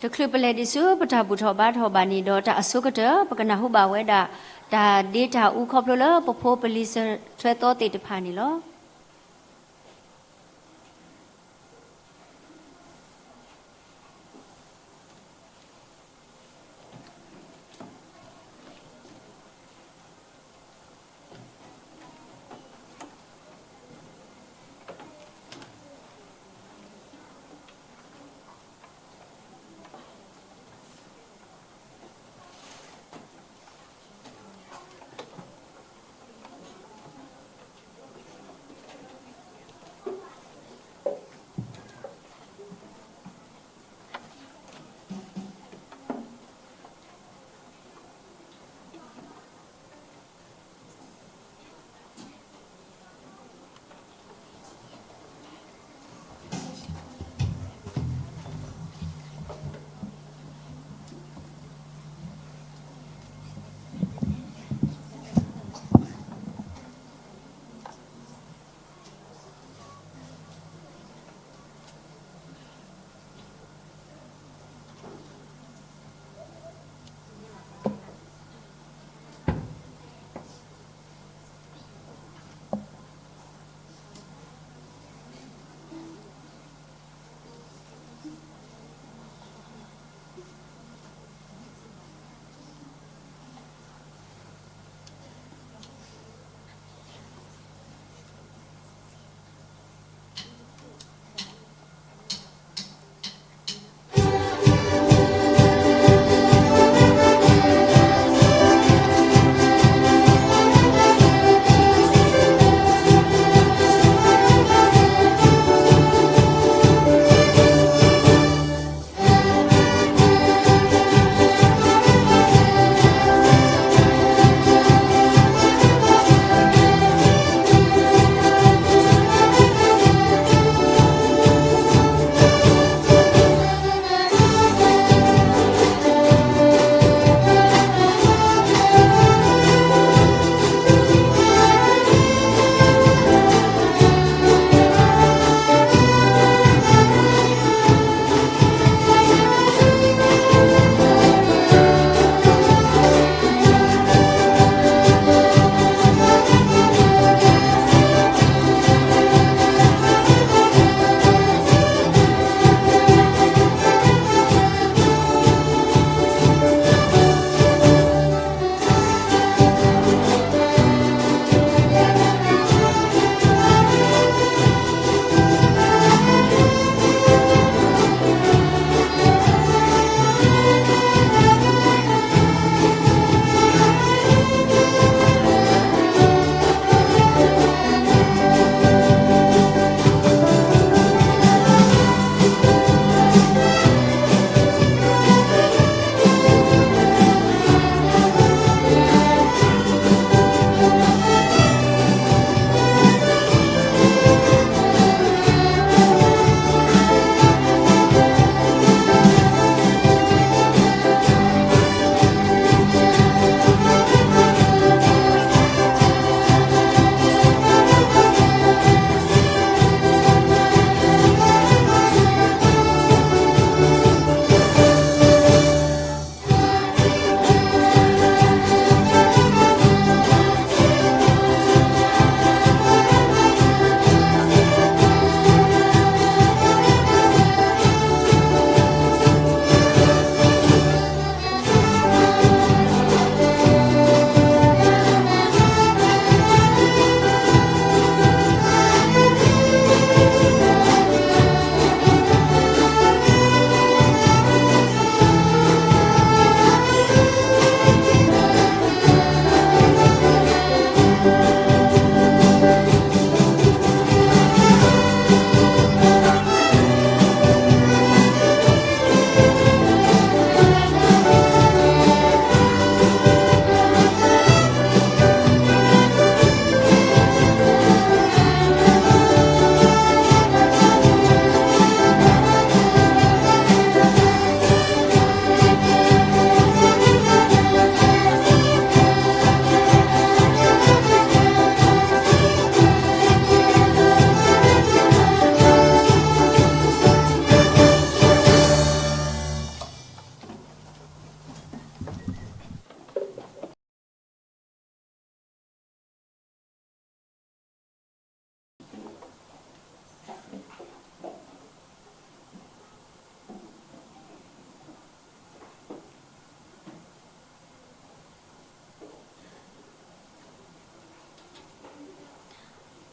တချုးပလဲၤဒံးဆူပတၢ်ဘူၣ်ထီၣ်ဘါထီၣ်ဘၣ်န့ၣ်ဒီး တၢ်အဆိကတၢၢ် ပကနၢ်ဟူဘၣ်ဝဲဒၣ် တၢ်ဒ့တၢ်အူခီဖျိလၢပဖိပလံၤစၢၤထွဲသီသ့ၣ်တဖၣ်န့ၣ်လီၤ.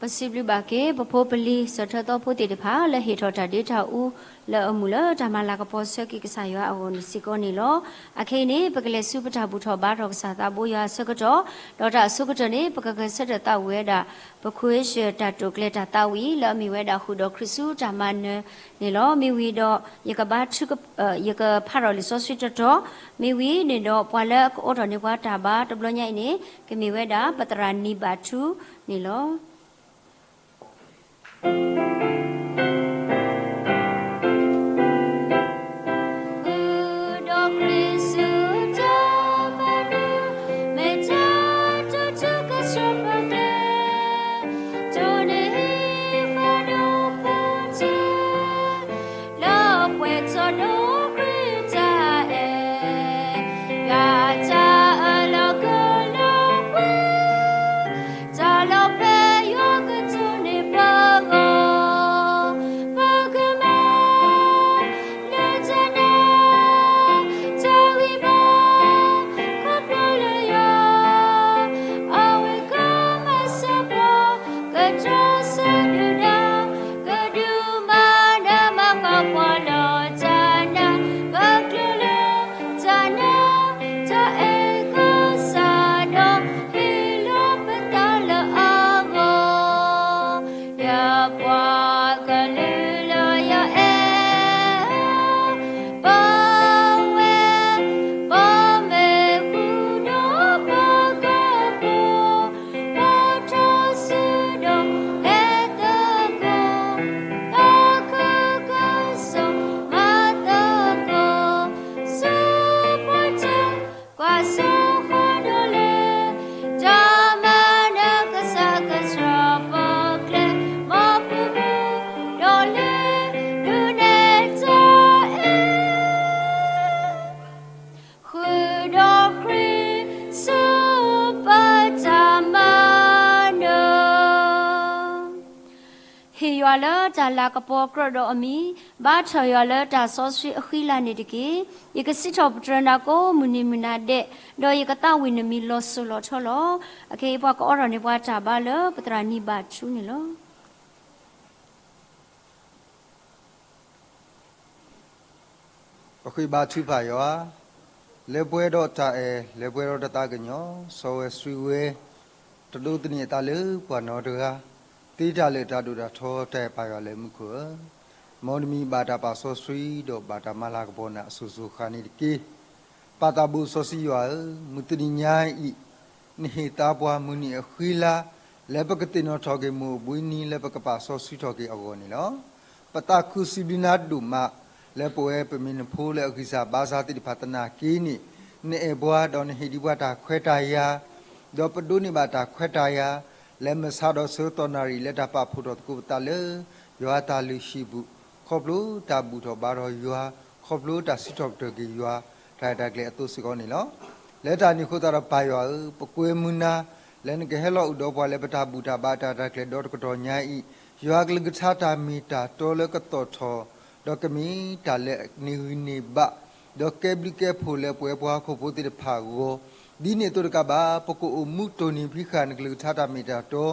ပစံးဘျုးဘၣ်က့ၤ ပဖိပလံၤ စၢၤထၢၣ်သီဖိသ့ၣ်တဖၣ် လၢဟ့ၣ်ထီၣ်တၢ်ဒ့တၢ်အူ လၢအမုာ်လၢတၢ်မၤလၤကပီၤဆၢက့ၤကစၢ်ယွၤအဂီၢ်န့ၣ်စ့ၢ်ကီးန့ၣ်လီၤ. အခဲအံၤန့ၣ် ပကလဲၤဆူပတၢ်ဘူၣ်ထီၣ်ဘါထီၣ်ကစၢ်သးဘိယွၤအဆၢကတီၢ်, ဒီးတၢ်အဆိကတၢၢ်န့ၣ် ပကဂဲၤဆၢထၢၣ်သးဝံၣ်ဝဲဒၣ် ပခွ့ၡၢၣ်တၢ်တိာ်ကျဲၤတၢ်သးဝံၣ် လၢအမ့ၢ်ဝဲဒၣ်ဃုာ်ဒီးခရံာ်ဆူတၢ်မၤနၢၤန့ၣ်လီၤ. မ့ၢ်ဝံၤဒီး ယကဘါထုက ယကဖးထီၣ်လံာ်စီဆှံတတီၤ, မ့ၢ်ဝံၤန့ၣ်ဒီး ပှၤလၢအကအိးထီၣ်န့ၢ်ပှၤတၢ်ဘါတဘျီညါအံၤန့ၣ် ကမ့ၢ်ဝဲဒၣ် ပသရၣ်နံၤဘၣ်ထူန့ၣ်လီၤ. ဃုာ်ဒီးခရံာ်ဆူတၢ် မ့ၢ်တၢ်တူၢ်တၢ်ကဆှီပကျဲ, တိၢ်န့ၢ်ဟံၣ်ဃီဒီးဖိထၢ, လၢပှဲၤထီၣ်ဒီးခရံာ်တၢ်အဲၣ်, ယွၤတၢ်အၢၣ်လီၤကလီၤဝဲ, တၢ်လီၤဖဲယွၤကတိၤန့ၢ်ပဂီၢ်, ပကမၤ လၢတၢ်နာ် တၢ်ဂံၢ်ဘါ ခီဖျိလၢယွၤ, အဝဲကမၤစၢၤပှၤ ကတြီဆၢဒုၣ်ဒါ, ကဒုးမၤနၢၤမၤဃၣ်ပှၤလၢတၢ်နာ်, ပကျၢၤလၢတၢ်နာ် တၢ်အဲၣ်ကစၢ်ဒီး ဟ့ၣ်လီၤပသးလၢအဂီၢ်, ယပှၤကလုာ်လၢယအဲၣ်, ပဝဲ ပမ့ၢ်ဃုာ်ဒီးပကပိာ်, ပထီၣ်စုဒီးလဲၤသကိး, ပခူကစီၤမၤသကိး, ဆူပှၤတၢ် ကွၢ်စိဃီဒီးလဲၤ, တၢ်မၤနၢၤကစၢ်ကစၢ်ပကျဲ, မ်ပမူဒီးလဲၤဒုးနဲၣ်တၢ်အဲၣ်, ဃုာ်ဒီးခရံာ်ဆူပတၢ်မၤနၢၤ ဟ့ၣ်ယွၤလၢတၢ်လၤကပီၤကြၢးဒီးအမံၤ, ဘါထီၣ်ယွၤလၢတၢ်စီဆှံအဃံလၤန့ၣ်တက့ၢ်. ယကစံးထီၣ်ပတြၢၤနၤကိးမုၢ်နံၤမုၢ်နၤဒဲး, ဒီးယကသးဝံၣ်နမံၤလီၤစိၤလီၤထီလီၤ. အခဲအံၤပှၤကအိးထီၣ်န့ၢ်ပှၤတၢ်ဘါလၢ ပသရၣ်နံၤဘၣ်ထူန့ၣ်လီၤ. ပဃ့ဘါထုကဖၣ်ယွၤ, လၢပှဲၤဒီးတၢ်အဲၣ် လၢပှဲၤဒီးတၢ်သးကညီၤ စီဝဲဆှံဝဲ, တဒိးသန့ၤအသးလၢပှၤနီတဂၤ, သ့တၢ်လၢာ်တၢ်ဒိၣ်တၢ်ထီ တၢ်အဲၣ်ပၢ်ယွၤလၢမူခိၣ်ဧၢ, မ်နမံၤဘၣ်တၢ်ပာ်စီဆှံ ဒီးဘၣ်တၢ်မၤလၤကပီၤနၤအစိၤစိၤဃၣ်န့ၣ်တက့ၢ်. ပၢ်သးဘိစီဆှံယွၤဧၢ, မုၢ်တနံၤညါအံၤ နဟ့ၣ်သါပှၤမုၢ်နံၤအဃံလၤ လၢပကသ့ၣ်နီၣ်ထီၣ်က့ၤမုၢ်အိၣ်ဘှံးနံၤ လၢပကပာ်စီဆှံထီၣ်က့ၤအဂီၢ်န့ၣ်လီၤ. ပသးခုစံးဘျုးနၤဒိၣ်မး လၢပဝဲပမ့ၢ်နဖိလၢအဂံၢ်စၢ်ဘါစၢ်သ့ၣ်တဖၣ်သနာ်က့န့ၣ်, နအဲၣ်ပှၤ ဒီးနဟ့ၣ်ဒံးပှၤတၢ်ခွဲးတၢ်ယာ်, ဒီးပဒိးန့ၢ်ဘၣ်တၢ်ခွဲးတၢ်ယာ် လၢမုၢ်ဆါဒီးဆၢကတီၢ်နၣ်ရံၣ် လၢတၢ်ပာ်ဖှိၣ်ထီၣ်သကိးပသးလၢ ယွၤတၢ်လုၢ်ဟံၣ်ပူၤ, ခီဖျိတၢ်ဘူၣ်ထီၣ်ဘါထီၣ်ယွၤ, ခီဖျိတၢ်စံးထီၣ်ပတြၢၤက့ၤယွၤ တၢ်ရဲၣ်တၢ်ကျဲၤအသိးစ့ၢ်ကီးန့ၣ်လီၤ. လၢတၢ်န့ၣ်အဃိသတးဒီးပၢ်ယွၤဧၢ, ပကွဲမုာ်နၤ လၢနကဟဲလီၤအိၣ်ဒီးပှၤလၢပတၢ်ဘူၣ်တၢ်ဘါတၢ်ရဲၣ်တၢ်ကျဲၤဒီတကတီၢ်ညါအံၤ, ယွၤကလုၢ်ကထါတၢ်မ့ၢ်တၢ်တီလၢကသီၣ်ထီၣ်, ဒီးကမ့ၢ်တၢ်လၢန့ၢ်ဂံၢ်န့ၢ်ဘါ, ဒီးကဲဘျုးကဲဖှိၣ်လၢပဝဲပှၤဟီၣ်ခိၣ်ဖိသ့ၣ်တဖၣ်အဂီၢ်, ဒ်န့ၣ်အသိးတကးဘၣ် ပကအိၣ်မူတိၢ်နီၣ်ဖံးဃာ်နကလုၢ်ကထါတၢ်မ့ၢ်တၢ်တီ,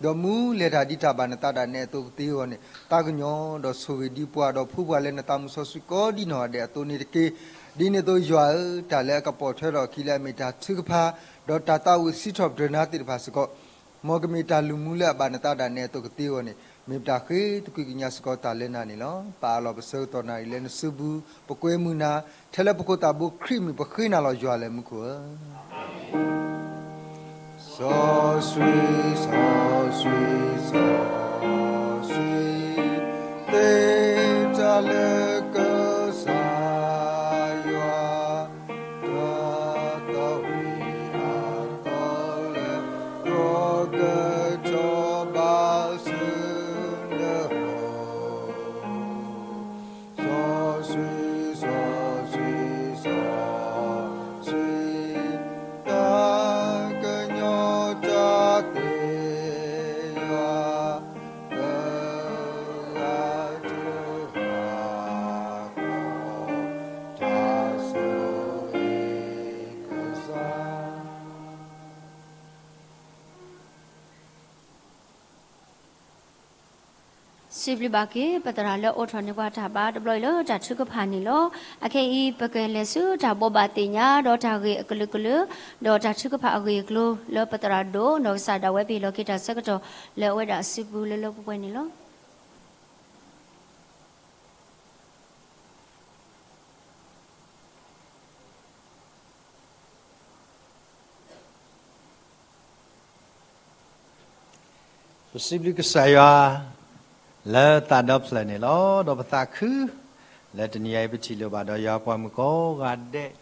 ဒီးမူလဲၤတၢ်ဒ်တၢ်ဘၣ်နသးဒၣ်နဲအသိးကသ့အဂီၢ်န့ၣ်, သးကညီၤဒီးဆိၣ်ဂ့ၤဒံးပှၤဒီးဖှူပှၤလၢနသးမုၢ်စီဆှံကိးဒံနီၢ်ဂၤဒဲးအသိးန့ၣ်တက့ၢ်. ဒ်န့ၣ်အသိးယွၤဧၢ, တၢ်လၢအကပိာ်ထွဲထီၣ်အခံလၢအမ့ၢ်တၢ်ထုကဖၣ်, ဒီးတၢ်သးဝံၣ်စံးထီၣ်ပတြၢၤနၤသ့ၣ်တဖၣ်စ့ၢ်ကီး, မ်ကမ့ၢ်တၢ်လုၢ်မူလၢအဘၣ်နသးဒၣ်နဲအသိးကသ့အဂီၢ်န့ၣ်, မ့ၢ်ပတၢ်ဃ့သကွံၢ်ကညးစ့ၢ်ကီးတၢ်လၢနၤန့ၣ်လီၤ. ပအးလီၤပဆၢကတီၢ်နၣ်ရံၣ်လၢနစုပူၤ, ပကွဲမုာ်နၤ, ထဲလၢပခိၣ်သးဘိခရံာ်မံၤပဃ့နၤလီၤယွၤလၢမူခိၣ်ဧၢ. စီဆှံ, စီဆှံ, စီဆှံ, သ့တၢ်လၢကစၢ်ယွၤ, တၢ်သးဝံၣ်အသီလၢ ယွၤကထီၣ်ဘးဆူနအိၣ်, စီဆှံ, စီဆှံ, စီဆှံ, တၢ်ကညီၤတၢ်သ့ယွၤ စံးဘျုးဘၣ်က့ၤ ပသရၣ်လၢအိးထီၣ်န့ၢ်ပှၤတၢ်ဘါတဘျီအံၤလၢတၢ်ထုကဖၣ်န့ၣ်လီၤ. အခဲအံၤ ပကလဲၤဆူတၢ်ဘိးဘၣ်သ့ၣ်ညါ ဒီးတၢ်ဂ့ၢ်အကလုာ်ကလုာ် ဒီးတၢ်ထုကဖၣ်အဂ့ၢ်အကျိၤလၢပသရၣ်ဒိၣ် နီၢ်ကစၢ်ဒၣ်ဝဲပဟ့ၣ်လီၤက့ၤတၢ်ဆၢကတီၢ်လၢအဝဲဒၣ်အစုပူၤလၢလၢပှဲၤပှဲၤန့ၣ်လီၤ. ပစံးဘျုးကစၢ်ယွၤ လၢသးဒီဖျၢၣ်န့ၣ်လီၤ. ဒီးပသးခု လၢတနံၤအံၤပထံၣ်လိာ်ဘၣ်ဒီးယွၤပှၤမုၣ်ကိးဂၤဒဲး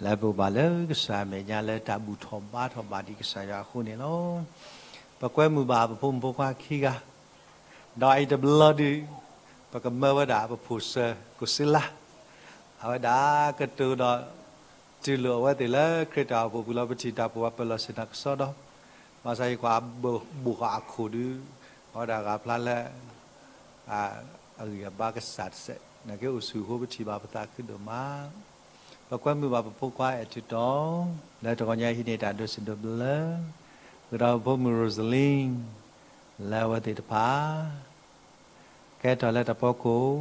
လၢပအိၣ်ဘၣ်လၢကစၢ်အမဲာ်ညါလၢတၢ်ဘူၣ်ထီၣ်ဘါထီၣ်ဘၣ်ဒံးကစၢ်ယွၤအဃိန့ၣ်လီၤ. ပကွဲမုာ်ဘၣ်ပဖိမုၣ်ဖိခွါခံဂၤ ဒီးအံၤတဘျီဒုး ပကမၢဝဲဒၣ်ပဖိၣ်စၢၤကိးစ့လါ အဝဲဒၣ်ကတိၤဒီး တူၢ်လိာ်အဝဲသ့ၣ်လၢခရံာ်တၢ်အိၣ်ဖှိၣ်ပူၤလီၤ. ပထံၣ်တၢ်ပိာ်ဝဲပၢၤလီၢ်ဆ့ၣ်နီၤကစီဒီး ဘၣ်ဆၣ်ယကွၢ်ဘိၣ်ဃာ်အခိၣ်ဒုး အဝဲဒၣ်ဂၤဖျါလၢ အဂံၢ်အဘါကစၢ်တစဲး နာ်က့အိၣ်ဆူၣ်အဃိ ပထံၣ်ဘၣ်ပသးခုဒိၣ်မး. ပကွဲမုာ်ဘၣ်ပဖိခွါအဲၣ်ထူၣ်တီ လၢတဂီၤညါဟံးန့ၢ်တၢ်ဒိးစံးဒိးဘျၢ ဃုာ်ဒီးပဖိမုၣ် Rosaline လၢအဝဲသ့ၣ်တဖၣ် ကဲထီၣ်လၢတၢ်ဖီခိၣ်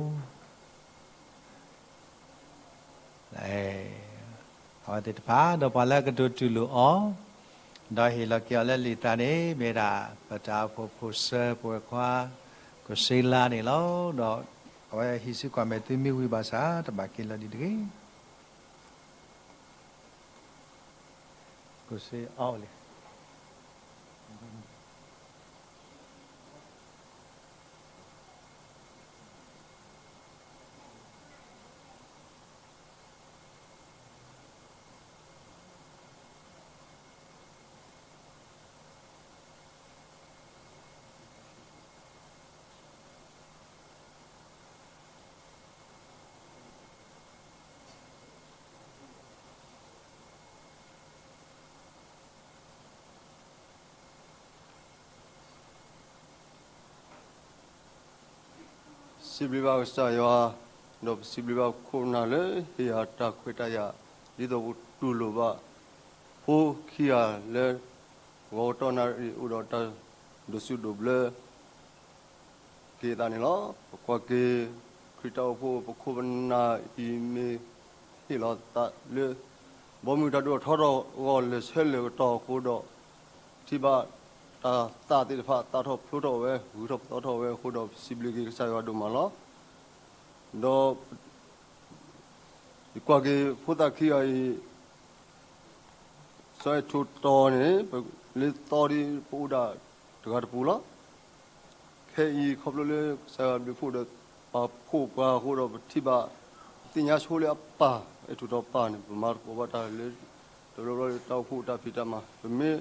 အဝဲသ့ၣ်တဖၣ် ဒီးပှၤလၢအကတိၤတူၢ်လိာ်အီၤ ဒီးဟ့ၣ်လီၤက့ၤအီၤလၢလံာ်သးန့ၣ် မ့ၢ်ဒၣ်ပတၢ်အိၣ်ဖှိၣ်ဖိၣ်စၢၤပဝဲၢ်ခွါ ကိးစ့လါန့ၣ်လီၤ. ဒီးအဝဲဟံးစုကွၢ်မဲာ်သုမ့ၢ်ဝံၤဘၣ်ဆၣ် တဘၣ်က့ၤလီၤဒံးတဂ့ၤ. ကိးစ့အီၤလံ စံးဘျုးဘၣ်ကစၢ်ယွၤ, ဒီးပစံးဘျုးဘၣ်ခိၣ်နၢ်လၢ ဟ့ၣ်ယၤတၢ်ခွဲးတၢ်ယာ် ဒ်သိးပတူၢ်လိာ်ဘၣ် ဖိခံဂၤလၢ ဂီၤကတီၢ်နၣ်ရံၣ်အိၣ်ဒီးတၢ်ဒိးစူးဒိးဘျၢ က့ၤအသးန့ၣ်လီၤ. ပကွၢ်က့ၤ ခရံာ်တၢ်အိၣ်ဖှိၣ်ပခိၣ်ပနၢ်အံၤမ့ၢ်ဟ့ၣ်လီၤသးလၢ ဘီမုၢ်တၢ်ဒိၣ်ထီၣ်ထီထီၣ်အဂီၢ် လၢာ်ဆၢလၢာ်ကတီၢ်အဃိဒီး ထံၣ်ဘၣ်တၢ်သးသ့ၣ်တဖၣ် သးထီၣ်ဖျိထီၣ်ဝဲ ဂုၤထီၣ်ပသီထီၣ်ဝဲအဃိဒီး ပစံးဘျုးက့ၤကစၢ်ယွၤဒိၣ်မးလီၤ. ဒီး ယကွၢ်က့ၤဖိသၣ်ခံဂၤအံၤ စီၤအဲၣ်ထူးတီၤန့ၣ် လၢသီဒ်ပအိၣ်ဒၣ်တဂၤတပူၤလီၤ. ခဲအံၤ ခီဖျိလၢကစၢ်ယွၤဘျုးဖှိၣ်ဒီး ပာ်ဖှိၣ်ပှၤအဃိဒီး ပထံၣ်ဘၣ် ပသ့ၣ်ညါဆိလၢအပၢ် အဲၣ်ထူးတီၤပၢ်န့ၣ် ပမၤသကိးဘၣ်တၢ်လၢ တဘျီဘျီလၢတၢ်အိၣ်ဖှိၣ်တၢ်ဖံးတၢ်မၤ ပမ့ၢ်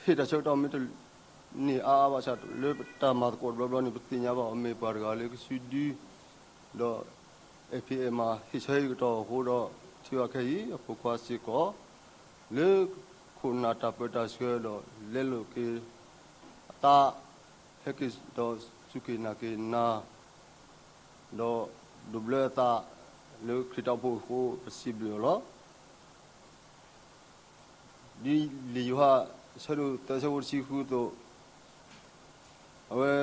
ဟ့ၣ်တၢ်ဆၢကတီၢ်မ့ၢ်တန့ၢ်အါအါဘၣ်ဆၣ် လၢပတၢ်မၤသကိးတဘျီဘျီန့ၣ် ပသ့ၣ်ညါဘၣ်အီၤမ့ၢ်ပှၤတဂၤလၢကစုဒု ဒီး အဲၣ်ဖံးအဲၣ်မၤ ဟ့ၣ်ဆၢဟ့ၣ်ကတီၢ်အဃိဒီး ထံၣ်ဘၣ်ခဲအံၤ အဖိခွါစ့ၢ်ကီး လၢခိၣ်နၢ်တၢ်ပၢတၢ်ဆှၢဒီး လဲလိာ်က့ၤအသး ဟဲက့ၤဒီးစူၢ်က့ၤနာ်က့ၤနၤ ဒီးဒိးဘျၢအသးလၢခရံာ်တၢ်အိၣ်ဖှိၣ်အဃိ ပစံးဘျုးအီၤလီၤ. ဒ်လံာ်ယိၤဟၣ်အဆၢဒိၣ်သၢဆၢဖိတဆံဃုအသိး, အဝဲ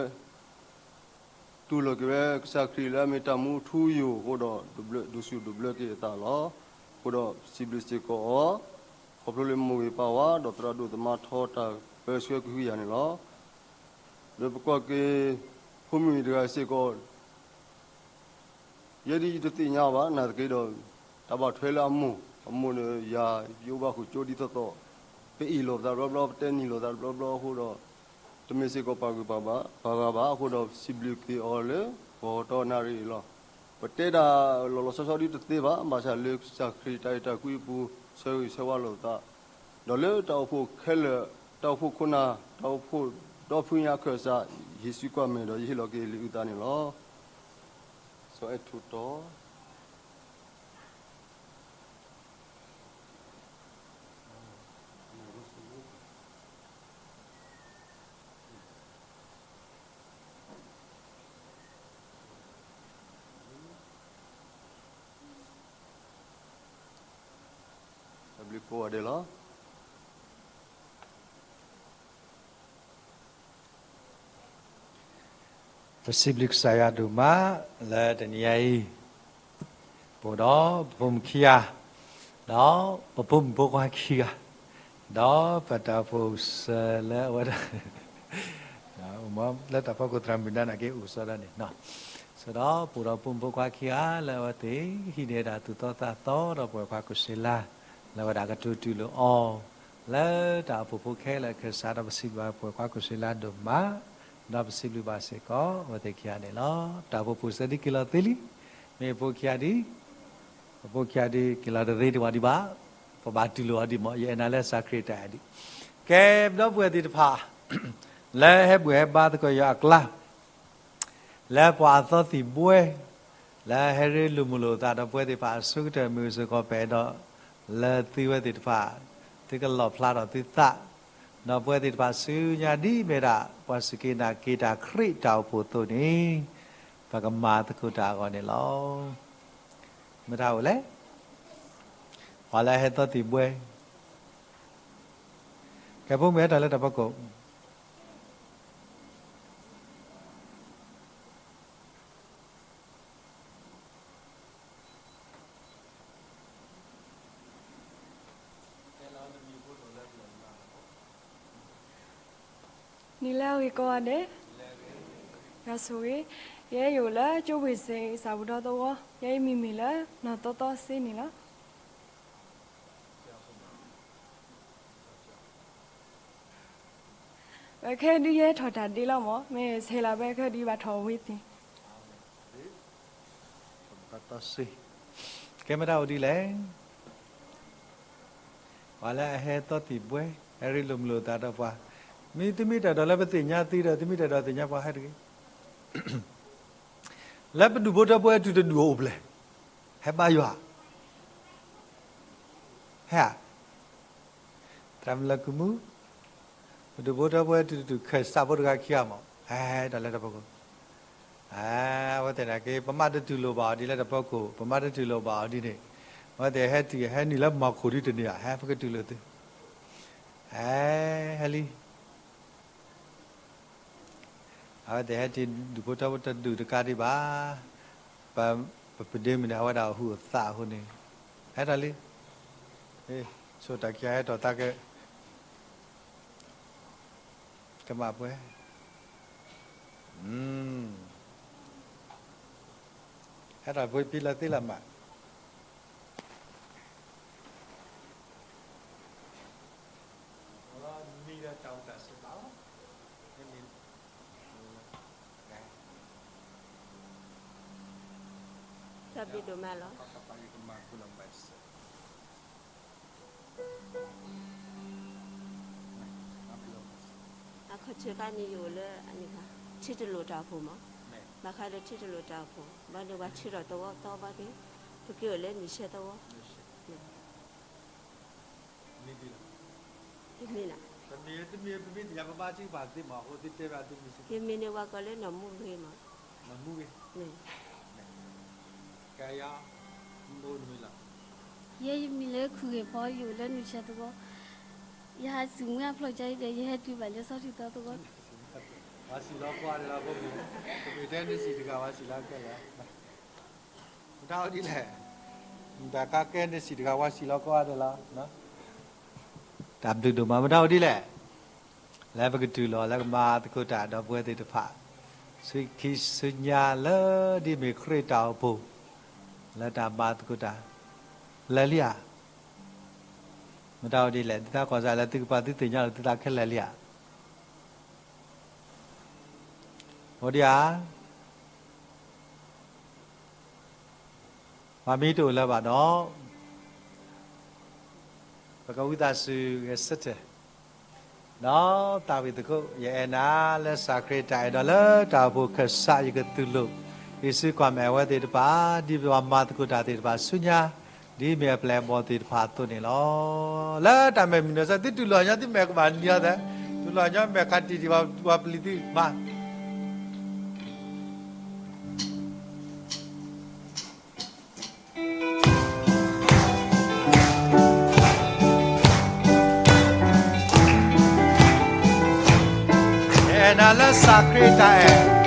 တူၢ်လိာ်က့ၤဝဲကစၢ်ခရံာ်လၢအမ့ၢ်တၢ်မူထူယိာ်အဃိဒီး ဒိးဘျၢဒိးစူၢ်ဒိးဘျၢက့ၤအသးလီၤ. အဃိဒီးစံးဘျုးစ့ၢ်ကီးအီၤ ခီဖျိလၢမိၢ်ဂ့ၤပၢ်ဝါ ဒီးသရၣ်ဒိၣ်သမါထီတၢ်ပၢဆှၢကဟုကယာ်န့ၣ်လီၤ. ဒီးပကွၢ်က့ၤ ဖိမုၣ်တဂၤစ့ၢ်ကီး ယဲဒၣ်ယတသ့ၣ်ညါဘၣ် နာ်သက့ဒီး တၢ်ဘၣ်ထွဲလၢအမိၢ်, အမိၢ်န့ၣ်ယၤ ယအိၣ်ဘၣ်ဃုာ်ကၠိဒ်သိးသိး, ပအ့ၣ်လိာ်သးတဘျီဘျီ ပတဲနံၤလိာ်သးတဘျီဘျီအဃိဒီး တမ့ၢ်စ့ၢ်ကီးပှၤဂုၤပှၤဂၤဘၣ်အဃိဒီး စံးဘျုးက့ၤအီၤလၢ ဂီၤကတီၢ်နၣ်ရံၣ်အံၤလီၤ. ပတဲတၢ်လီၤလီၤဆီဆီဒ်တသ့ဘၣ်, ဘၣ်ဆၣ်လၢကစၢ်ခရံာ်တၢ်အဲၣ်တၢ်ကွံအပူၤ ဆၢဂ့ၤဆၢဝါလိာ်သး, ဒီးလၢတၢ်အိၣ်ဖှိၣ်ခဲလၢာ် တၢ်အိၣ်ဖှိၣ်ခိၣ်နၢ် တၢ်အိၣ်ဖှိၣ်ဒီဖုညါခၢၣ်စး ယ့ၣ်ၡူးကွၢ်မဲာ်ဒီးယဟ့ၣ်လီၤက့ၤလံာ်အုၣ်သးန့ၣ်လီၤ. စီၤအဲၣ်ထူးတီၤ တၢ်ဘျုးကိးဂၤဒဲးလီၤ. ပစံးဘျုးကစၢ်ယွၤဒိၣ်မး လၢတနံၤအံၤ ပအိၣ်ဒီးပဖိမုၣ်ခံဂၤ, ဒီးပဖိမုၣ်ဖိခွါခံဂၤ, ဒီးပတၢ်အိၣ်ဖှိၣ်စၢၤလၢအဝဲဒၣ် လၢတၢ်ဖီခိၣ်သရၣ်မုၣ်ဒါနာ်က့အိၣ်စီဒၣ်န့ၣ်, ဆိဒီးပအိၣ်ဒီးဖိမုၣ်ဖိခွါခံဂၤလၢအဝဲသ့ၣ် ဟံးန့ၢ်တၢ်သူၣ်သီသးသီ ဒီးပဝဲၢ်ခွါကူၣ်စ့လါ လၢအဝဲဒၣ်ကတိၤတူၢ်လိာ်အီၤ လၢတၢ်အိၣ်ဖှိၣ်ဖိခဲလၢာ်အခၢၣ်စး ဒီးပစံးဘျုးဘၣ်ပဝဲၢ်ခွါကူၣ်စ့လါဒိၣ်မး, ဒီးပစံးဘျုးဘၣ်စ့ၢ်ကီးအဝဲသ့ၣ်ခံဂၤန့ၣ်လီၤ. တၢ်အိၣ်ဖှိၣ်ဖိစၢၤဒ်က့ၤလီၤသ့လံ, မ့ၢ်အဖိခံဂၤဒ် အဖိခံဂၤဒ်က့ၤလီၤတသ့တဝီဒံးဘၣ်, ပဘၣ်တူၢ်လိာ်အီၤဒံးမး, ယအဲၣ်နၤလၢစၢ်ခရံာ်တၢ်အဲၣ်ဒံး. ကဲ ပဒီပုၢ်ဝဲၢ်သ့ၣ်တဖၣ် လၢဟဲဘူၣ်ဟဲဘါသကိးယွၤအကျါ လၢပှၤအသီသံၣ်ဘှဲ လၢဟဲရ့လိာ်မုာ်လိာ်သးဒီးပဝဲသ့ၣ်တဖၣ်အဆိကတၢၢ်မုၢ်စ့ၢ်ကီး ပအဲၣ်ဒိးလၢသုဝဲသ့ၣ်တဖၣ် သုကလီၣ်ဖျါထီၣ်သုသး, ဒီးပဝဲသ့ၣ်တဖၣ်ဆူညါဒ်မ့ၢ်ဒၣ် ပှၤစူၢ်က့ၤနာ်က့ၤတၢ်ခရံာ်တၢ်အိၣ်ဖှိၣ်အသိးန့ၣ် ပကမၤသကိးတၢ်အဂီၢ်န့ၣ်လီၤ. မတၤအိၣ်လဲၣ်, ပှၤလၢအဟဲသီသံၣ်ဘှဲ, ကဲ ဖိမုၣ်ဟဲထီၣ်လၢတၢ်ဖီခိၣ် နံၤလၢအဂ့ၤကိးဂၤဒဲး, ယွၤဆိၣ်ဂ့ၤ, ယဲယအိၣ်လၢကၠိဘှ့ၣ်စ့ၣ် စၣ်ပူၤဒီသဝီ, ယဲယမံၤမ့ၢ်လၢ နီၢ်သီသီစ့န့ၣ်လီၤ. ခဲဒုးယဲထီၣ်တၢ်ဒ့လီၤမး, မ့ၢ်ဆဲးလီၤဖဲခဲဒုးဘၣ်ထီၣ်ဝံၤသ့ၣ် ကဲမတၤအိၣ်ဒ်လဲၣ်, ပှၤလၢအဟဲသီသံၣ်ဘှဲ, ဟဲရ့လိာ်မုာ်လိာ်သးဒီးပှၤ, မ့ၢ်သုမ့ၢ်တၢ်ဒိးလၢပသ့ၣ်ညါသုဒီး သုမ့ၢ်တၢ်ဒိးသ့ၣ်ညါပှၤဟဲတဂ့ၤ. လၢပဒူၣ်ဖိထၢဖိဟဲတုၤတဒူၣ်အိၣ်ဖျဲၣ်, ဟဲဘါယွၤ, ဟဲဧါ, သရၣ်မုၣ်လၢကုမူ, ပဒူၣ်ဖိထၢဖိဟဲတုၤတဒူၣ် ခၢၣ်စးဖိတဂၤခံဂၤမး, ဟဲဒီးလၢတၢ်ဖီခိၣ်, အဝဲသ့ၣ်နာ်က့ ပမ့ၢ်တတူၢ်လိာ်ဘၣ်အီၤဒ်လၢတၢ်ဖီခိၣ်, ပမ့ၢ်တတူၢ်လိာ်ဘၣ်အီၤဒ်န့ၣ်, အဝဲသ့ၣ်ဟဲတုၤ ဟဲနုာ်လၢမီၢ်ခိၣ်ဒ်တနံၤဧါ, ဟဲပကတူၢ်လိာ်သု, ဟဲ, ဟဲလံ အဝဲသ့ၣ်ဟဲတုၤဒူၣ်ဖိထၢဖိတဒူၣ်တကးဒံးဘၣ်, ပ, ပပဒ့မုၣ်န့ၣ် အဝဲဒၣ်ဟူးအသးအဃိန့ၣ်, ဟဲထီၣ်လံ, ဆိၣ်တၢ်ခံဂၤဟဲထီၣ်သးကဲ, ကမၣ်ပှဲၤ, ဟဲထီၣ်ပှဲၤဖံလၢသ့လၢမး တၢ်ဘျုးဒိၣ်မးလီၤ. အခီၣ်ထံးခါန့ၣ် ယအိၣ်လၢ ထံတလိာ်တၢ်အိၣ်ဖှိၣ်မး, ဘၣ်ဃးဒီးထံတလိာ်တၢ်အိၣ်ဖှိၣ် ဘၣ်ဒီးပှၤထံထီၣ်သဝီသီဘၣ်က့ၤ, ပက့ၤအိၣ်လၢနံၣ်ဆဲသဝီ တမ့ၢ်လၢ, တမ့ၢ်လၢ, ယမ့ၢ်န့ၣ် ပှၤကိးလၢနီၢ်မူဂ့ၤမး, နီၢ်မူဂ့ၤ, ကယၤ, ယဲယမံၤလၢခူၣ်ဂ့ၤဖီ ယအိၣ်လၢနံၣ်ဆဲသဝီ, ယဟးစံၣ်မှံအဖျိၣ်ကါအံၤဒီး ယဟဲတုၤဘၣ်လၢဆီထံသီသဝီ, ဝၤစံၣ်လီၤကွၢ်ဒၣ်လၢဖိမုၣ်, တမ့ၢ်တဲနစံၣ်တဂၤ ဝၤစံၣ်လီၤကဲလၢာ် မတၤအိၣ်ဒ်လဲၣ်, တၢ်ကါကဲနစံၣ်တဂၤ ဝၤစံၣ်လီၤကိးဂၤဒဲးလီၤ. တၢ်ဘျုးဒိၣ်မး မတၤအိၣ်ဒ်လဲၣ်, လၢပကတူၢ်လိာ်လၢကမၤသကိးတၢ်ဒီးပဝဲသ့ၣ်တဖၣ်, ဆူခံဆူညါလၢဒ်မ့ၢ်ခရံာ်တၢ်အိၣ်ဖှိၣ်, လၢတၢ်မၤသကိးတၢ်, လဲၤလံဧါ, မတၤအိၣ်ဒ်လဲၣ်, သုသးကီၢ်စးလၢသုကပာ်သုသ့ၣ်ညါလီၤ သုသးခဲလၢာ်လံဧါ, အိၣ်ဒံးဧါ ပှၤမ့ၢ်တအိၣ်လၢၤဘၣ်ဒီး, ပကဝံသးစူၤဂဲၤဆၢထၢၣ်, ဒီးသးဝံၣ်သကိး, ယအဲၣ်နၤလၢစၢ်ခရံာ်တၢ်အဲၣ်ဒီးလၢတၢ်အိၣ်ဖှိၣ်ခၢၣ်စး ယကတူၢ်လိာ်, ယစုကွၢ်မဲာ်ဝဲသ့ၣ်တဖၣ်, ဒ်ပဝဲမၤသကိးတၢ်သ့ၣ်တဖၣ်ဆူညါ, ဒ်မ့ၢ်အပျဲၢ်အဘီၣ်သ့ၣ်တဖၣ်အသိးန့ၣ်လီၤ. လၢတၢ်မဲာ်မုၢ်နံၤစၢ် သုတူၢ်လိာ်ညီ သုမဲာ်ကဘၣ်နံၤအီၤသၢ, တူၢ်လိာ်ညီမဲာ်ခးတံၢ်တံၢ် ပှၤပျံၤသုမၤ ယအဲၣ်နၤလၢစၢ်ခရံာ်တၢ်အဲၣ်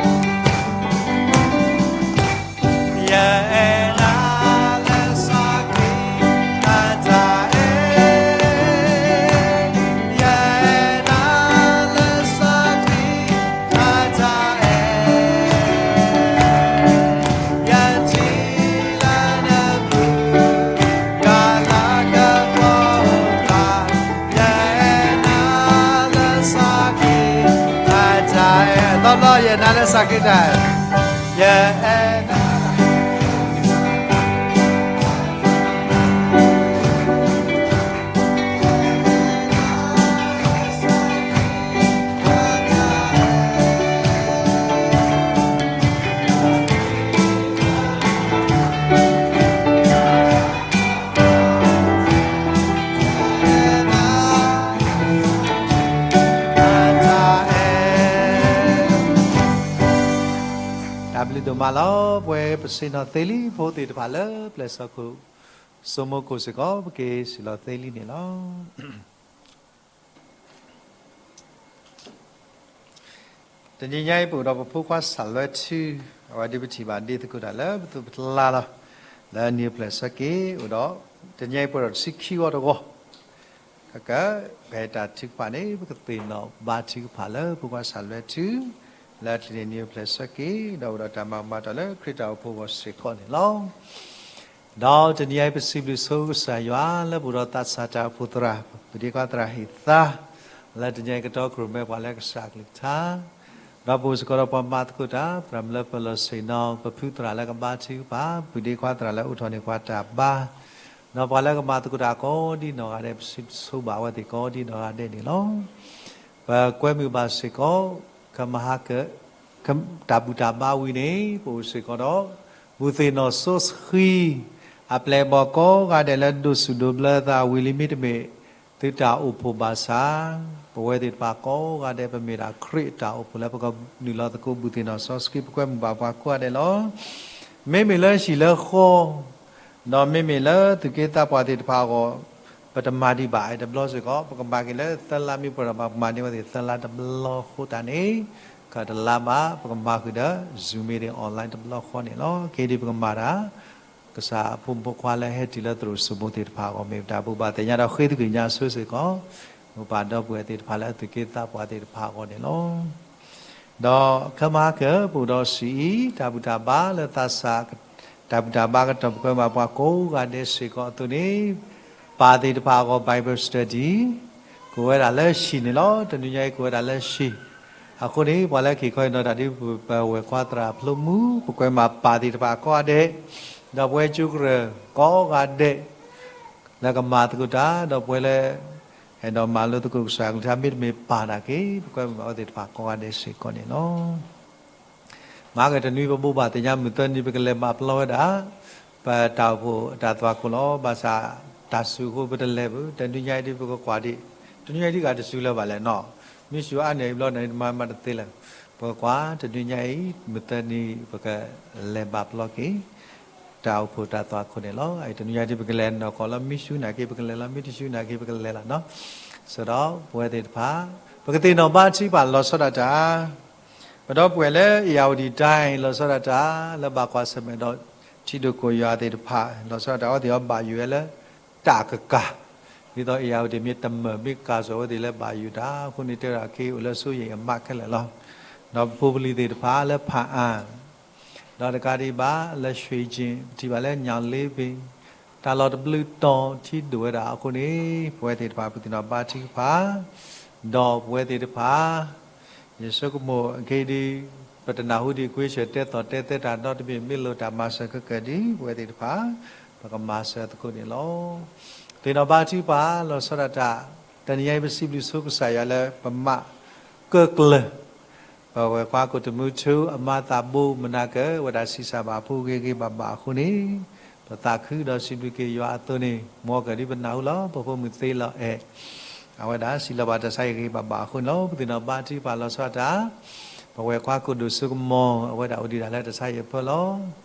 ကတၢၢ် ယ တၢ်ဘျုးဒိၣ်မးလီၤ. ပဝဲပဆ့ၣ်နီၤသ့လံ ဖိသ့ၣ်တဖၣ်လၢပျဲၢ်စီၤခိၣ် စိမိၢ်ကိၣ်စ့ၢ်ကီး ပက့ၤဆ့ၣ်နီၤသ့လံန့ၣ်လီၤ. တနံၤညါအံၤ ပအိၣ်ဒီးပဖိခွါစၢ်လွဲထူ, အဝဲဒၣ်ပထံၣ်ဘၣ်ဒ့သကိးတၢ်လၢပသူၣ်ပလါလီၤ, လၢနံၣ်အိၣ်ဖျဲၣ်ဆၢက့ၤအိၣ်ဒီး တနံၤညါအံၤပှဲၤဒီးတဆံခံဂီၤတဂီၤ, ခဲက ဖဲတၢ်ထုကဖၣ်န့ၣ် ပကသ့ၣ်နီၣ်ဘါထုကဖၣ်လၢဖိခွါစၢ်လွဲထူ လၢတနံၤနံၣ်အိၣ်ဖျဲၣ်ဆၢက့ၤ ဒီးအိၣ်ဒီးတၢ်မၤမၤတီၢ်လၢခရံာ်တၢ်အိၣ်ဖှိၣ်အဂီၢ်စ့ၢ်ကီးန့ၣ်လီၤ. ဒီးတနံၤညါအံၤ ပစံးဘျုးဆိကစၢ်ယွၤလၢပအိၣ်ဒီးသးစၢ်တၢ်အိၣ်ဖှိၣ်သရၣ်, ပဒ့ခွါသရၣ်ဟ့ၣ်သါ, လၢတနံၤညါအံၤကတီၢ်ခိၣ်ရိၣ်မဲပှၤလၢကစၢ်အကလုၢ်ကထါ, ဒီးပအိၣ်စ့ၢ်ကီးဒီးပှၤမၤသကိးတၢ် သရၣ်မုၣ်လၢပၢၤလီၢ်ဆ့ၣ်နီၤ, ပဖုသရၣ်လၢကဘါထုကဖၣ်, ပုၢ်ဒ့ခွါသရၣ်လၢအိးထီၣ်န့ၢ်ပှၤတၢ်ဘါ, ဒီးပှၤလၢကမၤသကိးတၢ်ကိးဒ်နီၢ်ဂၤဒဲး ပစံးဘျုးဆိဘၣ်အဝဲသ့ၣ်ကိးဒ်နီၢ်ဂၤဒဲးန့ၣ်လီၤ. ပကွဲမုာ်ဘၣ်စ့ၢ်ကီး ခမဟါကၢ တၢ်ဘူၣ်တၢ်ဘါဝံၤန့ၣ် ပအိၣ်စ့ၢ်ကီးဒီး ဘူၣ်သ့ၣ်နီၣ်စီဆှံ အပျဲၢ်အဘီၣ်ကိးဂၤဒဲးလၢဒိးစူၣ်ဒိးဘျၢသးဝံၤလံ မ့တမ့ၢ် သုတၢ်အိၣ်ဖှိၣ်ဘၣ်ဆၣ်, ပဝဲသ့ၣ်တဖၣ်ကိးဂၤဒဲး ပမ့ၢ်ဒၣ်ခရံာ်အတၢ်အိၣ်ဖှိၣ်လၢပကနုာ်လီၤသကိးဘူၣ်သ့ၣ်နီၣ်စီဆှံ ပကွဲမုာ်ဘၣ်ပှၤကိးဂၤဒဲးလီၤ. မ့မ့ၢ်လၢဟံၣ်လၢဃီ ဒီးမ့မ့ၢ်လၢသူၣ်က့သးပှၢ်သ့ၣ်တဖၣ်အဂီၢ် ပတမၤဒံးဘၣ် အဲၣ်တဘျီစ့ၢ်ကီး ပကမၤက့ၤလၢသၢလါ မ့ၢ်ပှဲၤဒီးမၤပမၤန့ၢ်ဝဲသ့ၣ်သၢလါတဘျီဃိသတးန့ၣ် ကတလါဘၣ် ပကမၤဃုာ်ဒီး Zoom meeting online တဘျီဃီန့ၣ်လီၤ. က့ၤဒ်ပကမၤတၢ် ကစၢ်အဖိမုၣ်ဖိခွါလၢဟဲတုၤလၢသရိာ်စိမိၤသ့ၣ်တဖၣ်အဂီၢ် မ့ၢ်ပတၢ်ဘူၣ်ဘၣ်သ့ၣ်ညါဒီးဃ့သကွံာ်ညါဆိစ့ၢ်ကီး မိၢ်ပၢ်ဒီပုၢ်ဝဲၢ်သ့ၣ်တဖၣ်လၢအသူၣ်က့သးပှၢ်သ့ၣ်တဖၣ်အဂီၢ်န့ၣ်လီၤ. ဒီးခဲမဟါကၢ ပအိၣ်ဒီးစံးအံၤ တၢ်ဘူၣ်တၢ်ဘါလၢသးစၢ် တၢ်ဘူၣ်တၢ်ဘါကတီၢ်ပကွဲမုာ်ဘၣ်ပှၤကိးဂၤဒဲးစ့ၢ်ကီးအသိးန့ၣ် ပၢ်သ့ၣ်တဖၣ်အဂီၢ် Bible study ကအိၣ်ဝဲဒၣ်လၢဟံၣ်န့ၣ်လီၤ. တနွံညါအံၤကအိၣ်ဝဲဒၣ်လၢဟံၣ် အဃိန့ၣ် ပှၤလၢက့ၤခီအံၤနီၢ်တၢ်ဒ်ပဝဲၢ်ခွါသရၣ်ဖျိမူ ပကွဲမုာ်ပၢ်သ့ၣ်တဖၣ်ကိးဂၤဒဲး ဒီးပဝဲကၠိကရၢၢ်ကိးဂၤဒဲး လၢကမၤသကိးတၢ် ဒီးပဝဲလၢ အဲၣ်ဒိးမၤလိသကိးကစၢ်အကလုၢ်ကထါ မ့တမ့ၢ်ပၢ်နာ်က့ ပကွဲမုာ်ဘၣ်အဝဲသ့ၣ်တဖၣ်ကိးဂၤဒဲးစ့ၢ်ကီးန့ၣ်လီၤ. မဟါကၢတနွံပဘူၣ်ဘၣ်သ့ၣ်ညါ မုၢ်သၢနံၤပကလဲၤဘၣ်ပလီၢ်ဝဲဒၣ် ပတၢ်အိၣ်ဖှိၣ်တၢ်သွၣ်ခိၣ်လီၤ. ဘၣ်ဆၣ်တၢ်စူၤအဃိပတလဲၤဘၣ် တနွံညါအံၤဒ်ပကကွၢ်ဒံး တနွံညါအံၤဒ်ဂၤတစူၤလၢၤဘၣ်လဲၣ်နီၤ မ့ၢ်စူၤအါန့ၢ်အံၤဘျီန့ၣ် မၤမၤတသ့လၢၤ ပကကွၢ် တနွံညါအံၤ မုၢ်သၢနံၤ ပကလဲၤဘၣ်ပလီၢ်က့ၤ တၢ်အိၣ်ဖှိၣ်တၢ်သွၣ်ခိၣ်န့ၣ်လီၤ. တနွံညါဒ်ပကလဲၤနီၢ်ကီၢ်လီၤ မ့ၢ်စူၤနာ်က့ပကလဲၤလီၤ မ့ၢ်တစူၤနာ်က့ပကလဲၤလီၤနီၤ ဆၢဒီးပဝဲသ့ၣ်တဖၣ် ပကသ့ၣ်နီၣ်ဘါထုကဖၣ်လီၤဆီဒၣ်တၢ် ပဒီပုၢ်ဝဲၢ်လၢ အ့ၣ်ယၣ်ဝတံၣ်တၢ် လီၤဆီဒၣ်တၢ် လၢဘၣ်ကွၢ်ဆၢၣ်မဲာ်ဒီး ထံဒိၣ်ခိၣ်ယွၤသ့ၣ်တဖၣ် လီၤဆီဒၣ်တၢ် အဝဲသ့ၣ်အီၤဘၣ်ယိၣ်ဝဲလၢ တၢ်ကကၤ ဒ်သိးအ့ၣ်ယၣ်ဝတံၣ်မ့ၢ်တမၢၢ် မ့ၢ်ကၤစိာ်အဝဲသ့ၣ်လၢဘၣ်ယိၣ်တၢ်အဃိန့ၣ် တဲဝဲဒၣ်ခ့အိၣ်လၢစိယံၣ်အမးခဲလၢာ်လီၤ. ဒီးပဖိပလံၤသ့ၣ်တဖၣ်လၢဖၣ်အၣ် ဒီးတကးဒံးဘၣ်လၢ ရွှ့ၣ်ကျ့ၣ် ပထံၣ်ဘၣ်လၢ ညၣ်လ့ပ့ၤ တၢ်လီၢ်တဘျုးတီၤထံဒိၣ်ဝဲဒၣ်အဃိန့ၣ် ပဝဲသ့ၣ်တဖၣ် ပသ့ၣ်နီၣ်ဘါထုကဖၣ် ဒီးပဝဲသ့ၣ်တဖၣ် ယဆိကမိၣ်အဂ့ၢ်ဒ် ပတနၢ်ဟူဒံး ကွ့ဆၢၣ်တဲသီၣ်တဲသဲတၢ်ဒီတမံၤ မ့ၢ်လိၣ်တၢ်မၤစၢၤခဲကၢၣ်ဒ် ပဝဲသ့ၣ်တဖၣ် ပကမၤစၢၤသကိးန့ၣ်လီၤ. သ့ၣ်နီၣ်ဘါထုကဖၣ်လီၤဆီဒၣ်တၢ် တနံၤညါအံၤ ပစံးဘျုးဆိကစၢ်ယွၤလၢပမၤကၢၢ်ကျၢၤ ပဝဲၢ်ခွါကိၣ်တမူထူ အမၤသးဘိမနၤကၢၤ အဝဲဒၣ်ဆံးစၢ်ဘၣ်အဖိဂ့ၤဂ့ၤဘၣ်ဘၣ်အဃိန့ၣ် ပသးခုဒီးစံးဘျုးက့ၤယွၤအသိးန့ၣ် မ်ကၢၣ်ဒ်ပနၢ်ဟူလီၤ ပဖိမုၣ်သ့လီၤအဲၣ် အဝဲဒၣ်စံးလီၤဘၣ်တၢ်ဆါဟံၣ်ဂ့ၤဘၣ်ဘၣ်အဃိန့ၣ်လီၤ. ပသ့ၣ်နီၣ်ဘါထုကဖၣ်လီၤဆီဒၣ်တၢ် ပဝဲၢ်ခွါကိၣ်ဒိၣ်စိကမီၤ အဝဲဒၣ်အိၣ်ဒံးဒၣ်လၢတၢ်ဆါဟံၣ်အဖၢလီၤ.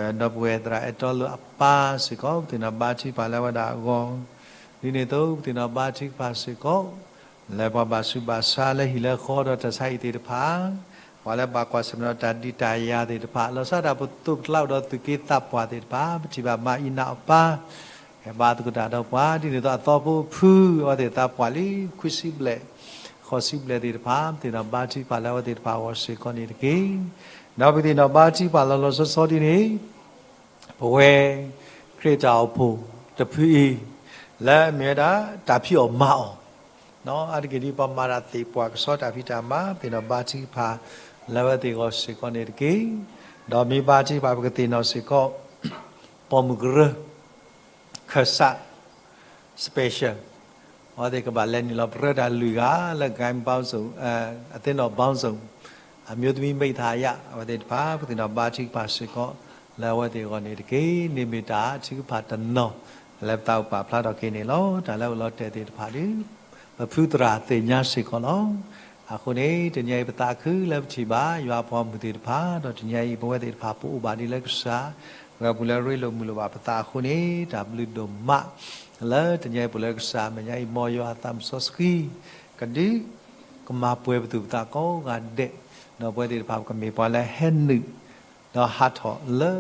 ဒီပုၢ်ဝဲၢ်သရၣ်အဲၣ်တီလၢအပၢ်စ့ၢ်ကီး ပသ့ၣ်နီၣ်ဘါထုကဖၣ်လၢအဝဲဒၣ်အဂီၢ် ဒ်န့ၣ်အသိး ပသ့ၣ်နီၣ်ဘါထုကဖၣ်စ့ၢ်ကီး လၢပှၤဘၣ်ဆူးဘၣ်ဆါလၢဟံၣ်လၢဃီဒီးတၢ်ဆါဟံၣ်သ့ၣ်တဖၣ် ပှၤလၢဘၣ်ကွၢ်ဆၢၣ်မဲာ်ဒီးတၢ်ဒုးတၢ်ယၤသ့ၣ်တဖၣ် လီၤဆီဒၣ်တၢ်ပသိးပကျါအိၣ်ဒီးသူၣ်က့သးပှၢ်သ့ၣ်တဖၣ် ပထံၣ်ဘၣ်မၤအံၤနၤအပၢ် ဟဲဘါသကိးတၢ်ဒီးပှၤ ဒ်န့ၣ်အသိးအသီဖိဖု အဝဲသ့ၣ်သးပှၢ်လံ ခွံဆံဘျဲၣ် ဃိးဆံဘျဲၣ်သ့ၣ်တဖၣ် ပသ့ၣ်နီၣ်ဘါထုကဖၣ်လၢအဝဲသ့ၣ်တဖၣ်အဂီၢ်စ့ၢ်ကီးန့ၣ်တက့ၢ်. ဒီးပကသ့ၣ်နီၣ်ဘါထုကဖၣ်လီၤလီၤဆီဆီဒ်န့ၣ် ပဝဲ ခရံာ်တၢ်အိၣ်ဖှိၣ်တဖုအံၤ လၢအမ့ၢ်ဝဲဒၣ် တၢ်ဖံးအီၣ်မၤအီၣ် အါတက့ၢ်ဒ်ပှၤမၤတၢ်သ့ၣ်ပှၢ်ကဆှီတၢ်ဖံးတၢ်မၤ ပသ့ၣ်နီၣ်ဘါထုကဖၣ် လၢအဝဲသ့ၣ်အဂီၢ်စ့ၢ်ကီးန့ၣ်တက့ၢ်. ဒီးမ့ၢ်ဘၣ်တ့ၢ်ပှၤပကသ့ၣ်နီၣ်စ့ၢ်ကီး ပိာ်မုၣ်ကရၢ ခၢၣ်စး special အဝဲသ့ၣ်ကဘၣ်လဲၤနုာ်လီၤပြၢတၢ်လွံၢ်ဂၤလၢ ဂိုဏ်းပေါင်းစုံ အသင်းတော်ပေါင်းစုံ အမျိုးသမီးမိသားအယ အဝဲသ့ၣ်တဖၣ် ပသ့ၣ်နီၣ်ဘါထုကဖၣ်စ့ၢ်ကီး လၢအဝဲသ့ၣ်အဂီၢ်န့ၣ်တက့ၢ်. န့ၣ်မ့ၢ်တၢ်ထုကဖၣ်တနီၤ လၢပသးအိၣ်ပာ်ဖျါထီၣ်က့ၤန့ၣ်လီၤ. တၢ်လၢအအိၣ်လီၤတဲာ်သ့ၣ်တဖၣ်ဒီး ပဖုသရၣ်သ့ၣ်ညါစ့ၢ်ကီးလီၤ. အဃိန့ၣ် တနံၤအံၤပသးခုလၢပထံၣ်ဘၣ် ယွၤအပှၤမုၢ်သ့ၣ်တဖၣ် ဒီးတနံၤအံၤ ပဝဲသ့ၣ်တဖၣ်ပအိၣ်ဘၣ်ဒ်လၢကစၢ် ဂၢၢ်ပူၤလၢရ့လိာ်မုာ်လိာ်ဘၣ်ပသးအဃိန့ၣ် တၢ်ဘျုးဒိၣ်မး လၢတနံၤအံၤပအိၣ်လၢကစၢ်အမဲာ်ညါအံၤ မ်ယွၤအသးမုၣ်စီဆှံ ကဒုး ကမၤပှဲၤပသူၣ်ပသးကိးဂၤဒဲး, ဒီးပဝဲသ့ၣ်တဖၣ်ပကမ့ၢ်ပှၤလၢဟဲနုာ် ဒီးဟးထီၣ်လၢ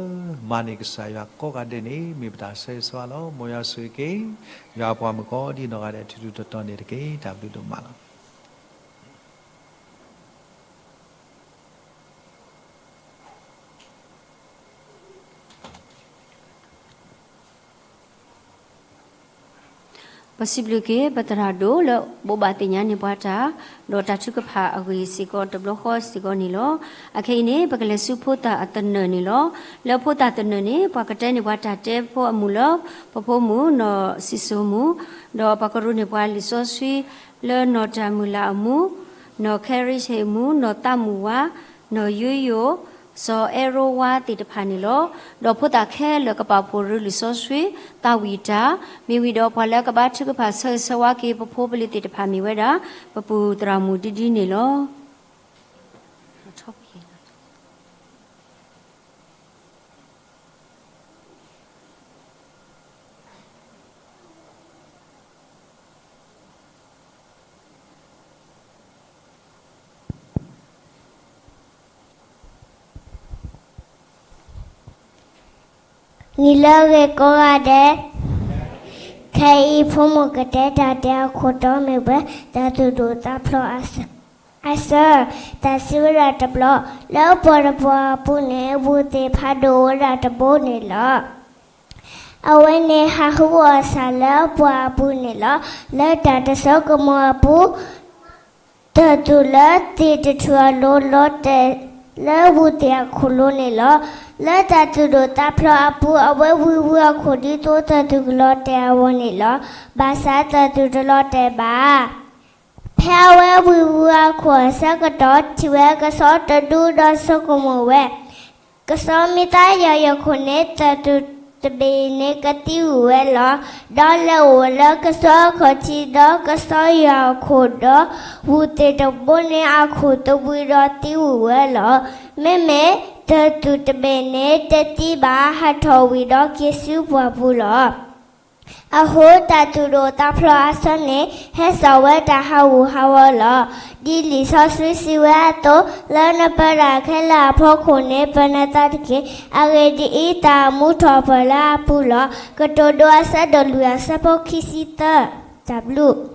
မၤန့ၢ်ကစၢ်ယွၤကိးဂၤဒဲးန့ၣ် မ့ၢ်ပတၢ်ဆၢဂ့ၤဆၢဝါလီၤ. မ်ယွၤဆိၣ်ဂ့ၤက့ၤ ယွၤအပှၤမုၣ်ကိးဒ်နီၢ်ဂၤဒဲး ထူထူတီတီန့ၣ်တက့ၢ်. တၢ်ဘျုးဒိၣ်မးလီၤ. ပစံးဘျုးက့ၤ ပသရၣ်ဒိၣ်လၢဘိးဘၣ်သ့ၣ်ညါန့ၢ်ပှၤတၢ်, ဒီးတၢ်ထုကဖၣ်အဂ့ၢ်စ့ၢ်ကီးတဘျီဃီစ့ၢ်ကီးန့ၣ်လီၤ. အခဲအံၤန့ၣ် ပကလဲၤဆူဖိသၣ်အသနၢၣ်န့ၣ်လီၤ. လၢဖိသၣ်သနၢၣ်န့ၣ် ပှၤကတဲန့ၢ်ပှၤတၢ်တဲဖိအမုၢ်လၢ ပဖိမုၣ်နီၢ်စံၣ်စိၤမုၣ်, ဒီးပှၤကရူးန့ၢ်ပှၤလံာ်စီဆှံ လၢနီၢ်တၢ်မုၢ်လၢ်အမူ, နီၢ်ခဲရံဆ့ၣ်မူ, နီၢ်သးမုၢ်ဝါ, နီၢ်ယိယိ, စီၤအဲရိဝါသ့ၣ်တဖၣ်န့ၣ်လီၤ. ဒီးဖိသၣ်ခဲလၢာ်ကပာ်ဖှိၣ်ရူလံာ်စီဆှံ သးဝံၣ်တၢ်, မ့ၢ်ဝံၤဒီးပှၤလၢကဘါထုကဖၣ်ဆၢဂ့ၤဆၢဝါက့ၤပဖိပလံၤသ့ၣ်တဖၣ်မ့ၢ်ဝဲဒၣ် ပပုၢ်သရၣ်မုၣ်ဒ်ဒ်န့ၣ်လီၤ. နံၤလၢအဂ့ၤကိးဂၤဒဲး, ခဲအံၤ ဖိမုၣ်ကတဲတၢ်တဲအခိၣ်တီမ့ၢ်ဝဲ တၢ်သူၣ်ဒိၣ်သးဖျိးအဆၢ, အဆၢ, တၢ်စံးဝဲဒၣ်တဘျီ, လၢပှၤတပှၤအပူၤန့ၣ် ဝူသ့ၣ်ဖးဒိၣ်ဝဲဒၣ်တဘိန့ၣ်လီၤ. အဝဲန့ၣ်ဟးဟူအီၣ်ဆၣ်လၢပှၤအပူၤန့ၣ်လီၤ. လၢတၢ်တစိကမီၤအပူၤ တၢ်သူၣ်လၢသ့ၣ်တထူၣ်အလိၤလီၤတဲာ်လၢဝူသ့ၣ်အခိၣ်လိၤန့ၣ်လီၤ. လၢတၢ်သူၣ်ဒိၣ်သးဖျိးအပူၤ အဝဲဝံဝံအခိၣ်ဒ်သိးတၢ်သူၣ်ကလီၤတဲာ်အဂီၢ်န့ၣ်လီၤ. ဘၣ်ဆၣ်တၢ်သူၣ်တလီၤတဲာ်ဘၣ်. ဖဲအဝဲဝံဝံအခိၣ်အဆၢကတီၢ် ထံၣ်ဝဲကဆီတဒူဒီးဆိကမိၣ်ဝဲ ကဆီမ့ၢ်သးယီၤယခိၣ်န့ၣ် တၢ်သူၣ်တဘ့ၣ်န့ၣ်ကသံဝံၤဝဲလီၤ. ဒီးလဲၤအိၣ်လၢကဆီအခီၣ်ထံးဒီးကဆီယီၤအခိၣ်ဒီး ဝူသ့ၣ်တဘိန့ၣ်အခိၣ်သဝံဒီးသံဝံၤဝဲလီၤ. မ့မ့ၢ်တၢ်သူၣ်တဘ့ၣ်န့ၣ်တသံဘၣ် ဟးထီၣ်ဝံၤဒီးက့ၤဆူပှၢ်ပူၤလီၤ. အဃိ တၢ်သူၣ်ဒိၣ်သးဖျိးအဆၢန့ၣ် ဟဲစိာ်ဝဲတၢ်ဟးဂူာ်ဟးဂီၤလီၤ. ဒ်လံာ်စီဆှံစံးဝဲအသိး, လၢနပၢတၢ်ခဲလၢာ်အဖီခိၣ်န့ၣ် ပၢနသးတက့ၢ်. အဂ့ၢ်ဒ်အံၤ, တၢ်မူထီၣ်ပၢၢ်လၢအပူၤလီၤ. ကတိၤဒိအဆၢဒိၣ်လွံၢ်အဆၢဖိခံဆံသၢ. တၢ်ဘျုးမး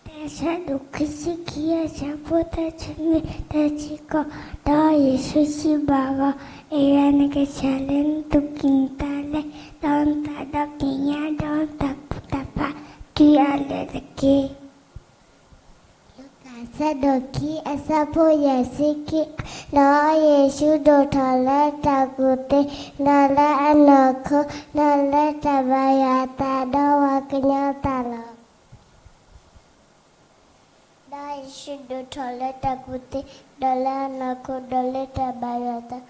သဲအဆၢဒိၣ်ခံဆံခံ အဆၢဖိသၢဆံမ့ၢ်တဆံဃိး, ဒီးယ့ၣ်ၡူးစံးဘၣ်အီၤ, အံၤ နကစၢ်လၢနသူၣ်ကံၢ်နသးလဲ, ဒီးနသးဒီက့ၤညါ, ဒီးနတၢ်ကူၣ်တၢ်ဖးတုၤအလၢာ်တက့ၢ်. လူၤကၣ်အဆၢဒိၣ်ခံ အဆၢဖိယဲၢ်ဆံခံ, ဒီးယ့ၣ်ၡူးဒိၣ်ထီၣ်လၢတၢ်ကူၣ်သ့, ဒီးလၢအနီၢ်ခိ, ဒီးလၢတၢ်ဘၣ်ယွၤအသး, ဒီးပှၤကညီအသးလီၤ. ဒီးယ့ၣ်ၡူးဒိၣ်ထီၣ်လၢတၢ်ကူၣ်သ့, ဒီးလၢအနီၢ်ခိ, ဒီးလၢတၢ်ဘၣ်ယွၤအသး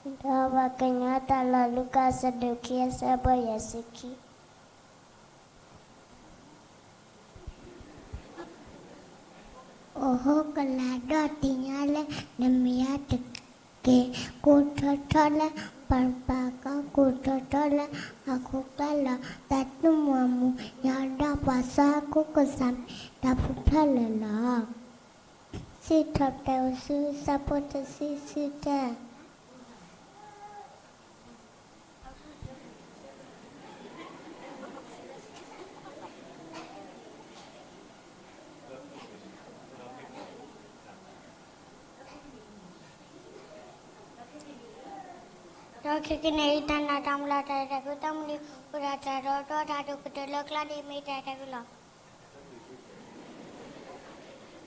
ဒီးပှၤကညီတၢ်လီၢ် လူၤကၣ်အဆၢဒိၣ်ခံ အဆၢဖိယဲၢ်ဆံခံ. အိၣ်ဟိကလာ်ဒီးသ့ၣ်ညါလၢ နမ့ၢ်ယၤတက့ၢ်. ကိးထီၣ်ထီလၢပှၤတပၤကီ, ကိးထီၣ်ထီလၢအခိၣ်ကျါလီၤ. တၢ်သူၣ်မူအမူၤ ယၤဒီးပှၤစီၤကိးကစၢ်မ့ၢ် တၢ်ဖုဖၢလၢာ်လီၤ. စံးထီၣ်ပတြၢၤ အိၣ်ဆူအဆၢဖိတဆံ ဆံတၢ. ဒီးခဲကနံၣ်အံၤ တၢ်နာ်တၢ်မုၢ်လၢ် တၢ်အဲၣ်တၢ်ကွံတၢ်မုၢ်လၢ် အိၣ်ဒီးတၢ်တီတီတၢ်ဒိၣ်ကတၢၢ်လၢကျါန့ၣ် မ့ၢ်တၢ်အဲၣ်တၢ်ကွံလီၤ.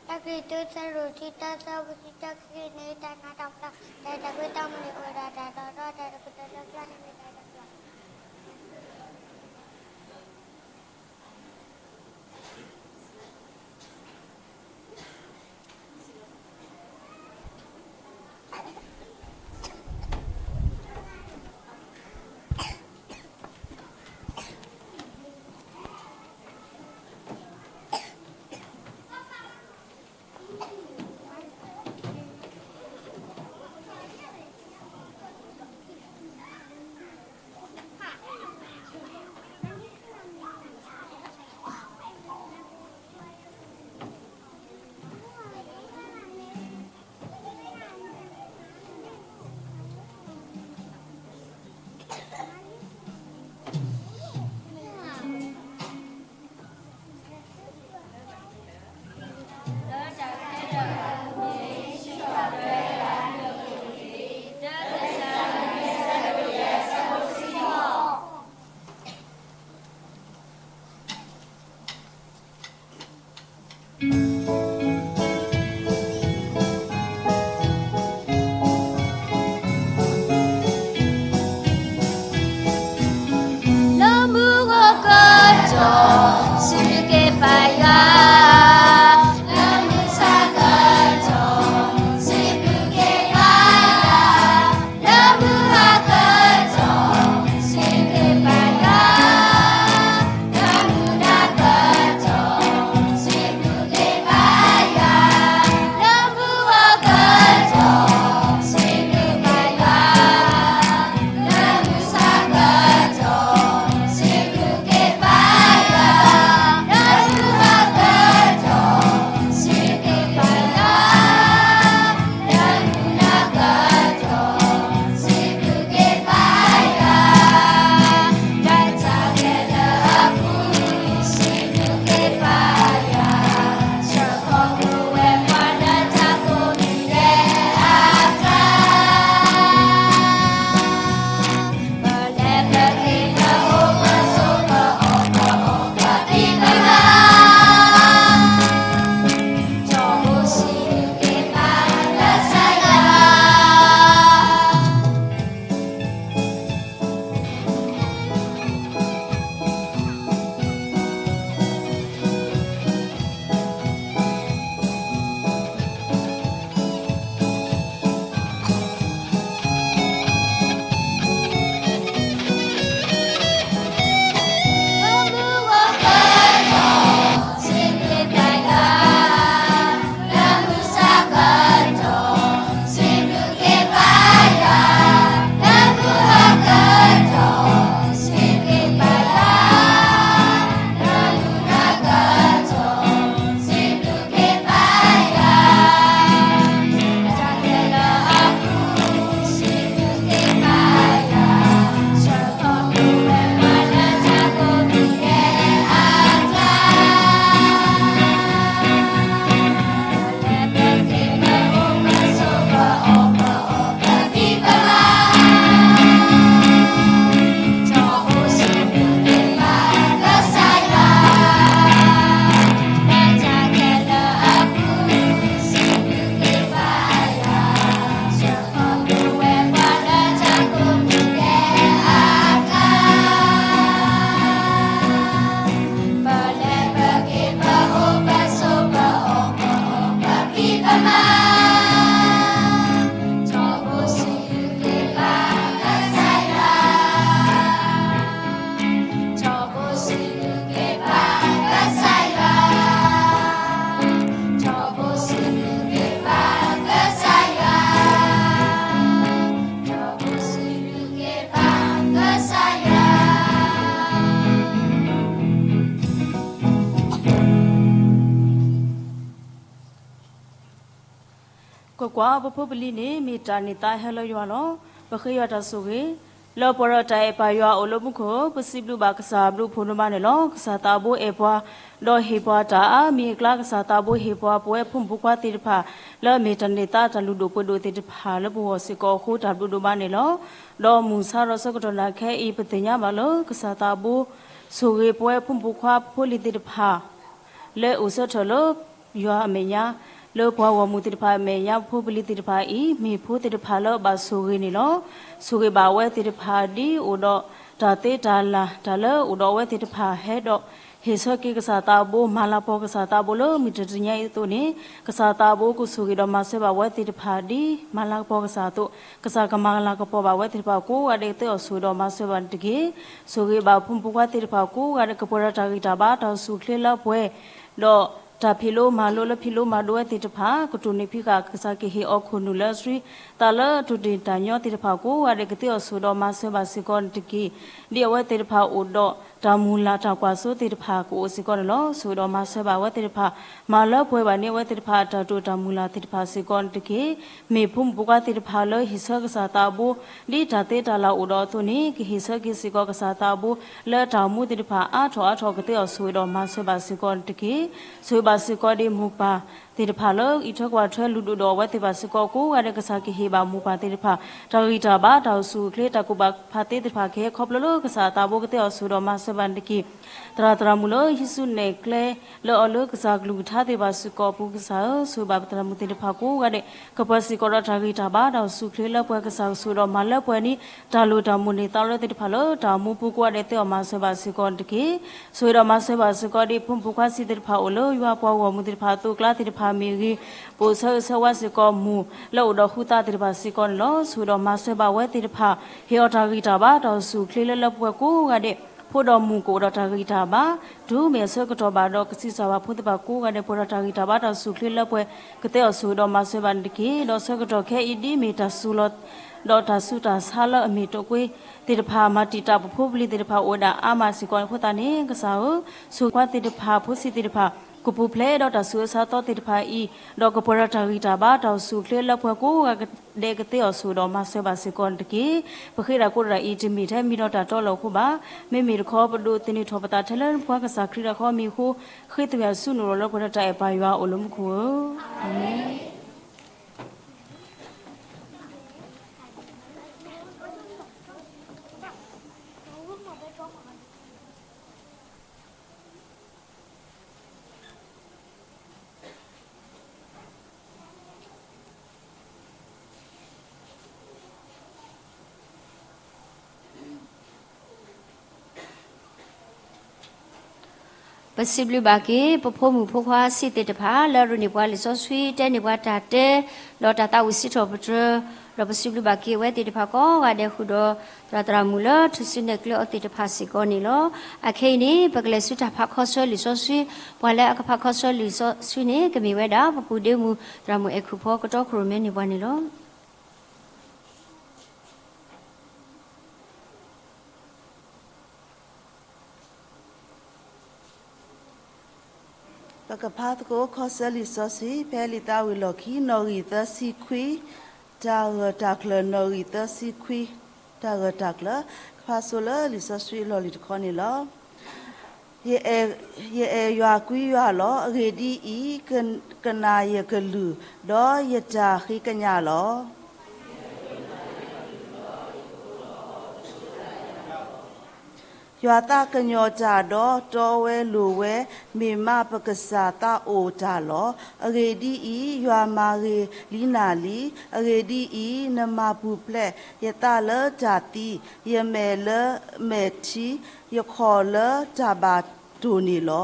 တၢ်ကရံၣ်သူး အဆၢဒိၣ်တဆံတၢ အဆၢဖိတဆံတၢ, ခဲကနံၣ်အံၤ တၢ်နာ်တၢ်မုၢ်လၢ် တၢ်အဲၣ်တၢ်ကွံတၢ်မုၢ်လၢ် အိၣ်ဒီးတၢ်တီတီတၢ်ဒိၣ်ကတၢၢ်လၢကျါန့ၣ် မ့ၢ်တၢ်အဲၣ်တၢ်ကွံလီၤ. ကွၢ်ကွၢ်, ပဖိပလံၤန့ၣ် မ့ၢ်တၢ်န့ၢ်သါဟဲလၢယွၤလီၤ. ပဃ့ယွၤတၢ်ဆိၣ်ဂ့ၤ, လၢပှၤဒီးတၢ်အဲၣ်ပာ်ယွၤအအိၣ်လၢမူခိၣ်ဧၢ, ပစံးဘျုးဘၣ်ကစၢ်ဘျုးဖှိၣ်ဒိၣ်မးန့ၣ်လီၤ. ကစၢ်သးဘိအဲၣ်ပှၤ, ဒီးဟ့ၣ်ပှၤတၢ်အါမံၤအကျါ, ကစၢ်သးဘိဟ့ၣ်ပှၤပဝဲဖိမုၣ်ဖိခွါသ့ၣ်တဖၣ်, လၢအမ့ၢ်တၢ်န့ၢ်သါတၢ်လုၢ်ဒိၣ်ပှ့ၤဒိၣ်သ့ၣ်တဖၣ်လၢပဂီၢ်စ့ၢ်ကီးအဃိ တၢ်ဘျုးဒိၣ်မးန့ၣ်လီၤ. ဒီးမုၢ်ဆါဒီးဆၢကတီၢ်နၤခဲအံၤ ပသ့ၣ်ညါဘၣ်လၢ ကစၢ်သးဘိ ဆိၣ်ဂ့ၤပဝဲဖိမုၣ်ဖိခွါဖိလံၤသ့ၣ်တဖၣ် လၢအိၣ်ဆၢထၢၣ်လၢယွၤအမဲာ်ညါ, လၢပှၤဂီၢ်မုၢ်သ့ၣ်တဖၣ်အမဲာ်ညါ, ဖိပလံၤသ့ၣ်တဖၣ်အံၤ မ့ၢ်ဖိသ့ၣ်တဖၣ်လၢအဘၣ်ဆိၣ်ဂ့ၤန့ၣ်လီၤ. ဆိၣ်ဂ့ၤဘၣ်အဝဲသ့ၣ်တဖၣ်ဒ်အိၣ်ဒီးတၢ်သ့တၢ်လၤ, တၢ်လၢအိၣ်ဒီးအဝဲသ့ၣ်တဖၣ်ဟဲဒီး ဟ့ၣ်ဆၢက့ၤကစၢ်သးဘိ, မၤလၤကပီၤကစၢ်သးဘိလၢမုၢ်တနံၤညါအံၤအသိးန့ၣ်, ကစၢ်သးဘိကဆိၣ်ဂ့ၤဒီးမၤစၢၤဘၣ်ဝဲသ့ၣ်တဖၣ်ဒ်မၤလၤကပီၤကစၢ်အသိး, ကစၢ်ကမၤလၤကပီၤဘၣ်ဝဲသ့ၣ်တဖၣ်ကိးဂၤဒဲးကသ့အီၤဆိၣ်ဂ့ၤဒီးမၤစၢၤဘၣ်တက့ၢ်. ဆိၣ်ဂ့ၤဘၣ်ဖိမုၣ်ဖိခွါသ့ၣ်တဖၣ်ကိးဂၤဒဲး ကပှဲၤဒီးတၢ်ဂံၢ်တၢ်ဘါတၢ်အိၣ်ဆူၣ်အိၣ်ချ့လၢပှဲၤ, ဒီးတၢ်ဖံးလိမၤလိလၢဖံးလိမၤဒိးဝဲသ့ၣ်တဖၣ် ကတိၢ်နီၣ်ဖံးဃာ် ကစၢ်ကဟ့ၣ်အီၤခိၣ်နူာ်လၢအဆှံ, တၢ်လၢအတိၢ်တ့ၢ်တၢ်ညီသ့ၣ်တဖၣ်ကိးဂၤဒဲး ကသ့အီၤဆိၣ်ဒီးမၤစၢၤဘၣ်စ့ၢ်ကီးတက့ၢ်. ဒ်အဝဲသ့ၣ်တဖၣ်အိၣ်ဒီးတၢ်မုၢ်လၢ်တၢ်ကွၢ်စိသ့ၣ်တဖၣ်ကအိၣ်စ့ၢ်ကီးန့ၣ်လီၤ. ဆိၣ်ဂ့ၤဒီးမၤစၢၤဘၣ်အဝဲသ့ၣ်တဖၣ်, မၤလၢပှဲၤဘၣ်န့ၢ်အဝဲသ့ၣ်တဖၣ်အတၢ်တိာ်တၢ်မုၢ်လၢ်သ့ၣ်တဖၣ်စ့ၢ်ကီးတက့ၢ်. မ့ၢ်ဖိမုၣ်ဖိခွါသ့ၣ်တဖၣ်လၢဟ့ၣ်ဆၢကစၢ်သးဘိ ဒ်တၢ်သ့တၢ်လၤအိၣ်ဒီးအသိးန့ၣ် ကဟ့ၣ်ဆၢက့ၤစ့ၢ်ကီးကစၢ်သးဘိ လၢတၢ်အိၣ်မူသ့ၣ်တဖၣ်အါထီၣ်အါထီၣ် ကသ့အီၤဆိၣ်ဂ့ၤဒီးမၤစၢၤဘၣ်စ့ၢ်ကီးတက့ၢ်. ဆိၣ်ဂ့ၤဘၣ်စ့ၢ်ကီးဒ်မိၢ်ပၢ်သ့ၣ်တဖၣ်လၢ အံးထွဲကွၢ်ထွဲလုၢ်ဒိၣ်ဒီးအဝဲသ့ၣ်တဖၣ်စ့ၢ်ကီးကိးဂၤဒဲး ကစၢ်ကဟ့ၣ်ဘၣ်မိၢ်ပၢ်သ့ၣ်တဖၣ် တၢ်ဂံၢ်တၢ်ဘါတၢ်အိၣ်ဆူၣ်အိၣ်ချ့ တၢ်ကူၣ်ဘၣ်ကူၣ်ဖးသ့သ့ၣ်တဖၣ် ကဟဲခီဖျိလၢကစၢ်အသးဘိ ကသ့အီၤဆိၣ်ဂ့ၤဒီးမၤစၢၤဘၣ်တက့ၢ်. သရၣ်သရၣ်မုၣ်လၢဟံးစုနဲၣ်ကျဲ လၢအီၤလၢကစၢ်ကလုၢ်ကထါသ့ၣ်တဖၣ်စ့ၢ်ကီးအပူၤကစၢ်ဧၢ, ဆိၣ်ဂ့ၤဘၣ်ပသရၣ်မုၣ်သ့ၣ်တဖၣ်ကိးဂၤဒဲး ကပှဲၤစ့ၢ်ကီးဒီးတၢ်ဂံၢ်တၢ်ဘါတၢ်အိၣ်ဆူၣ်အိၣ်ချ့လၢပှဲၤ ကစၢ်ကဆိၣ်ဒီးမၤလၢပှဲၤန့ၣ် တၢ်လိၣ်တၢ်မိၣ်န့ၢ်သါလၢသ့ၣ်တဖၣ်လၢတၢ်အိၣ်မူပူၤကိးဂၤဒဲး သ့အီၤမၤစၢၤဘၣ်စ့ၢ်ကီးတက့ၢ်. ဆိၣ်ဂ့ၤဒီးမၤစၢၤဘၣ်စ့ၢ်ကီးဒ်ဖိမုၣ်ဖိခွါစံးသ့ၣ်တဖၣ်အိၣ်လၢယွၤပှၤဂီၢ်မုၢ်သ့ၣ်တဖၣ်အသိးအကျါသ့ၣ်တဖၣ်မ့ၢ်ဂ့ၤ, ပအိၣ်ဆၢဂ့ၤဆၢဝါစ့ၢ်ကီးမုၢ်လၢအိၣ်ဒီးဃူသးသ့ၣ်တဖၣ်စ့ၢ်ကီးန့ၣ်လီၤ. ဆိၣ်ဂ့ၤဒီးမၤစၢၤဘၣ်ဝဲသ့ၣ်တဖၣ် ဟ့ၣ်အီၤတၢ်ဂံၢ်တၢ်ဘါတၢ်အိၣ်ဆူၣ်အိၣ်ချ့လၢလၢပှဲၤပှဲၤကိးဂၤဒဲး, ဖိဒီးမုၢ်ကအိၣ်ဒီးတၢ်ဂံၢ်တၢ်ဘါ တုၤမ့ၢ်အဆၢကတီၢ်ဘၣ်ဒီး ကဆံးစၢ်ဘၣ်ဖိသ့ၣ်တဖၣ်ကိးဂၤဒဲး ပှဲၤဒီးတၢ်ဂံၢ်တၢ်ဘါတၢ်အိၣ်ဆူၣ်အိၣ်ချ့လၢပှဲၤ ကသ့အီၤဆိၣ်ဂ့ၤဒီးမၤစၢၤဘၣ်န့ၣ်တက့ၢ်. ဒီးဆၢကတီၢ်ခဲအံၤဒ်မ့ၢ်တၢ်စူၤလီၤ ဒီးတၢ်ဆူးတၢ်ဆါလၢအမ့ၢ်တကွ့သ့ၣ်တဖၣ် မၤတံာ်တာ်ပဖိပလံၤသ့ၣ်တဖၣ်အိၣ်ဝဲဒၣ်အါမးစ့ၢ်ကီးန့ၣ်အဃိသတးန့ၣ် ကစၢ်ဧၢ, ဆိၣ်ဂ့ၤဖိခွါသ့ၣ်တဖၣ် ဖိဆံးသ့ၣ်တဖၣ် ကပူၤဖျဲးဒီးတၢ်ဆူးအဆါသီသ့ၣ်တဖၣ်အံၤ, ဒီးကပှဲၤဒီးတၢ်ဂံၢ်တၢ်ဘါတၢ်အိၣ်ဆူၣ်အိၣ်ချ့လၢပှဲၤကိးဂၤဒဲး ကသ့အီၤဆိၣ်ဂ့ၤဒီးမၤစၢၤဘၣ်စ့ၢ်ကီးန့ၣ်တက့ၢ်. ပဃ့တၢ်ကိးတၢ်ဒၣ်အံၤ တမ့ၢ်ထဲမံၤဒီးတၢ်တီလၢအဃိဘၣ်. မ့မ့ၢ်တခီပဒိးသန့ၤထီၣ်ပသးထဲလၢနဖိခွါကစၢ်ခရံာ်တၢ်ဃီအမံၤအဃိ, ဃ့သွဲၣ်ဆူနုာ်လီၤလၢပှဲၤဒီးတၢ်အဲၣ်ပာ်ယွၤအအိၣ်လၢမူခိၣ်ဧၢ, အၤမ့ၣ်. ပစံးဘျုးဘၣ်က့ၤ ပဖိမုၣ်ဖိခွါဆံးသ့ၣ်တဖၣ် လၢအရ့န့ၢ်ပှၤလံာ်စီဆှံ တဲန့ၢ်ပှၤတၢ်တဲ ဒီးတၢ်သးဝံၣ်စံးထီၣ်ပတြၢၤ, ဒီးပစံးဘျုးဘၣ်က့ၤအဝဲသ့ၣ်တဖၣ်ကိးဂၤဒဲးဃုာ်ဒီး သရၣ်သရၣ်မုၣ်လၢထူၣ်စုနဲၣ်ကျဲအီၤသ့ၣ်တဖၣ်စ့ၢ်ကီးန့ၣ်လီၤ. အခဲအံၤန့ၣ် ပကလဲၤဆူတၢ်ဖးခီဆၢလံာ်စီဆှံ, ပှၤလၢအကဖးခီဆၢလံာ်စီဆှံန့ၣ် ကမ့ၢ်ဝဲဒၣ် ပပူၤဒ့မုၣ် သရၣ်မုၣ်အဲၣ်ခိၣ်ဖီ ကတီခိၣ်ရိၣ်မဲန့ၢ်ပှၤန့ၣ်လီၤ. ပကဖးသကိးခီဆၢလံာ်စီဆှံ ဖဲလံာ်သးဝံၣ်လီၢ်ခံ နီၣ်ဂံၢ်သၢဆံခွံ, တၢ်ဂၢၢ်တၢ်ကျၢၤ နီၣ်ဂံၢ်သၢဆံခွံ, တၢ်ဂၢၢ်တၢ်ကျၢၤ, ကဖးဆိလၢလံာ်စီဆှံအလီၢ်လံၤတခီန့ၣ်လီၤ. ယအဲၣ်ယွၤကွံယွၤလီၤ. အဂ့ၢ်ဒ်အံၤ, ကနၣ်ယကလုၢ်, ဒီးယတၢ်ဃ့ကညးလီၤ. ယွၤသးကညီၤတၢ်ဒီး တီဝဲလိၤဝဲ, မ့ၢ်မးပကစၢ်သးအိၣ်တၢ်လီၤ. အဂ့ၢ်ဒ်အံၤ, ယွၤမၤဂ့ၤလံနၤလံ. အဂ့ၢ်ဒ်အံၤ, နမၤပူၤဖျဲးယသးလၢတၢ်သံ, ယမဲာ်လၢမဲာ်ထံ, ယခီၣ်လၢတၢ်ဘၣ်တိၢ်န့ၣ်လီၤ.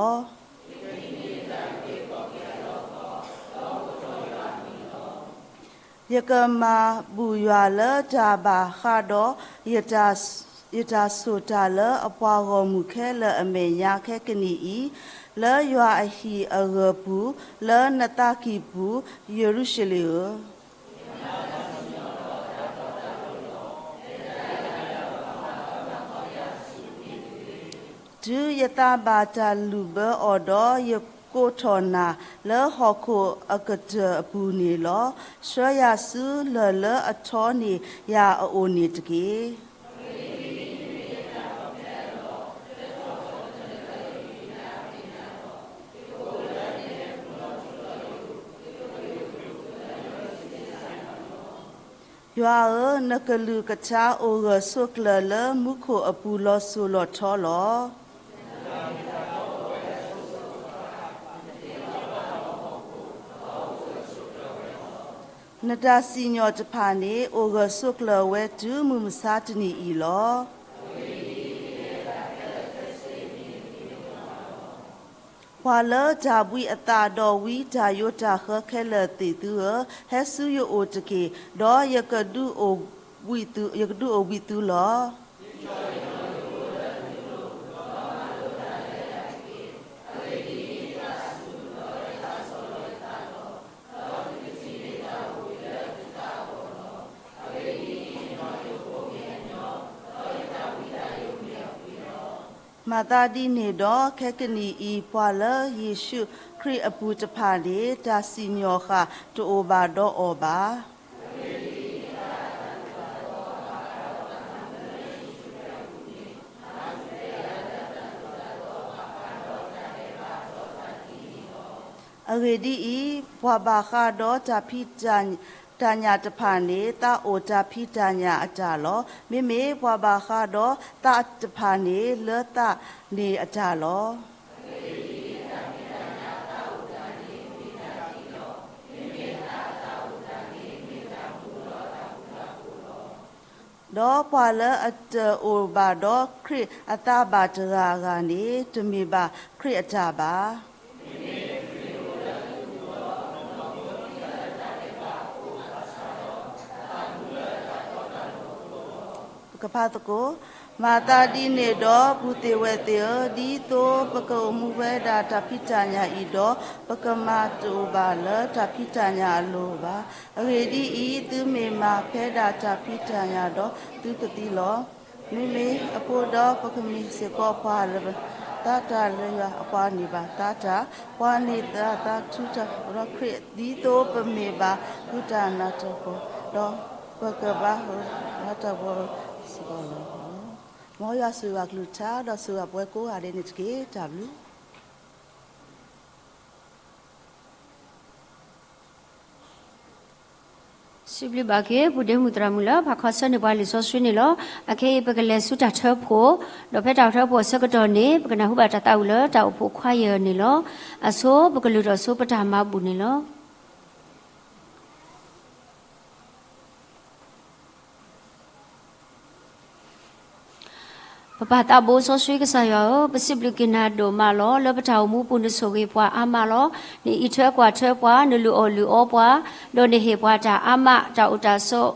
ယကမၤဘူၣ်ယွၤလၢတၢ်ဘၣ်ဃးဒီး ယတၢ်ဆိၣ်တၢ်လၢအပှၤဂီၢ်မုၢ်ခဲလၢာ်အမဲာ်ညါခဲကနံၣ်အံၤ, လၢယွၤအဟံၣ်အဂၢၢ်ပူၤ, လၢနသးကံၢ်ပူၤ, ယရူၤၡလ့ၣ်ဧၢ. တုၤယသးဘၣ်တၢ်လုၢ်ဘၢအီၤဒီး, ယ ကိးထီၣ်နၤလၢဟီၣ်ခိၣ်အကတၢၢ်အပူၤန့ၣ်လီၤ. ဆှၢယၤဆူလၢၢ်လၢအထီန့ၢ်ယၤအအိၣ်န့ၣ်တက့ၢ်. ယွၤဧၢ, နကလုၢ်ကထါအိၣ်ဂၢၢ်ဆိးကျၢၤလၢမူခိၣ်အပူၤလီၤစိၤလီၤထီလီၤ. နတၢ်စံၣ်ညီၣ်တဖၣ်န့ၣ် အိၣ်ဂၢၢ်ဆိးကျၢၤဝဲတုၤမုၢ်မဆါတနံၤအံၤလီၤ. ပှၤလၢတၢ်ဘှံးအသးဒီးဝံတၢ်ယိးတၢ်ဃၢခဲလၢာ်သ့ၣ်သုဧၢ, ဟဲဆူယအိၣ်တက့ၢ်, ဒီးယကဒုးအိၣ်ဘှံးသုလီၤ. မၤသးဒ်န့ၣ်ဒီး ခဲကနံၣ်အံၤ ပှၤလၢယ့ၣ်ၡူးခရံာ်အပူၤတဖၣ်န့ၣ် တၢ်စံၣ်ညီၣ်ဃၣ်တအိၣ်ဘၣ်ဒီးအီၤဘၣ်. အဂ့ၢ်ဒ်အံၤ, ပှၤဘၣ်ဃးဒီးတၢ်ဖံးတၢ်ညၣ်တဖၣ်န့ၣ် သးအိၣ်တၢ်ဖံးတၢ်ညၣ်အတၢ်လီၤ. မ့မ့ၢ်ပှၤဘၣ်ဃးဒီးသးတဖၣ်န့ၣ် လၢသးန့ၣ်အတၢ်လီၤ. ဒီးပှၤလၢအတအိၣ်ဘၣ်ဒီးခရံာ်အသးဘၣ်တဂၤဂၤန့ၣ် တမ့ၢ်ဘၣ်ခရံာ်အတၢ်ဘၣ်. ကဖးသကိး, မၤသးဒ်န့ၣ်ဒီး ပုၢ်သ့ၣ်ဝဲၢ်သ့ၣ်ဧၢ, ဒ်သိးပကအိၣ်မူဝဲဒၣ်တၢ်ဖံးတၢ်ညၣ်အံၤဒီး, ပကမၤတအိၣ်ဘၣ်လၢတၢ်ဖံးတၢ်ညၣ်အလိၤဘၣ်. အဂ့ၢ်ဒ်အံၤ, သုမ့ၢ်မၤဖဲဒၣ်တၢ်ဖံးတၢ်ညၣ်ဒီး သုကသံလီၤ. မ့မ့ၢ်အဃိဒီး ပကမ့ၢ်စ့ၢ်ကီးပှၤလၢ သးတၢ်လၢယွၤအပှၤန့ၣ်ဘၣ်သးတၢ်, ပှၤန့ၢ်သးသးထူတၢ်ဒီးခရံာ် ဒ်သိးပမ့ၢ်ဘၣ်ဃုာ်တၢ်နးတၢ်ဖှီၣ်, ဒီးပကဘၣ်ဃုာ်တၢ်နးတၢ်ဖှီၣ်စ့ၢ်ကီးလီၤ. မ်ယွၤဆိၣ်ဂ့ၤဘၣ်ကလုၢ်ကထါ ဒီးဆိၣ်ဂ့ၤဘၣ်ပဝဲကိးဂၤဒဲးန့ၣ်တက့ၢ်. တၢ်ဘျုး စံးဘျုးဘၣ်က့ၤ ပုၢ်ဒ့မုၣ်သရၣ်မုၣ်လၢ ဖးခီဆၢန့ၢ်ပှၤလံာ်စီဆှံန့ၣ်လီၤ. အခဲအံၤ ပကလဲၤဆူတၢ်ထၢဖှိၣ်, ဒီးဖဲတၢ်ထၢဖှိၣ်အဆၢကတီၢ်န့ၣ် ပကနၢ်ဟူဘၣ်တၢ်သးဝံၣ်လၢတၢ်အိၣ်ဖှိၣ်ခွါယၢၢ်န့ၣ်လီၤ. အဆိ ပကလုၢ်ထီၣ်ဆိပတၢ်မၤဘူၣ်န့ၣ်လီၤ. ပပၢ်သးဘိစီဆှံကစၢ်ယွၤဧၢ, ပစံးဘျုးက့ၤနၤဒိၣ်မးလီၤ. လၢပတၢ်အိၣ်မူပူၤနဆိၣ်ဂ့ၤပှၤအါမးလီၤ. နအံးထွဲကွၢ်ထွဲပှၤ, နလုၢ်အီၣ်လုၢ်အီပှၤ, ဒီးနဟ့ၣ်ပှၤတၢ်အါမး တၢ်အိၣ်တၢ်ဆိး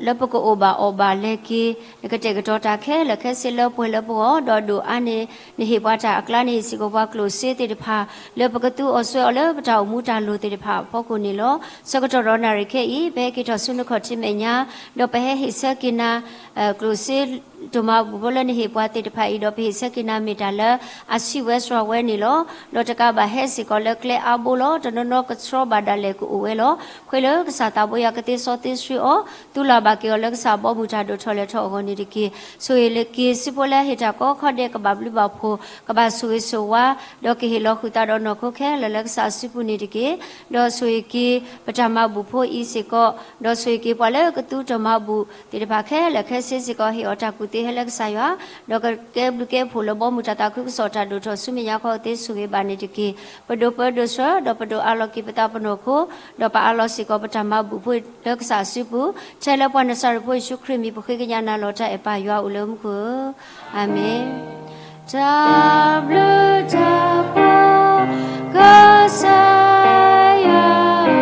လၢပကအိၣ်ဘၣ်အီၣ်ဘၣ်လဲၤက့ၤ, နကတဲာ်ကတီၤတၢ်ခဲလၢာ်ခဲဆ့လၢပှဲၤလၢပဂီၢ်, ဒီးဒိၣ်အါန့ၢ် နဟ့ၣ်ပှၤတၢ်အကျါန့ၣ် စ့ၢ်ကီးပှၤကျိၣ်စ့သ့ၣ်တဖၣ် လၢပကသူအီၤစွဲအီၤလၢပတၢ်အိၣ်မူတၢ်လိၣ်သ့ၣ်တဖၣ်အဖီခိၣ်န့ၣ်လီၤ. ဆၢကတီၢ်ဒီးနၣ်ရံၣ်ခဲအံၤ ပဟဲက့ၤထီၣ်ဆူနခီၣ်ထံးမဲာ်ညါ, ဒီးပဟဲဟ့ၣ်ဆၢက့ၤနၤ ကျိၣ်စ့တိၢ်မၤဘူၣ်ဖိလၢနဟ့ၣ်ပှၤသ့ၣ်တဖၣ်အံၤ, ဒီးပဟ့ၣ်ဆၢက့ၤနၤမ့ၢ်တၢ်လၢအဆံးဝဲစှၤဝဲန့ၣ်လီၤ. ဒီးတကးဘၣ်ဟဲစ့ၢ်ကီးလၢကျဲအါဘိလီၤ. တနီၤနီၤကဆှီဘၣ်ဒၣ်လဲာ်ကအိၣ်ဝဲလီၤ. ခွဲးလၢကစၢ်သးဘိယွၤကသ့စီသ့ဆှံအီၤ, သူလီၤဘၣ်က့ၤအီၤလၢကစၢ်ဘီမုၢ်တၢ်ဒိၣ်ထီၣ်လဲၤထီၣ်အဂီၢ်န့ၣ်တက့ၢ်. ဆိၣ်ဂ့ၤလၢက့ၤဆူဖိလၢဟ့ၣ်တၢ်ကီခီဒဲး ကဘၣ်ဘျုးဘၣ်ဖှိၣ်, ကဘၣ်ဆိၣ်ဂ့ၤဆိၣ်ဝါ, ဒီးကဟ့ၣ်လီၤဃုာ်သးဒီးနီၢ်ခိခဲလၢာ်လၢကစၢ်အစုပူၤန့ၣ်တက့ၢ်. ဒီးဆိၣ်ဂ့ၤက့ၤပတၢ်မၤဘူၣ်ဖိအံၤစ့ၢ်ကီး, ဒီးဆိၣ်ဂ့ၤက့ၤပှၤလၢကသူတၢ်မၤဘူၣ်သ့ၣ်တဖၣ်ခဲလၢာ်ခဲဆ့စ့ၢ်ကီး ဟ့ၣ်အီၤတၢ်ကူၣ်သ့ဟဲလၢကစၢ်ယွၤ, ဒီးကကဲဘျုးကဲဖှိၣ်လၢဘီမုၢ်တၢ်သးခုကစီၣ်တၢ်ဒိၣ်ထီၣ်ဆူမဲာ်ညါခီသ့ဆိၣ်ဂ့ၤဘၣ်န့ၣ်တက့ၢ်. ပဒိးပၢဒိးဆှၢ, ဒီးပဒိးအးလီၤက့ၤပသးပနီၢ်ခိ, ဒီးပအးလီၤစ့ၢ်ကီးပတၢ်မၤဘူၣ်ဖိလၢကစၢ်အစုပူၤ, ထဲလၢပှၤနၤစၤရ့းဖိယ့ၣ်ၡူးခရံာ်မံၤ ပဃ့ကညးနၤလီၤတၢ်အဲၣ်ပၢ်ယွၤအိၣ်လၢမူခိၣ်ဧၢ, အၤမ့ၣ်. တၢ်ဘျုးတၢ်ဖှိၣ် ကစၢ်ယွၤ,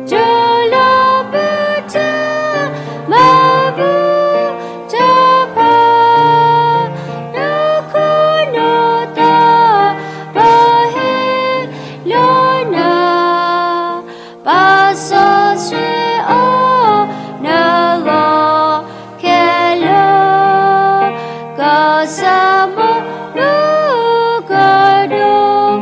တုၤလၢပတၢ်မၤဘူၣ်တဖၣ်, နခိၣ်နူာ်သး ပဟ့ၣ်လီၤနၤ, ပာ်စီဆှံအီၤနဂီၢ်ခဲလၢာ်, ကစၢ်မ့ၢ်လၢကဒိး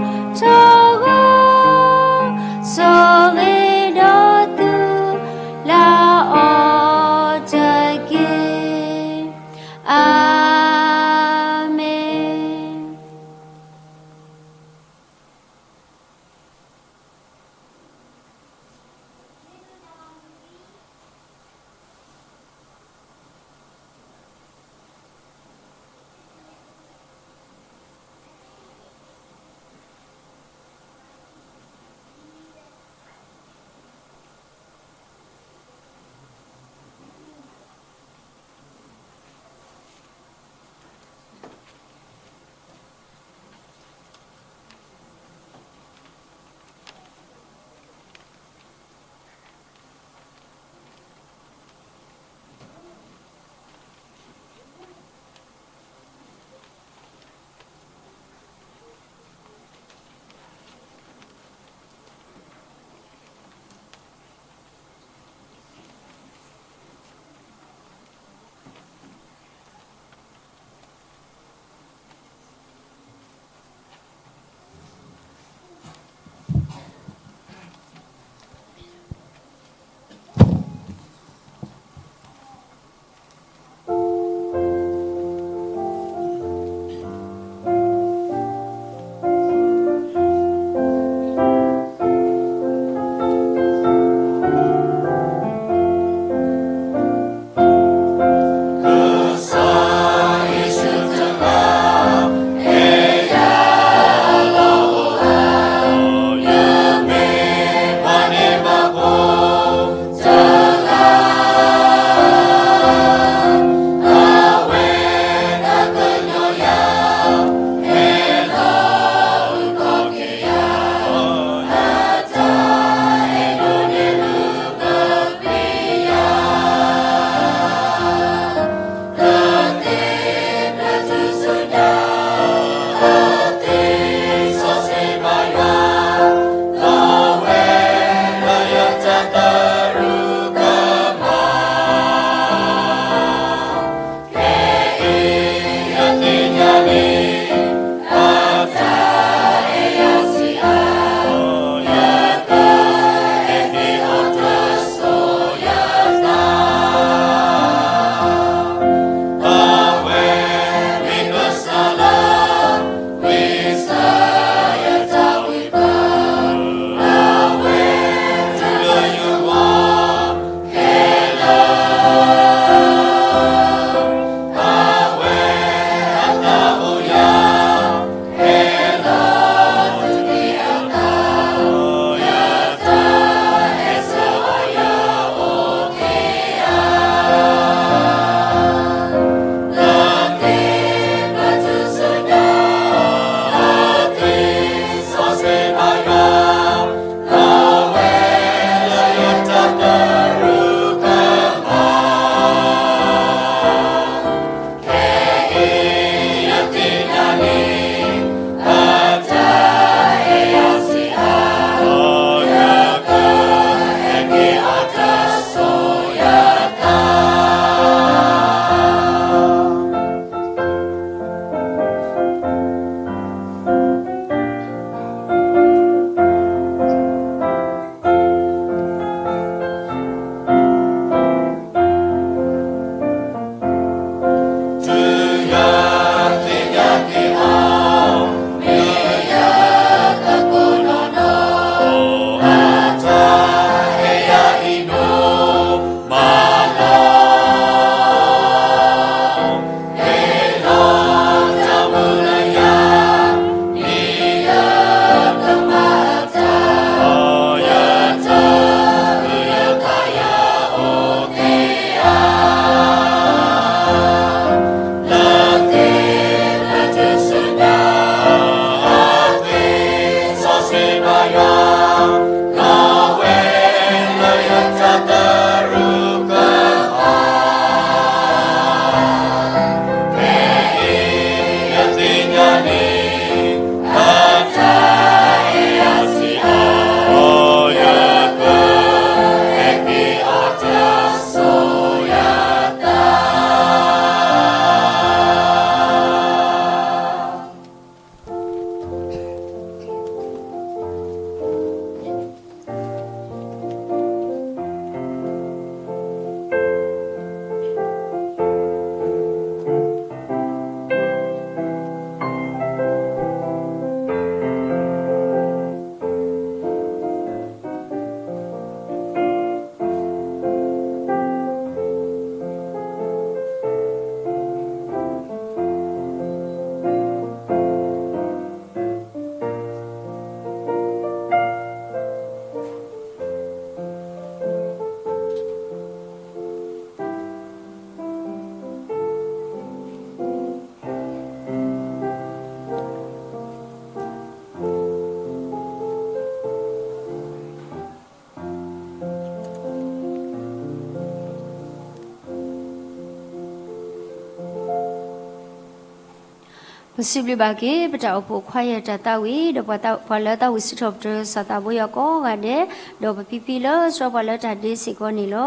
ပစံးဘျုးဘၣ်က့ၤ ပတၢ်အိၣ်ဖှိၣ်ခွါယဲၢ်တၢ်သးဝံၣ် ဒီးပှၤသး- ပှၤလၢသးဝံၣ်စံးထီၣ်ပတြၢၤစီၤသးဘိယီၤကိးဂၤဒဲး, ဒီးပဖံဖံလၢဆှၢပှၤလၢတၢ်ဒ့စ့ၢ်ကီးန့ၣ်လီၤ.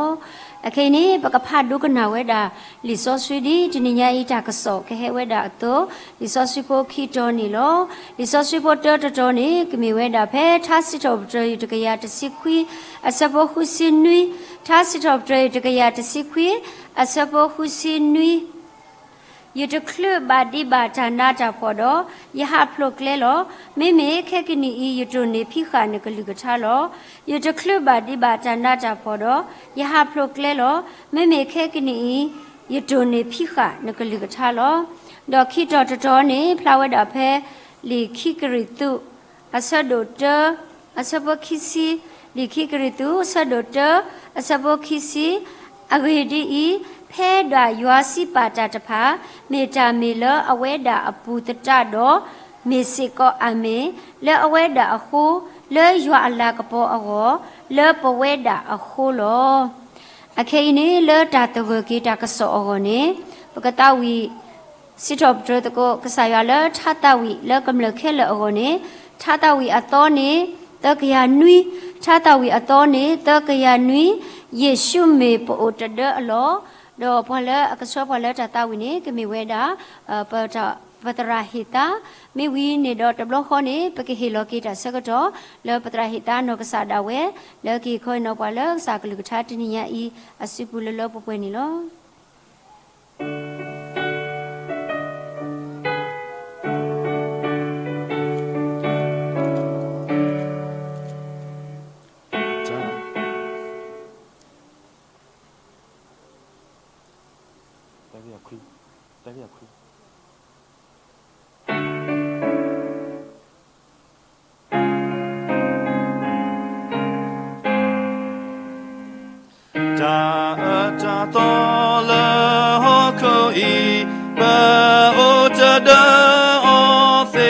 အခဲအံၤန့ၣ် ပကဖးဒိကနၣ်ဝဲဒၣ် လံာ်စီဆှံဒ်တနံၤညါအံၤတၢ်ကစီၣ်ကဟဲဝဲဒၣ်အသိး, လံာ်စီဆှံဖိခံတီၤန့ၣ်လီၤ. လံာ်စီဆှံဖိတၢတတီၤန့ၣ် ကမ့ၢ်ဝဲဒၣ်ဖဲထါစံးထီၣ်ပတြၢၤ တကယၤတဆံခွံ အဆၢဖိဃုဆံနွံ, ထါစံးထီၣ်ပတြၢၤ တကယၤတဆံခွံ အဆၢဖိဃုဆံနွံ ယတချုးဘၣ်ဒံးဘၣ်တၢ်နးတၢ်ဖှီၣ်ဒီး, ယဟးဖျိးကျဲလီၤ. မ့မ့ၢ်ခဲကနံၣ်အံၤ ယတိၢ်န့ၢ်ဖံးဃာ်နကလုၢ်ကထါလီၤ. ယတချုးဘၣ်ဒံးဘၣ်တၢ်နးတၢ်ဖှီၣ်ဒီး, ယဟးဖျိးကျဲလီၤ. မ့မ့ၢ်ခဲကနံၣ်အံၤ ယတိၢ်န့ၢ်ဖံးဃာ်နကလုၢ်ကထါလီၤ. ဒီးခံတီၤတတီၤန့ၣ် ဖျါဝဲဒၣ်ဖဲ လံာ်ခံကရံၣ်သူး အဆၢဒိၣ်တၢ အဆၢဖိခံဆံ, လံာ်ခံကရံၣ်သူး အဆၢဒိၣ်တၢ အဆၢဖိခံဆံ, အဂ့ၢ်ဒ်အံၤ, ဖဲဒၣ်ယွၤစံးပာ်တၢ်တဖၣ် မ့ၢ်တၢ်မ့ၢ်လၢအဝဲဒၣ်အပူၤသတးဒီး, မ့ၢ်စ့ၢ်ကီးအမ့ၢ်, လၢအဝဲဒၣ်အဃိ, လၢယွၤအလၤကပီၤအဂီၢ်, လၢပဝဲဒၣ်အဃိလီၤ. အခဲအံၤန့ၣ် လၢတၢ်သဂၢၢ်က့ၤတၢ်ကစီၣ်အဂီၢ်န့ၣ်, ပကသးဝံၣ် စံးထီၣ်ပတြၢၤသကိး ကစၢ်ယွၤလၢထါသးဝံၣ်လၢကမျၢၢ်ခဲလၢာ်အဂီၢ်န့ၣ်, ထါသးဝံၣ်အသီန့ၣ် သၢကယၤနွံ, ထါသးဝံၣ်အသီန့ၣ် သၢကယၤနွံ, ယ့ၣ်ၡူးမ့ၢ်ပအိၣ်တဒၢအလီၢ်, ဒီးပှၤလၢအကဆှၢပှၤလၢတၢ်သးဝံၣ်န့ၣ် ကမ့ၢ်ဝဲဒၣ် ပသရၣ်ဟ့ၣ်သါ, မ့ၢ်ဝံၤန့ၣ်ဒီးတဘျီဃီန့ၣ် ပကဟ့ၣ်လီၤက့ၤတၢ်ဆၢကတီၢ် လၢပသရၣ်ဟ့ၣ်သါနီၢ်ကစၢ်ဒၣ်ဝဲ လၢကဟ့ၣ်ခီနီၤပှၤလၢကစၢ်ကလုၢ်ကထါတနံၤညါအံၤ အစုပူၤလၢလၢပှဲၤပှဲၤန့ၣ်လီၤ. တၢ်အၢတၢ်သီလၢဟီၣ်ခိၣ်အံၤ ပအိၣ်တဒၢအီၤသ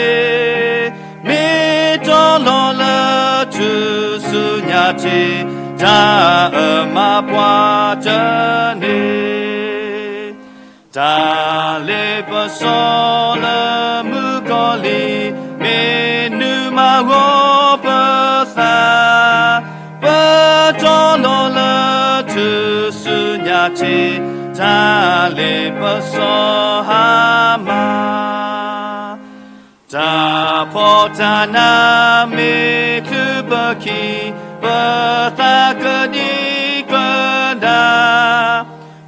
့, မ့ၢ်တီလီၤလၢထူၣ်စုညါထံး တၢ်အၢမၤပှၤတန့ၢ် တၢ်လ့ပစီလၢမုၣ်ကီၤလံၤ မ့ၢ်နုာ်မၤဂီၤပသး, ပတီလီၤလၢထူၣ်စုညါထံး တၢ်လ့ပစီဟါမၢ် တၢ်ဖှီၣ်တၢ်နးမ့ၢ်ချုးပခံ, ပသးကဒံကဒါ,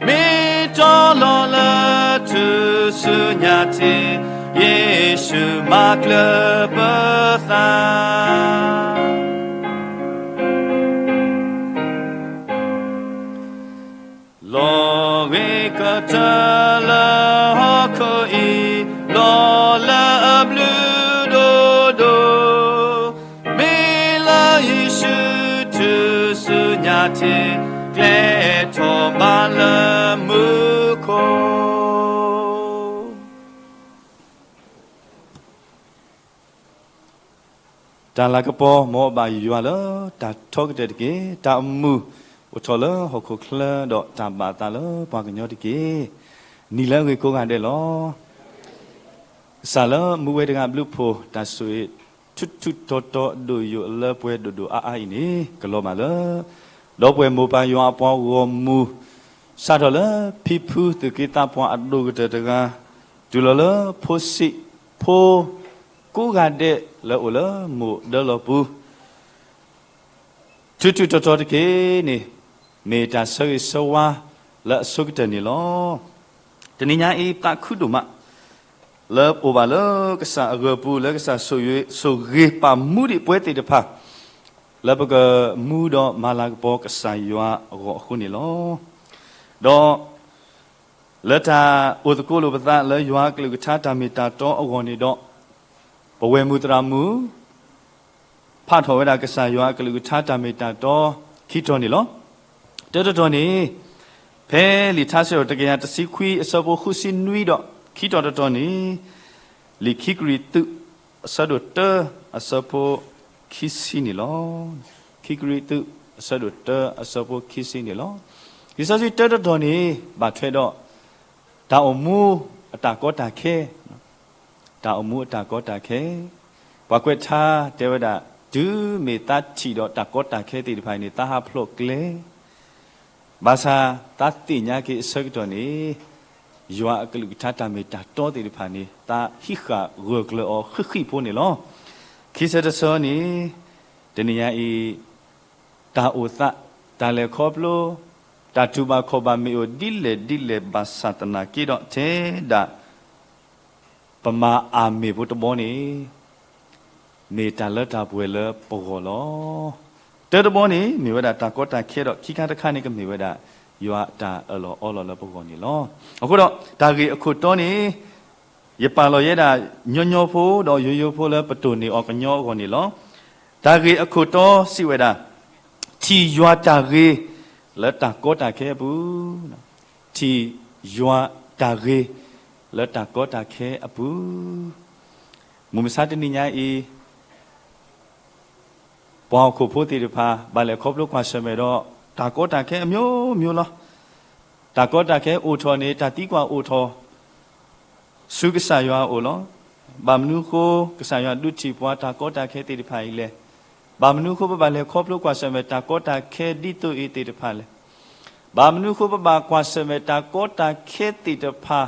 မ့ၢ်တီလီၤလၢထူၣ်စုညါထံး, ယ့ၣ်ၡူးမၤကျၢၤပသး လီၤဂ့ၤကတၢၢ်လၢဟီၣ်ခိၣ်အံၤ, လီၤလၢအဘျုးဒိၣ်ဒိၣ်, မ့ၢ်လၢယ့ၣ်ၡူးထူၣ်စုညါထံး, ကျဲထီၣ်ဘးလၢမူခိၣ် တၢ်လၤကပီၤမ်အဘၣ်ယွၤလၢတၢ်ထီကတၢၢ်တက့ၢ်. တၢ်အမုာ်အိၣ်ထီၣ်လၢဟီၣ်ခိၣ်ချၢဒီးတၢ်ဘၣ်အသးလၢပှၤကညီတက့ၢ်. နံၤလၢအဂ့ၤကိးဂၤဒဲးလီၤ. ကစၢ်လၢမူဝဲတဂၤဘျုးဖှိၣ် တၢ်ဆိၣ်ဂ့ၤထူထူတီတီဒိၣ်ယိာ်လၢပှဲၤဒိၣ်ဒိၣ်အါအါအံၤန့ၣ် ကလီၤဘၣ်လၢ ဒီပုၢ်ဝဲၢ်မိၢ်ပၢ်ယွၤအပှၤဂီၢ်မုၢ် စးထီၣ်လၢဖံဖုသုးက့သးပှၢ်အဒိၣ်ကတၢၢ်တဂၤ တုၤလီၤလၢဖိဆံးဖိ ကိးဂၤဒဲးလၢအိၣ်လၢမိၢ်ဒၢလီၤပူၤ ထူထူတီတီတက့ၢ်န့ၣ် မ့ၢ်တၢ်ဆၢဂ့ၤဆၢဝါလၢအဆိကတၢၢ်န့ၣ်လီၤ. တနံၤညါအံၤသးခုဒိၣ်မး လၢအိၣ်ဘၣ်လၢကစၢ်အဂီၢ်ပူၤ လၢကစၢ်ဆိၣ်ဂ့ၤပာ်မူဒံးပှဲၤသ့ၣ်တဖၣ် လၢပကမူဒီးမၤလၤကပီၤကစၢ်ယွၤအဂီၢ်အဃိန့ၣ်လီၤ. ဒီး လၢတၢ်အိၣ်သကိးလိာ်ပသးလၢယွၤအကလုၢ်ကထါတၢ်မ့ၢ်တၢ်တီအဂီၢ်န့ၣ်ဒီး ပဝဲၢ်မုၢ်သရၣ်မုၣ် ဖးထီၣ်ဝဲဒၣ်ကစၢ်ယွၤအကလုၢ်ကထါတၢ်မ့ၢ်တၢ်တီခံတီၤန့ၣ်လီၤ. တၢတတီၤန့ၣ် ဖဲလံာ်ထါစံးထီၣ်တကယၤတဆံခွံအဆၢဖိဃုဆံနွံဒီး ခံတီၤတတီၤန့ၣ် လံာ်ခံကရံၣ်သူး အဆၢဒိၣ်တၢ အဆၢဖိခံဆံန့ၣ်လီၤ. ခံကရံၣ်သူး အဆၢဒိၣ်တၢ အဆၢဖိခံဆံန့ၣ်လီၤ. လံာ်စီဆှံတၢတတီၤန့ၣ် ဘၣ်ထွဲဒီး တၢ်အိၣ်မူအတၢ်ကီတၢ်ခဲ တၢ်အိၣ်မူအတၢ်ကီတၢ်ခဲ ပှၤကွဲးထါတဲဝဲဒၣ် တုၤမ့ၢ်သးထံၣ်ဒီးတၢ်ကီတၢ်ခဲသ့ၣ်တဖၣ်န့ၣ် သးဟးဖျိးကျဲ ဘၣ်ဆၣ်သးသ့ၣ်ညါက့ၤအဆၢကတီၢ်န့ၣ် ယွၤအကလုၢ်ကထါတၢ်မ့ၢ်တၢ်တီသ့ၣ်တဖၣ်န့ၣ် သးဟံးဃာ်ဂၢၢ်ကျၢၤအီၤဃံးဃံးဖိန့ၣ်လီၤ. ခံဆၢတဆၢန့ၣ် တနံၤညါအံၤ တၢ်အိၣ်သး တၢ်လဲၤခီဖျိ တၢ်တူၢ်ဘၣ်ခီၣ်ဘၣ်မ့ၢ်အိၣ်ဒ်လဲၣ်ဒ်လဲၣ်ဘၣ်ဆၣ်သနာ်က့ဒီး ထဲဒၣ် ပမၤအမ့ၢ်ဖိတဘီန့ၣ် မ့ၢ်တၢ်လၢတၢ်ပှဲၤလၢပဂီၢ်လီၤ. တၢတဘီန့ၣ် မ့ၢ်ဝဲဒၣ်တၢ်ကီတၢ်ခဲဒီး ခံခါတခါန့ၣ် ကမ့ၢ်ဝဲဒၣ် ယွၤအတၢ်အၢၣ်လီၤအီလီၤလၢပဂီၢ်န့ၣ်လီၤ. အဃိဒီး တၢ်ဂ့ၢ်အခိၣ်တီန့ၣ် ယပာ်လီၤယဲဒၣ်ညီညီဖိ ဒီးယိယိဖိလၢပတိၢ်န့ၢ်အီၤကညီအဂီၢ်န့ၣ်လီၤ. တၢ်ဂ့ၢ်အခိၣ်တီစံးဝဲဒၣ် ထံၣ်ယွၤတၢ်ဂ့ၤ လၢတၢ်ကီတၢ်ခဲအပူၤ ထံၣ်ယွၤတၢ်ဂ့ၤ လၢတၢ်ကီတၢ်ခဲအပူၤ မုၢ်မဆါတနံၤညါအံၤ ပှၤဟီၣ်ခိၣ်ဖိသ့ၣ်တဖၣ် ဘၣ်လဲၤခီဖျိကွၢ်ဆၢၣ်မဲာ်ဒီး တၢ်ကီတၢ်ခဲအမျိုးမျိုးလီၤ. တၢ်ကီတၢ်ခဲအိၣ်ထီၣ်န့ၣ် တၢ်သံကွၢ်အိၣ်ထီၣ် ဆူကစၢ်ယွၤအအိၣ်လီၤ. ဘၣ်မနုၤဃိ ကစၢ်ယွၤဒုးထံၣ်ပှၤတၢ်ကီတၢ်ခဲသ့ၣ်တဖၣ်အံၤလဲၣ်. ဘၣ်မနုၤဃိပဘၣ်လဲၤခီဖျိကွၢ်ဆၢၣ်မဲာ်တၢ်ကီတၢ်ခဲဒ်သိးအံၤသ့ၣ်တဖၣ်လဲၣ်. ဘၣ်မနုၤဃိပဘၣ်ကွၢ်ဆၢၣ်မဲာ်တၢ်ကီတၢ်ခဲသ့ၣ်တဖၣ်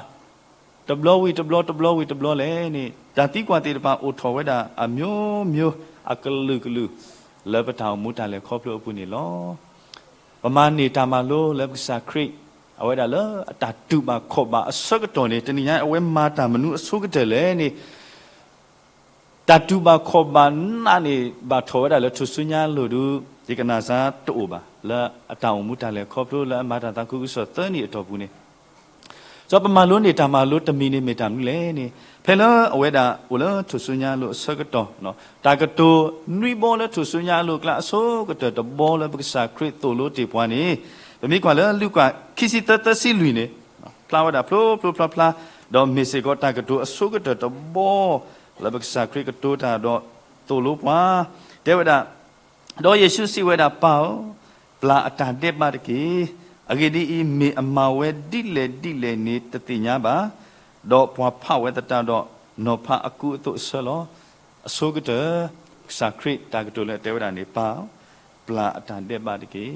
တဘျီဝံၤတဘျီ တဘျီဝံၤတဘျီလဲၣ်န့ၣ် တၢ်သံကွၢ်သ့ၣ်တဖၣ်အိၣ်ထီၣ်ဝဲဒၣ်အမျိုးမျိုး အကလုာ်ကလုာ် လၢပတၢ်အိၣ်မူတၢ်လဲၤခီဖျိအပူၤန့ၣ်လီၤ. ပမၤန့ၢ်တၢ်မၤလိလၢပကစၢ်ခရံာ် အဝဲဒၣ်လၢအတၢ်တူၢ်ဘၣ်ခီၣ်ဘၣ်အဆၢကတီၢ်န့ၣ် တနံၤညါအဝဲမၤတၢ်မနုၤအဆိကတၢၢ်လဲၣ်န့ၣ် တၢ်တူၢ်ဘၣ်ခီၣ်ဘၣ်နးန့ၣ် ဘၣ်ထီၣ်ဝဲဒၣ်လၢထူၣ်စုညါအလိၤဒုး ယကနၣ်စါတအိၣ်ဘၣ် လၢအတၢ်အိၣ်မူတၢ်လဲၤခီဖျိလၢအမၤတၢ်သးခုကစီၣ်သၢနံၣ်အတီၢ်ပူၤန့ၣ် ဒီးပမၤလိန့ၢ်တၢ်မၤလိတမံၤန့ၣ်မ့ၢ်တၢ်မနုၤလဲၣ်န့ၣ် ဖဲလၢအဝဲဒၣ်အိၣ်လၢထူၣ်စုညါအလိၤအဆၢကတီၢ် တၢ်ကတိၤနွံဘီလၢထူၣ်စုညါအလိၤအကျါအဆိကတၢၢ်တဘီလၢပကစၢ်ခရံာ်သိၣ်လိတ့ၢ်ပှၤန့ၣ် ပမ့ၢ်ကွၢ်လၢလူၤကၣ်ခံဆံသၢ သၢဆံလွံၢ်န့ၣ် ဖျါဝဲဒၣ်ဖျိဖျိဖျါဖျါ ဒီးမ့ၢ်စ့ၢ်ကီးတၢ်ကတိၤအဆိကတၢၢ်တဘီ လၢပကစၢ်ခရံာ်ကတိၤတၢ်ဒီးသိၣ်လိပှၤ တဲဝဲဒၣ် ဒီးယ့ၣ်ၡူးစံးဝဲဒၣ် ပၢ်ဧၢ, ပျၢ်အတၢ်ဒဲးဘးတက့ၢ်. အဂ့ၢ်ဒ်အံၤ, မ့ၢ်အမၤဝဲဒ်လဲၣ်ဒ်လဲၣ်န့ၣ်တသ့ၣ်ညါဘၣ်. ဒီးပှၤဖးဝဲသတးဒီး နီၤဖးအကူအသိးအဆၢလီၤ. အဆိကတၢၢ် ကစၢ်ခရံာ်တၢ်ကတိၤလၢတဲဝဲဒၣ်န့ၣ် ပၢ်ဧၢ, ပျၢ်အတၢ်ဒဲးဘးတက့ၢ်.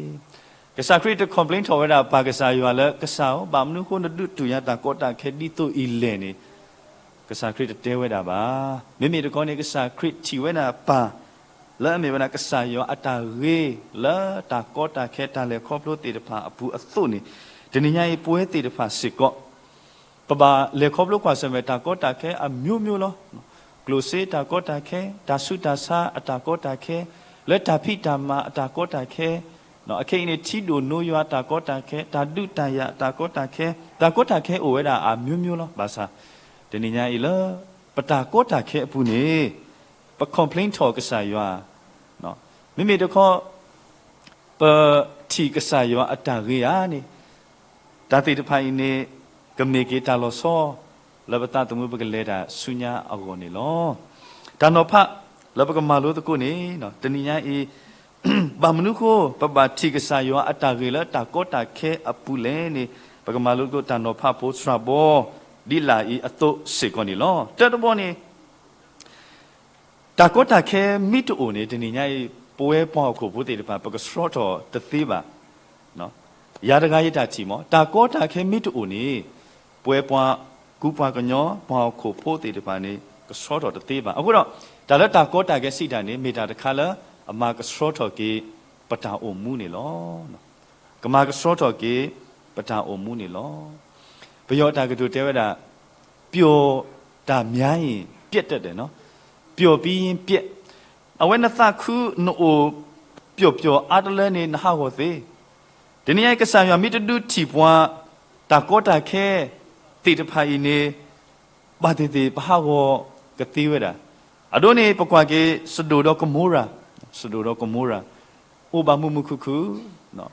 ကစၢ်ခရံာ်တ complain ထီၣ်ဝဲဒၣ်ပၢ်ကစၢ်ယွၤလၢ ကစၢ်ဧၢ, ဘၣ်မနုၤအဃိနဒုးတူၢ်ယၤတၢ်ကီတၢ်ခဲဒ်သိးအံၤလဲၣ်န့ၣ် ကစၢ်ခရံာ်တတဲဝဲဒၣ်ဘၣ်. မ့မ့ၢ်တခီန့ၣ် ကစၢ်ခရံာ်ထံၣ်ဝဲဒၣ်ပၢ် လၢအမ့ၢ်ဝဲဒၣ်ကစၢ်ယွၤအတၢ်ဂ့ၤ လၢတၢ်ကီတၢ်ခဲတၢ်လဲၤခီဖျိသ့ၣ်တဖၣ်အပူၤအသိးန့ၣ် တနံၤညါအံၤပဝဲသ့ၣ်တဖၣ်စ့ၢ်ကီး ပဘၣ်လဲၤခီဖျိကွၢ်ဆၢၣ်မဲာ်တၢ်ကီတၢ်ခဲအမျိုးမျိုးလီၤ. ကျိၣ်စ့တၢ်ကီတၢ်ခဲ, တၢ်ဆူးတၢ်ဆါအတၢ်ကီတၢ်ခဲ, လၢတၢ်ဖံးတၢ်မၤအတၢ်ကီတၢ်ခဲ, အခဲအံၤန့ၣ် ထံဒိၣ်နိယွၤအတၢ်ကီတၢ်ခဲ, တၢ်ဒုးတၢ်ယၤအတၢ်ကီတၢ်ခဲ, တၢ်ကီတၢ်ခဲအိၣ်ဝဲဒၣ်အမျိုးမျိုးလီၤ. ဘၣ်ဆၣ် တနံၤညါအံၤလၢ ပတၢ်ကီတၢ်ခဲအပူၤန့ၣ် ပ complain ထီၣ်ကစၢ်ယွၤ, မ့မ့ၢ်တခီ ပထံၣ်ကစၢ်ယွၤအတၢ်ဂ့ၤဧါန့ၣ် တၢ်သ့ၣ်တဖၣ်အံၤန့ၣ် ကမ့ၢ်က့ၤတၢ်လီၤဆီ လၢပသးသမူပကလဲၤတၢ်ဆူညါအဂီၢ်န့ၣ်လီၤ. တၢ်နီၤဖးလၢပကမၤလိသကိးန့ၣ် တနံၤညါအံၤ ဘၣ်မနုၤအဃိ ပဘၣ်ထံၣ်ကစၢ်ယွၤအတၢ်ဂ့ၤလၢတၢ်ကီတၢ်ခဲအပူၤလဲၣ်န့ၣ် ပကမၤလိသကိးတၢ်နီၤဖးဖိစှၤဘီ ဒ်လာ်အံၤအသိးစ့ၢ်ကီးန့ၣ်လီၤ. တၢတဘီန့ၣ် တၢ်ကီတၢ်ခဲမ့ၢ်တအိၣ်န့ၣ် တနံၤညါအံၤ ပဝဲပှၤဟီၣ်ခိၣ်ဖိသ့ၣ်တဖၣ် ပကဆှီထီၣ်တသ့ဘၣ်. ယၤတဂၤယတၢ်ထံၣ်မ့ၢ် တၢ်ကီတၢ်ခဲမ့ၢ်တအိၣ်န့ၣ် ပဝဲပှၤကူပှၤကညီ ပှၤဟီၣ်ခိၣ်ဖိသ့ၣ်တဖၣ်န့ၣ် ကဆှီထီၣ်တသ့ဘၣ်. အဃိဒီး တၢ်လၢတၢ်ကီတၢ်ခဲစံးတၢ်န့ၣ် မ့ၢ်တၢ်တခါလၢ အမၤကဆှီထီၣ်က့ၤ ပတၢ်အိၣ်မူန့ၣ်လီၤ. ကမၤကဆှီထီၣ်က့ၤ ပတၢ်အိၣ်မူန့ၣ်လီၤ. ပယီၤအတၢ်ကတိၤတဲဝဲဒၣ် ပျော်တာများရင် ပျက်တတ်တယ်နော်, ပျော်ပြီးရင် ပျက်. အဝဲနသးခုနအိၣ်ပျော်ပျော်အါတလၢန့ၣ် နဟးဂီၤသ့. တနံၤအံၤ ကစၢ်ယွၤမ့ၢ်တဒုးထံၣ်ပှၤ တၢ်ကီတၢ်ခဲသ့ၣ်တဖၣ်အံၤန့ၣ် ဘၣ်သ့ၣ်သ့ၣ်ပဟးဂီၤကသ့ဝဲဒၣ်. အဒိန့ၣ် ပကွၢ်က့ၤ စဒိၣ်ဒီးကမိရၤ, စဒိၣ်ဒီးကမိရၤ အိၣ်ဘၣ်မုာ်မုာ်ခုၣ်ခုၣ်,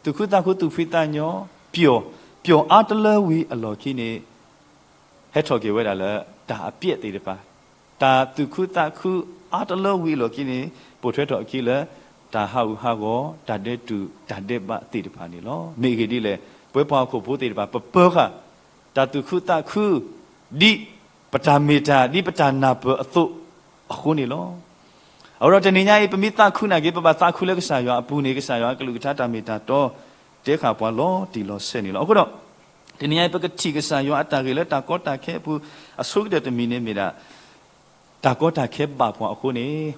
သူၣ်ခုသးခုသူၣ်ဖှံသးညီ, ပျော်, ပျော်အါတလၢဝံၤအလီၢ်ခံန့ၣ် ဟဲထီၣ်က့ၤဝဲဒၣ်လၢ တၢ်အပျဲၢ်သ့ၣ်တဖၣ်, တၢ်သူၣ်ခုသးခုအါတလၢဝံၤအလီၢ်ခံန့ၣ် ပိာ်ထွဲထီၣ်အခံလၢ တၢ်ဟးဂူာ်ဟးဂီၤ, တၢ်ဒဲးတူာ်တၢ်ဒဲးဘးသ့ၣ်တဖၣ်န့ၣ်လီၤ. မ့ၢ်အဂ့ၢ်ဒ်လဲၣ်, ပဝဲပှၤဟီၣ်ခိၣ်ဖိသ့ၣ်တဖၣ် ပပၢၤဃာ် တၢ်သူၣ်ခုသးခု ဒ်ပတၢ်မ့ၢ်တၢ် ဒ်ပတၢ်နၢ်ပၢၢ်အသိးအဃိန့ၣ်လီၤ. အဃိဒီးတနံၤညါအံၤ ပမ့ၢ်သးခုနာ်က့ ပဘၣ်သးခုလၢကစၢ်ယွၤအပူၤန့ၣ် ကစၢ်ယွၤအကလုၢ်ကထါတၢ်မ့ၢ်တၢ်တီ တဲဃာ်ပှၤလီၤတံၢ်လီၤဆဲးန့ၣ်လီၤ. အဃိဒီး တနံၤညါအံၤ ပကထံၣ်ကစၢ်ယွၤအတၢ်ဂ့ၢ်လၢတၢ်ကီတၢ်ခဲအပူၤ အဆိကတၢၢ်တမံၤန့ၣ်မ့ၢ်ဒၣ် တၢ်ကီတၢ်ခဲဘၣ်ပှၤအဃိန့ၣ်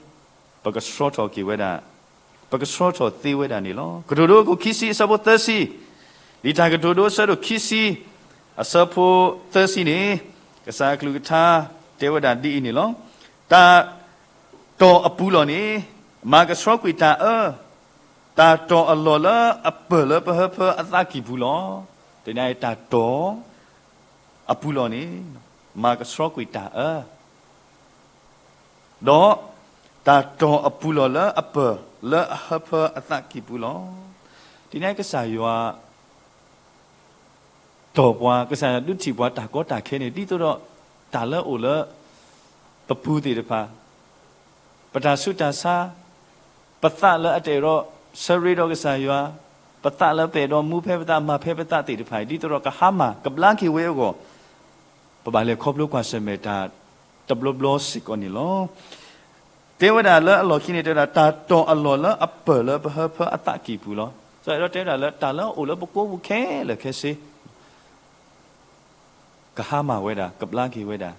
ပကဆှီထီၣ်က့ၤဝဲဒၣ်, ပကဆှီထီၣ်သ့ဝဲဒၣ်န့ၣ်လီၤ. ကတိၤဒိအခိၣ်ခံဆံအဆၢဖိသၢဆံ, လံာ်တၢ်ကတိၤဒိအဆၢဒိၣ်ခံဆံ အဆၢဖိသၢဆံန့ၣ် ကစၢ်အကလုၢ်ကထါတဲဝဲဒၣ်ဒ်အံၤန့ၣ်လီၤ. တၢ်တီၢ်အပူၤလီၢ်န့ၣ် မၤကဆှီကွံာ်တၢ်အၢ, တၢ်တီၢ်အလီၢ်လၢအပၢၢ်လၢပဟၢဖၢအသးကံၢ်ပူၤလီၤ. တနံၤအံၤ တၢ်တီၢ်အပူၤလီၢ်န့ၣ် မၤကဆှီကွံာ်တၢ်အၢ ဒီးတၢ်တီၢ်အပူၤလီၢ်လၢအပၢၢ်လၢအဟၢဖၢအသးကံၢ်ပူၤလီၤ. တနံၤအံၤ ကစၢ်ယွၤ တီၢ်ပှၤ, ကစၢ်ယွၤဒုးထံၣ်ပှၤတၢ်ကီတၢ်ခဲန့ၣ် ဒ်သိးဒီး တၢ်လၢအအိၣ်လၢ ပပူၤသ့ၣ်တဖၣ်, ပတၢ်ဆူးတၢ်ဆါ, ပသးလၢအတအဲၣ်ဒိးဆၢရ့ဒီးကစၢ်ယွၤ, ပသးလၢပအဲၣ်ဒိးမူဖဲပသး မၤဖဲပသးသ့ၣ်တဖၣ်အံၤ ဒ်သိးဒီးကဟါမၢ် ကဘျါက့ၤဝဲအဂီၢ် ပဘၣ်လဲၤခီဖျိကွၢ်ဆၢၣ်မဲာ်တၢ်တဘျီဘျီစ့ၢ်ကီးန့ၣ်လီၤ. တဲဝဲဒၣ်လၢအလီၢ်ခံန့ၣ် တဲဝဲဒၣ် တၢ်တီၢ်အလီၢ်လၢအပၢၢ်လၢပဟၢဖၢအသးကံၢ်ပူၤလီၤ. စီၤအဲၣ်ဒိးတဲဝဲဒၣ်လၢတၢ်လၢအအိၣ်လၢပကိးပူၤခဲလၢာ်ခဲဆ့ ကဟါမၢ်ဝဲဒၣ် ကဘျါက့ၤဝဲဒၣ်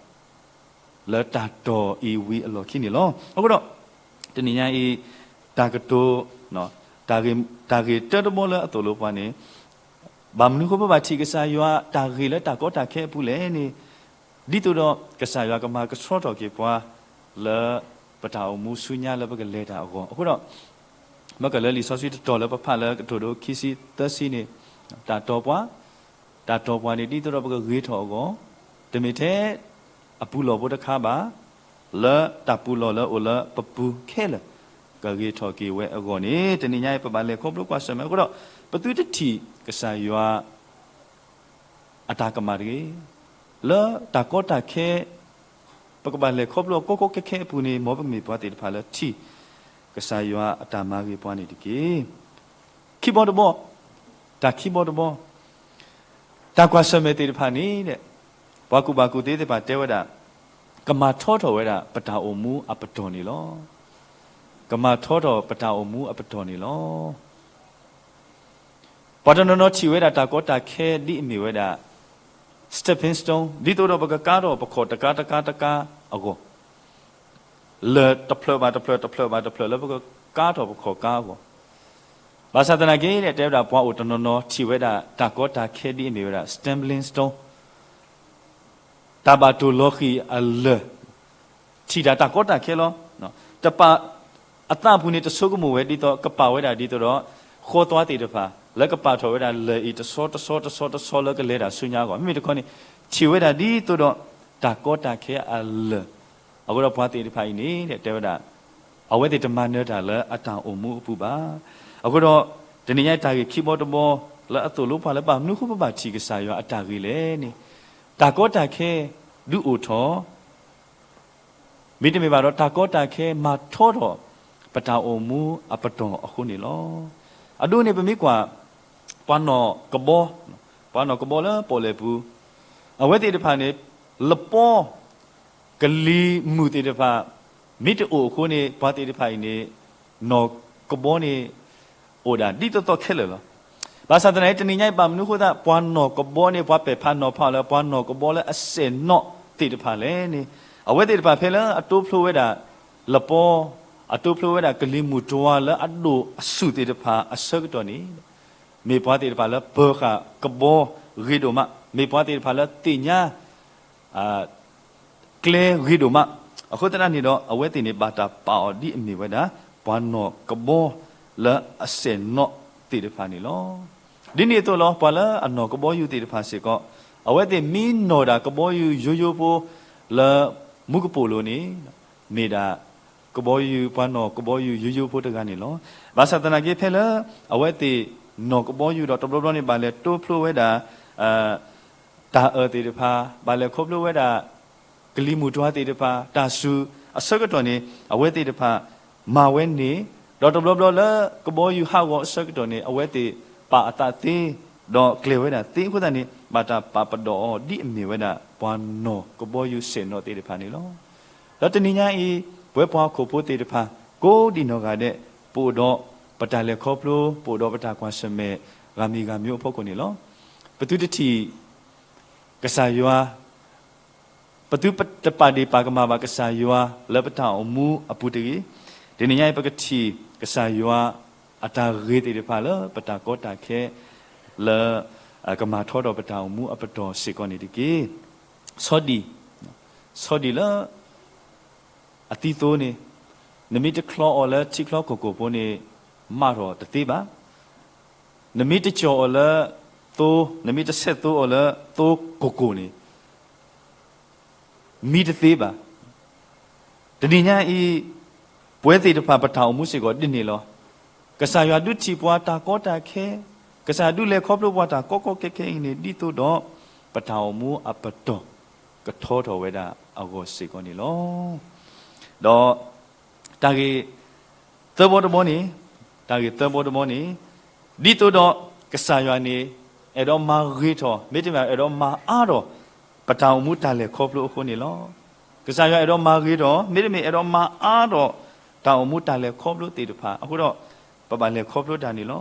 လၢတၢ်တီၢ်အံၤဝံၤအလီၢ်ခံန့ၣ်လီၤ. အဃိဒီး တနံၤညါအံၤ တၢ်ကတိၤ တၢ်ဂ့ၢ်တၢတဘီလၢအသိၣ်လိပှၤန့ၣ် ဘၣ်မနုၤဃိပဘၣ်ထံၣ်ကစၢ်ယွၤ တၢ်ဂ့ၤလၢတၢ်ကီတၢ်ခဲအပူၤလဲၣ်န့ၣ် ဒ်သိးဒီးကစၢ်ယွၤကမၤကဆှီထီၣ်က့ၤပှၤ လၢပတၢ်အိၣ်မူဆူညါလၢပကလဲၤတၢ်အဂီၢ်. အဃိဒီး မ့ၢ်ကလၢလံာ်စီဆှံတတီၤလၢပဖးလၢကတိၤဒိခံဆံသၢဆံန့ၣ် တၢ်တီၢ်ပှၤ တၢ်တီၢ်ပှၤန့ၣ် ဒ်သိးဒီးပကဂ့ၤထီၣ်အဂီၢ်, တမ့ၢ်ထဲအပူၤလီၢ်ဖိတခါဘၣ်, လၢတၢ်ပူၤလီၢ်လၢအိၣ်လၢပပူၤခဲလၢာ် ကဂ့ၤထီၣ်က့ၤဝဲအဂီၢ်န့ၣ် တနံၤညါအံၤ ပဘၣ်လဲၤခီဖျိကွၢ်ဆၢၣ်မဲာ်အဃိဒီး ပသုတထံၣ်ကစၢ်ယွၤ အတၢ်ကမၣ်တဂ့ၤ, လၢတၢ်ကီတၢ်ခဲ ပကဘၣ်လဲၤခီဖျိအကီကီခဲခဲအပူၤန့ၣ် မ်ပကမ့ၢ်ပှၤသ့ၣ်တဖၣ်လၢထံၣ် ကစၢ်ယွၤအတၢ်မၤဂ့ၤပှၤန့ၣ်တက့ၢ်. ခံဘီတဘီ, တၢ်ခံဘီတဘီ, တၢ်ကွၢ်ဆၢၣ်မဲာ်သ့ၣ်တဖၣ်န့ၣ် ပှၤကူၣ်ဘၣ်ကူၣ်သ့သ့ၣ်တဖၣ်တဲဝဲဒၣ် ကမၤထီထီၣ်ဝဲဒၣ် ပတၢ်အိၣ်မူအပတီၢ်န့ၣ်လီၤ. ကမၤထီထီၣ်ပတၢ်အိၣ်မူအပတီၢ်န့ၣ်လီၤ. ပှၤတနီၤနီၤထံၣ်ဝဲဒၣ်တၢ်ကီတၢ်ခဲဒ်အမ့ၢ်ဝဲဒၣ် stepping stone ဒ်သိးဒီးပကကါထီၣ်ပခီၣ်တကါတကါတကါအဂီၢ်, လၢၢ်တဖျၢၣ်ဘၣ်တဖျၢၣ် တဖျၢၣ်ဘၣ်တဖျၢၣ်လၢပကကါထီၣ်ပခီၣ်ကါအဂီၢ်, ဘၣ်ဆၣ်သနာ်က့န့ၣ် တဲဝဲဒၣ်ပှၤအိၣ်တနီၤနီၤထံၣ်ဝဲဒၣ်တၢ်ကီတၢ်ခဲဒ်အမ့ၢ်ဝဲဒၣ် stumbling stone တၢ်ဘၣ်တိၢ်လီၤဃံၤအလၢၢ်, ထံၣ်တၢ်တၢ်ကီတၢ်ခဲလီၤ. တပာ်အသးအပူၤန့ၣ် တဆိကမိၣ်ဝဲဒ်သိး ကပာ်ဝဲဒၣ်ဒ်သိးဒီး ဃီသွါသ့ၣ်တဖၣ် လၢကပာ်ထီၣ်ဝဲဒၣ်လၢၢ်အံၤတဆီတဆီတဆီတဆီလၢကလဲၤတၢ်ဆူညါအဂီၢ် မ့မ့ၢ်တခီန့ၣ် ထံၣ်ဝဲဒၣ်ဒ်သိးဒီး တၢ်ကီတၢ်ခဲအလၢၢ်, အဃိဒီးပှၤသ့ၣ်တဖၣ်အံၤန့ၣ် တဲဝဲဒၣ် အဝဲသ့ၣ်တမၤနၢၤတၢ်လၢအတၢ်အိၣ်မူအပူၤဘၣ်. အဃိဒီး တနံၤညါတၢ်ဂ့ၢ်ခံဘီတဘီ လၢအသိၣ်လိပှၤလၢဘၣ်မနုၤဃိပဘၣ်ထံၣ်ကစၢ်ယွၤအတၢ်ဂ့ၤလဲၣ်န့ၣ် တၢ်ကီတၢ်ခဲဒုးအိၣ်ထီၣ် မ့တမ့ၢ်ဘၣ်ဒီး တၢ်ကီတၢ်ခဲမၤထီထီၣ် ပတၢ်အိၣ်မူအပတီၢ်အဃိန့ၣ်လီၤ. အဒိန့ၣ် ပမ့ၢ်ကွၢ် ပှၤနီၢ်ကဘီ, ပှၤနီၢ်ကဘီလၢပီၣ်လဲၣ်ပူၤ အဝဲသ့ၣ်တဖၣ်န့ၣ် လပီ ကလံၤမုၢ်သ့ၣ်တဖၣ် မ့ၢ်တအိၣ်အဃိန့ၣ် ပှၤသ့ၣ်တဖၣ်အံၤန့ၣ် နီၢ်ကဘီန့ၣ် အိၣ်ဒၣ်ဒ်သိးသိးခဲလၢာ်လီၤ. ဘၣ်ဆၣ်သနာ်က့ တနံၤညါအံၤ ဘၣ်မနုၤအဃိသတး ပှၤနီၢ်ကဘီန့ၣ် ပှၤပဲာ်ဖးနီၤဖးအီၤလၢ ပှၤနီၢ်ကဘီလၢအစဲၣ်နီၣ်သ့ၣ်တဖၣ်လဲၣ်န့ၣ် အဝဲသ့ၣ်တဖၣ်ဖဲလၢအတိဖျိဝဲဒၣ် လပီ အတိဖျိဝဲဒၣ်ကလံၤမုၢ်တွၤလၢအဒိၣ်အဆူၣ်သ့ၣ်တဖၣ်အဆၢကတီၢ်န့ၣ် မ့ၢ်ပှၤသ့ၣ်တဖၣ်လၢပၢၤဃာ်ကဘီဂ့ၤဒိၣ်မး, မ့ၢ်ပှၤသ့ၣ်တဖၣ်လၢသ့ၣ်ညါ ကျဲဂ့ၤဒိၣ်မး, အဃိသတးန့ၣ်ဒီး အဝဲသ့ၣ်န့ၣ် ဘၣ်တၢ်ပာ်အီၤဒ်အမ့ၢ်ဝဲဒၣ် ပှၤနီၢ်ကဘီလၢအစဲၣ်နီၣ်သ့ၣ်တဖၣ်န့ၣ်လီၤ. ဒ်န့ၣ်အသိးလီၤ ပှၤလၢအနီၢ်ကဘီယူၤသ့ၣ်တဖၣ်စ့ၢ်ကီး အဝဲသ့ၣ်မ့ၢ်နီၢ်ဒၣ်ကဘီယူၤယိယိဖိ လၢမူကပိာ်လိၤန့ၣ် မ့ၢ်ဒၣ်ကဘီယူၤ ပှၤနီၢ်ကဘီယူၤယိယိဖိတဂၤန့ၣ်လီၤ. ဘၣ်ဆၣ်သနာ်က့ဖဲလၢ အဝဲသ့ၣ်နီၢ်ကဘီယူၤဒီးတဘျီဘျီန့ၣ် ဘၣ်လဲၤတိဖျိဝဲဒၣ် တၢ်အၢၣ်သ့ၣ်တဖၣ် ဘၣ်လဲၤခီဖျိဝဲဒၣ် ကလံၤမုၢ်တွၤသ့ၣ်တဖၣ် တၢ်ဆူၣ်အဆၢကတီၢ်န့ၣ် အဝဲသ့ၣ်တဖၣ် မၤဝဲန့ၣ် ဒီးတဘျီဘျီလၢကဘီယူၤဟးဂီၤအဆၢကတီၢ်န့ၣ် အဝဲသ့ၣ်ပာ်အသးသ့ ဒီးကျဲၤဝဲဒၣ်သ့အဃိသတးန့ၣ် ဘၣ်တၢ်ပာ်ပဒီးအီၤဒ်အမ့ၢ်ဝဲဒၣ် ပှၤနီၢ်ကဘီယူၤစဲၣ်နီၣ်သ့ၣ်တဖၣ်န့ၣ်လီၤ. ဒီးတနံၤညါအံၤ ပဝဲပှၤဟီၣ်ခိၣ်ဖိသ့ၣ်တဖၣ် ကိးဒံနီၢ်ဂၤဒဲး ပအိၣ်ဒီးပတၢ်လဲၤခီဖျိ ပအိၣ်ဒီးပတၢ်ကွၢ်ဆၢၣ်မဲာ် ဂၤမံၤဂၤမံၤအဖီခိၣ်န့ၣ်လီၤ. ပသုတထံၣ် ကစၢ်ယွၤ ပသုတပာ်ဒ့ၣ်ပာ်ကမၣ်ဘၣ်ကစၢ်ယွၤလၢပတၢ်အိၣ်မူအပူၤတဂ့ၤ. တနံၤညါအံၤ ပကထံၣ်ကစၢ်ယွၤအတၢ်ဂ့ၤသ့ၣ်တဖၣ်လၢပတၢ်ကီတၢ်ခဲ လၢ ကမၤထီဒီးပတၢ်အိၣ်မူအပတီၢ်စ့ၢ်ကီးန့ၣ်တက့ၢ်. ဆီဒံၣ်, ဆီဒံၣ်လၢ အသံသိန့ၣ် နမ့ၢ်တချီအီၤလၢထံချီခိၣ်ကိၣ်ဖိန့ၣ် မးထီၣ်တသ့ဘၣ်. နမ့ၢ်တကၠီၣ်အီၤလၢသိ, နမ့ၢ်တဆဲးသိအီၤလၢသိကိၣ်ကိၣ်န့ၣ် မံတသ့ဘၣ်. တနံၤညါအံၤ ပဝဲသ့ၣ်တဖၣ်ပတၢ်အိၣ်မူစ့ၢ်ကီးဒ်န့ၣ်လီၤ. ကစၢ်ယွၤဒုးထံၣ်ပှၤတၢ်ကီတၢ်ခဲ, ကစၢ်ယွၤဒုးလဲၤခီဖျိပှၤတၢ်ကီကီခဲခဲအံၤန့ၣ် ဒ်သိးဒီး ပတၢ်အိၣ်မူအပတီၢ် ကထီထီၣ်ဝဲဒၣ်အဂီၢ်စ့ၢ်ကီးန့ၣ်လီၤ. ဒီး တၢ်ဂ့ၢ်သၢဘီတဘီန့ၣ်, တၢ်ဂ့ၢ်သၢဘီတဘီန့ၣ်, ဒ်သိးဒီးကစၢ်ယွၤန့ၣ် အဲၣ်ဒိးမၤဂ့ၤထီၣ် မ့တမ့ၢ် အဲၣ်ဒိးမၤအါထီၣ် ပတၢ်အိၣ်မူတၢ်လဲၤခီဖျိအဃိန့ၣ်လီၤ. ကစၢ်ယွၤအဲၣ်ဒိးမၤဂ့ၤထီၣ် မ့တမ့ၢ် အဲၣ်ဒိးမၤအါထီၣ် တၢ်အိၣ်မူတၢ်လဲၤခီဖျိသ့ၣ်တဖၣ်အဃိဒီး ပဘၣ်လဲၤခီဖျိတၢ်န့ၣ်လီၤ.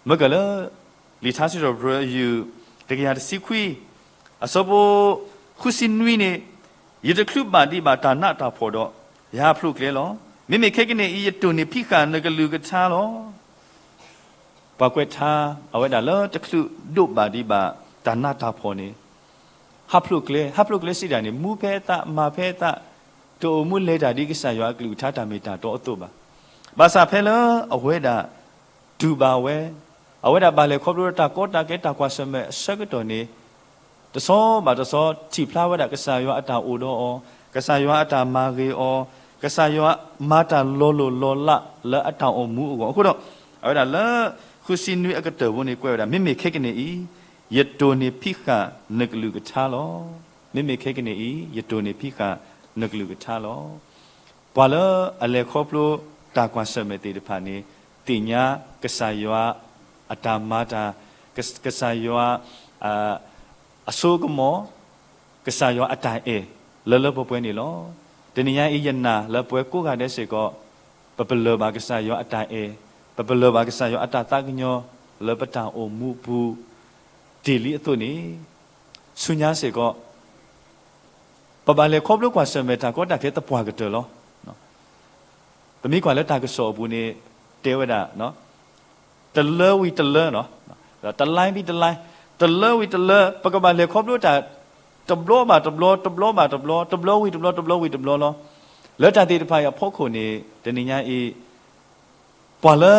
မ့ၢ်ကလၢ လံာ်ထါစံးထီၣ်ပတြၢၤအယုၢ် တကယၤတဆံခွံ အဆၢဖိ ဃုဆံနွံန့ၣ်, ယတချုးဘၣ်ဒံးဘၣ်တၢ်နးတၢ်ဖှီၣ်ဒီး, ယဟးဖျိးကျဲလီၤ. မ့မ့ၢ်ခဲကနံၣ်အံၤ ယတိၢ်န့ၢ်ဖံးဃာ်နကလုၢ်ကထါလီၤ. ပှၤကွဲးထါ အဝဲဒၣ်လၢတချုးဒိးဘၣ်ဒံးဘၣ် တၢ်နးတၢ်ဖှီၣ်န့ၣ် ဟးဖျိးကျဲ, ဟးဖျိးကျဲစံးဒၣ်န့ၣ် မူဖဲအသး မၤဖဲအသး, တအိၣ်မူလဲၤတၢ်ဒ်ကစၢ်ယွၤအကလုၢ်ကထါတၢ်မ့ၢ်တၢ်တီအသိးဘၣ်. ဘၣ်ဆၣ်ဖဲလၢအဝဲဒၣ် တူၢ်ဘၣ်ဝဲ, အဝဲဒၣ်ဘၣ်လဲၤခီဖျိတၢ်ကီတၢ်ခဲတၢ်ကွၢ်ဆၢၣ်မဲာ်အဆၢကတီၢ်န့ၣ် တဆီဘၣ်တဆီ ထံၣ်ဖျါဝဲဒၣ်ကစၢ်ယွၤအတၢ်အိၣ်ဒီးအီၤ, ကစၢ်ယွၤအတၢ်မၤဂ့ၤအီၤ, ကစၢ်ယွၤမၤတၢ်လီၤလိၢ်လီၤလးလၢအတၢ်အိၣ်မူအဂီၢ်. အဃိဒီး အဝဲဒၣ်လၢ ဃုဆံနွံအကတၢၢ်ဖိန့ၣ်ကွဲးဝဲဒၣ် မ့မ့ၢ်ခဲကနံၣ်အံၤ ယတိၢ်န့ၢ်ဖံးဃာ်နကလုၢ်ကထါလီၤ. မ့မ့ၢ်ခဲကနံၣ်အံၤ ယတိၢ်န့ၢ်ဖံးဃာ်နကလုၢ်ကထါလီၤ. ပှၤလၢအလဲၤခီဖျိတၢ်ကွၢ်ဆၢၣ်မဲာ်သ့ၣ်တဖၣ်န့ၣ် သ့ၣ်ညါကစၢ်ယွၤအတၢ်မၤတၢ်, ကစၢ်ယွၤ အစိအကမီၤ, ကစၢ်ယွၤအတၢ်အဲၣ်လၢလၢပှဲၤပှဲၤန့ၣ်လီၤ. တနံၤညါအံၤ ယနာ်လၢပဝဲကိးဂၤဒဲးစ့ၢ်ကီး ပပလၢၢ်ဘၣ်ကစၢ်ယွၤအတၢ်အဲၣ်, ပပလၢၢ်ဘၣ်ကစၢ်ယွၤအတၢ်သးကညီၤလၢပတၢ်အိၣ်မူအပူၤ တ့ၢ်လံအသိးန့ၣ် ဆူညါစ့ၢ်ကီး ပဘၣ်လဲၤခီဖျိကွၢ်ဆၢၣ်မဲာ်တၢ်ကီတၢ်ခဲသပှၢ်ကတၢၢ်လီၤ. ပမ့ၢ်ကွၢ်လၢတၢ်ကစီၣ်အပူၤန့ၣ် တဲဝဲဒၣ် တလၢဝံၤတလၢ, တလါဝံၤတလါ, တလၢဝံၤတလၢ ပကဘၣ်လဲၤခီဖျိတၢ် တဘျီဘၣ်တဘျီ, တဘျီဘၣ်တဘျီ, တဘျီဝံၤတဘျီ, တဘျီဝံၤတဘျီလီၤ. လၢတၢ်သ့ၣ်တဖၣ်အံၤအဖီခိၣ်န့ၣ် တနံၤညါအံၤ ပှၤလၢ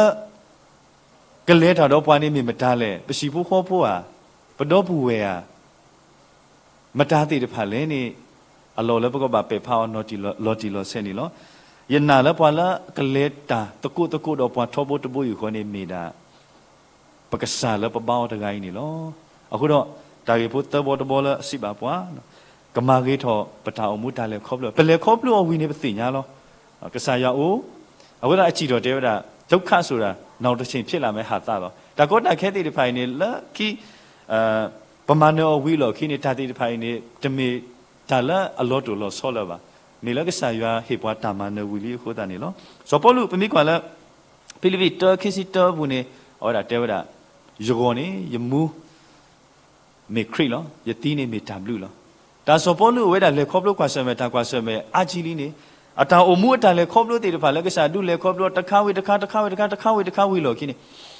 ကလဲၤတၢ်ဒီးပှၤန့ၣ်မ့ၢ်မတၤလဲၣ်, ပဟံၣ်ဖိဃီဖိဧါ, ပဒီပုၢ်ဝဲၢ်ဧါ, မတၤသ့ၣ်တဖၣ်လဲၣ်န့ၣ် အလီၢ်လၢပကဘၣ်ပဲာ်ဖးအီၤလီၤတံၢ်လီၤဆဲးန့ၣ်လီၤ. ယနာ်လၢပှၤလၢကလဲၤတၢ်သကိးသကိးဒီးပှၤထီဘိတဘိယူၢ်ဃီန့ၣ် မ့ၢ်ဒၣ် ပကစၢ်လၢပဘါအီၤတဂၤအံၤန့ၣ်လီၤ. အဃိဒီး တၢ်ဂ့ၢ်ဖိသၢဘီတဘီလၢအစံးဘၣ်ပှၤ ကမၤဂ့ၤထီၣ်ပတၢ်အိၣ်မူတၢ်လဲၤခီဖျိ, ပလဲၤခီဖျိအီၤဝံၤန့ၣ် ပသ့ၣ်ညါလီၤ. ကစၢ်ယွၤအိၣ်, အဃိသတးအစံးထီၣ်တဲဝဲဒၣ် ဒုက္ခဆိုတာ နောင်တချိန်ဖြစ်လာမယ့်ဟာသ့လီၤ. တၢ်ကီတၢ်ခဲသ့ၣ်တဖၣ်အံၤန့ၣ် လၢခံ ပမၤနၢၤအီၤဝံၤအလီၢ်ခံန့ၣ် တၢ်သ့ၣ်တဖၣ်အံၤန့ၣ် တမ့ၢ်တၢ်လၢအလီၤတိၢ်လီၤဆီလၢၤဘၣ်. မ့ၢ်လၢကစၢ်ယွၤဟ့ၣ်ပှၤတၢ်မၤနၢၤဝံၤလံအဃိသတးန့ၣ်လီၤ. စီၤပီလူး ပမ့ၢ်ကွၢ်လၢ ဖံလံးပံး တၢ ခံဆံတၢအပူၤန့ၣ် အဝဲဒၣ်တဲဝဲဒၣ်, ယဂီၢ်န့ၣ် ယမူ မ့ၢ်ခရံာ်လီၤ. ယသံန့ၣ်မ့ၢ်တၢ်ဘျုးလီၤ. တၢ်စီၤပီလူးအဝဲဒၣ်လဲၤခီဖျိကွၢ်ဆၢၣ်မဲာ် တၢ်ကွၢ်ဆၢၣ်မဲာ်အါကံလံန့ၣ်, အတၢ်အိၣ်မူအတၢ်လဲၤခီဖျိသ့ၣ်တဖၣ်လၢကစၢ်ဒုးလဲၤခီဖျိတခါဝံၤတခါ တခါဝံၤတခါ တခါဝံၤတခါဝံၤလီၢ်ခံန့ၣ်,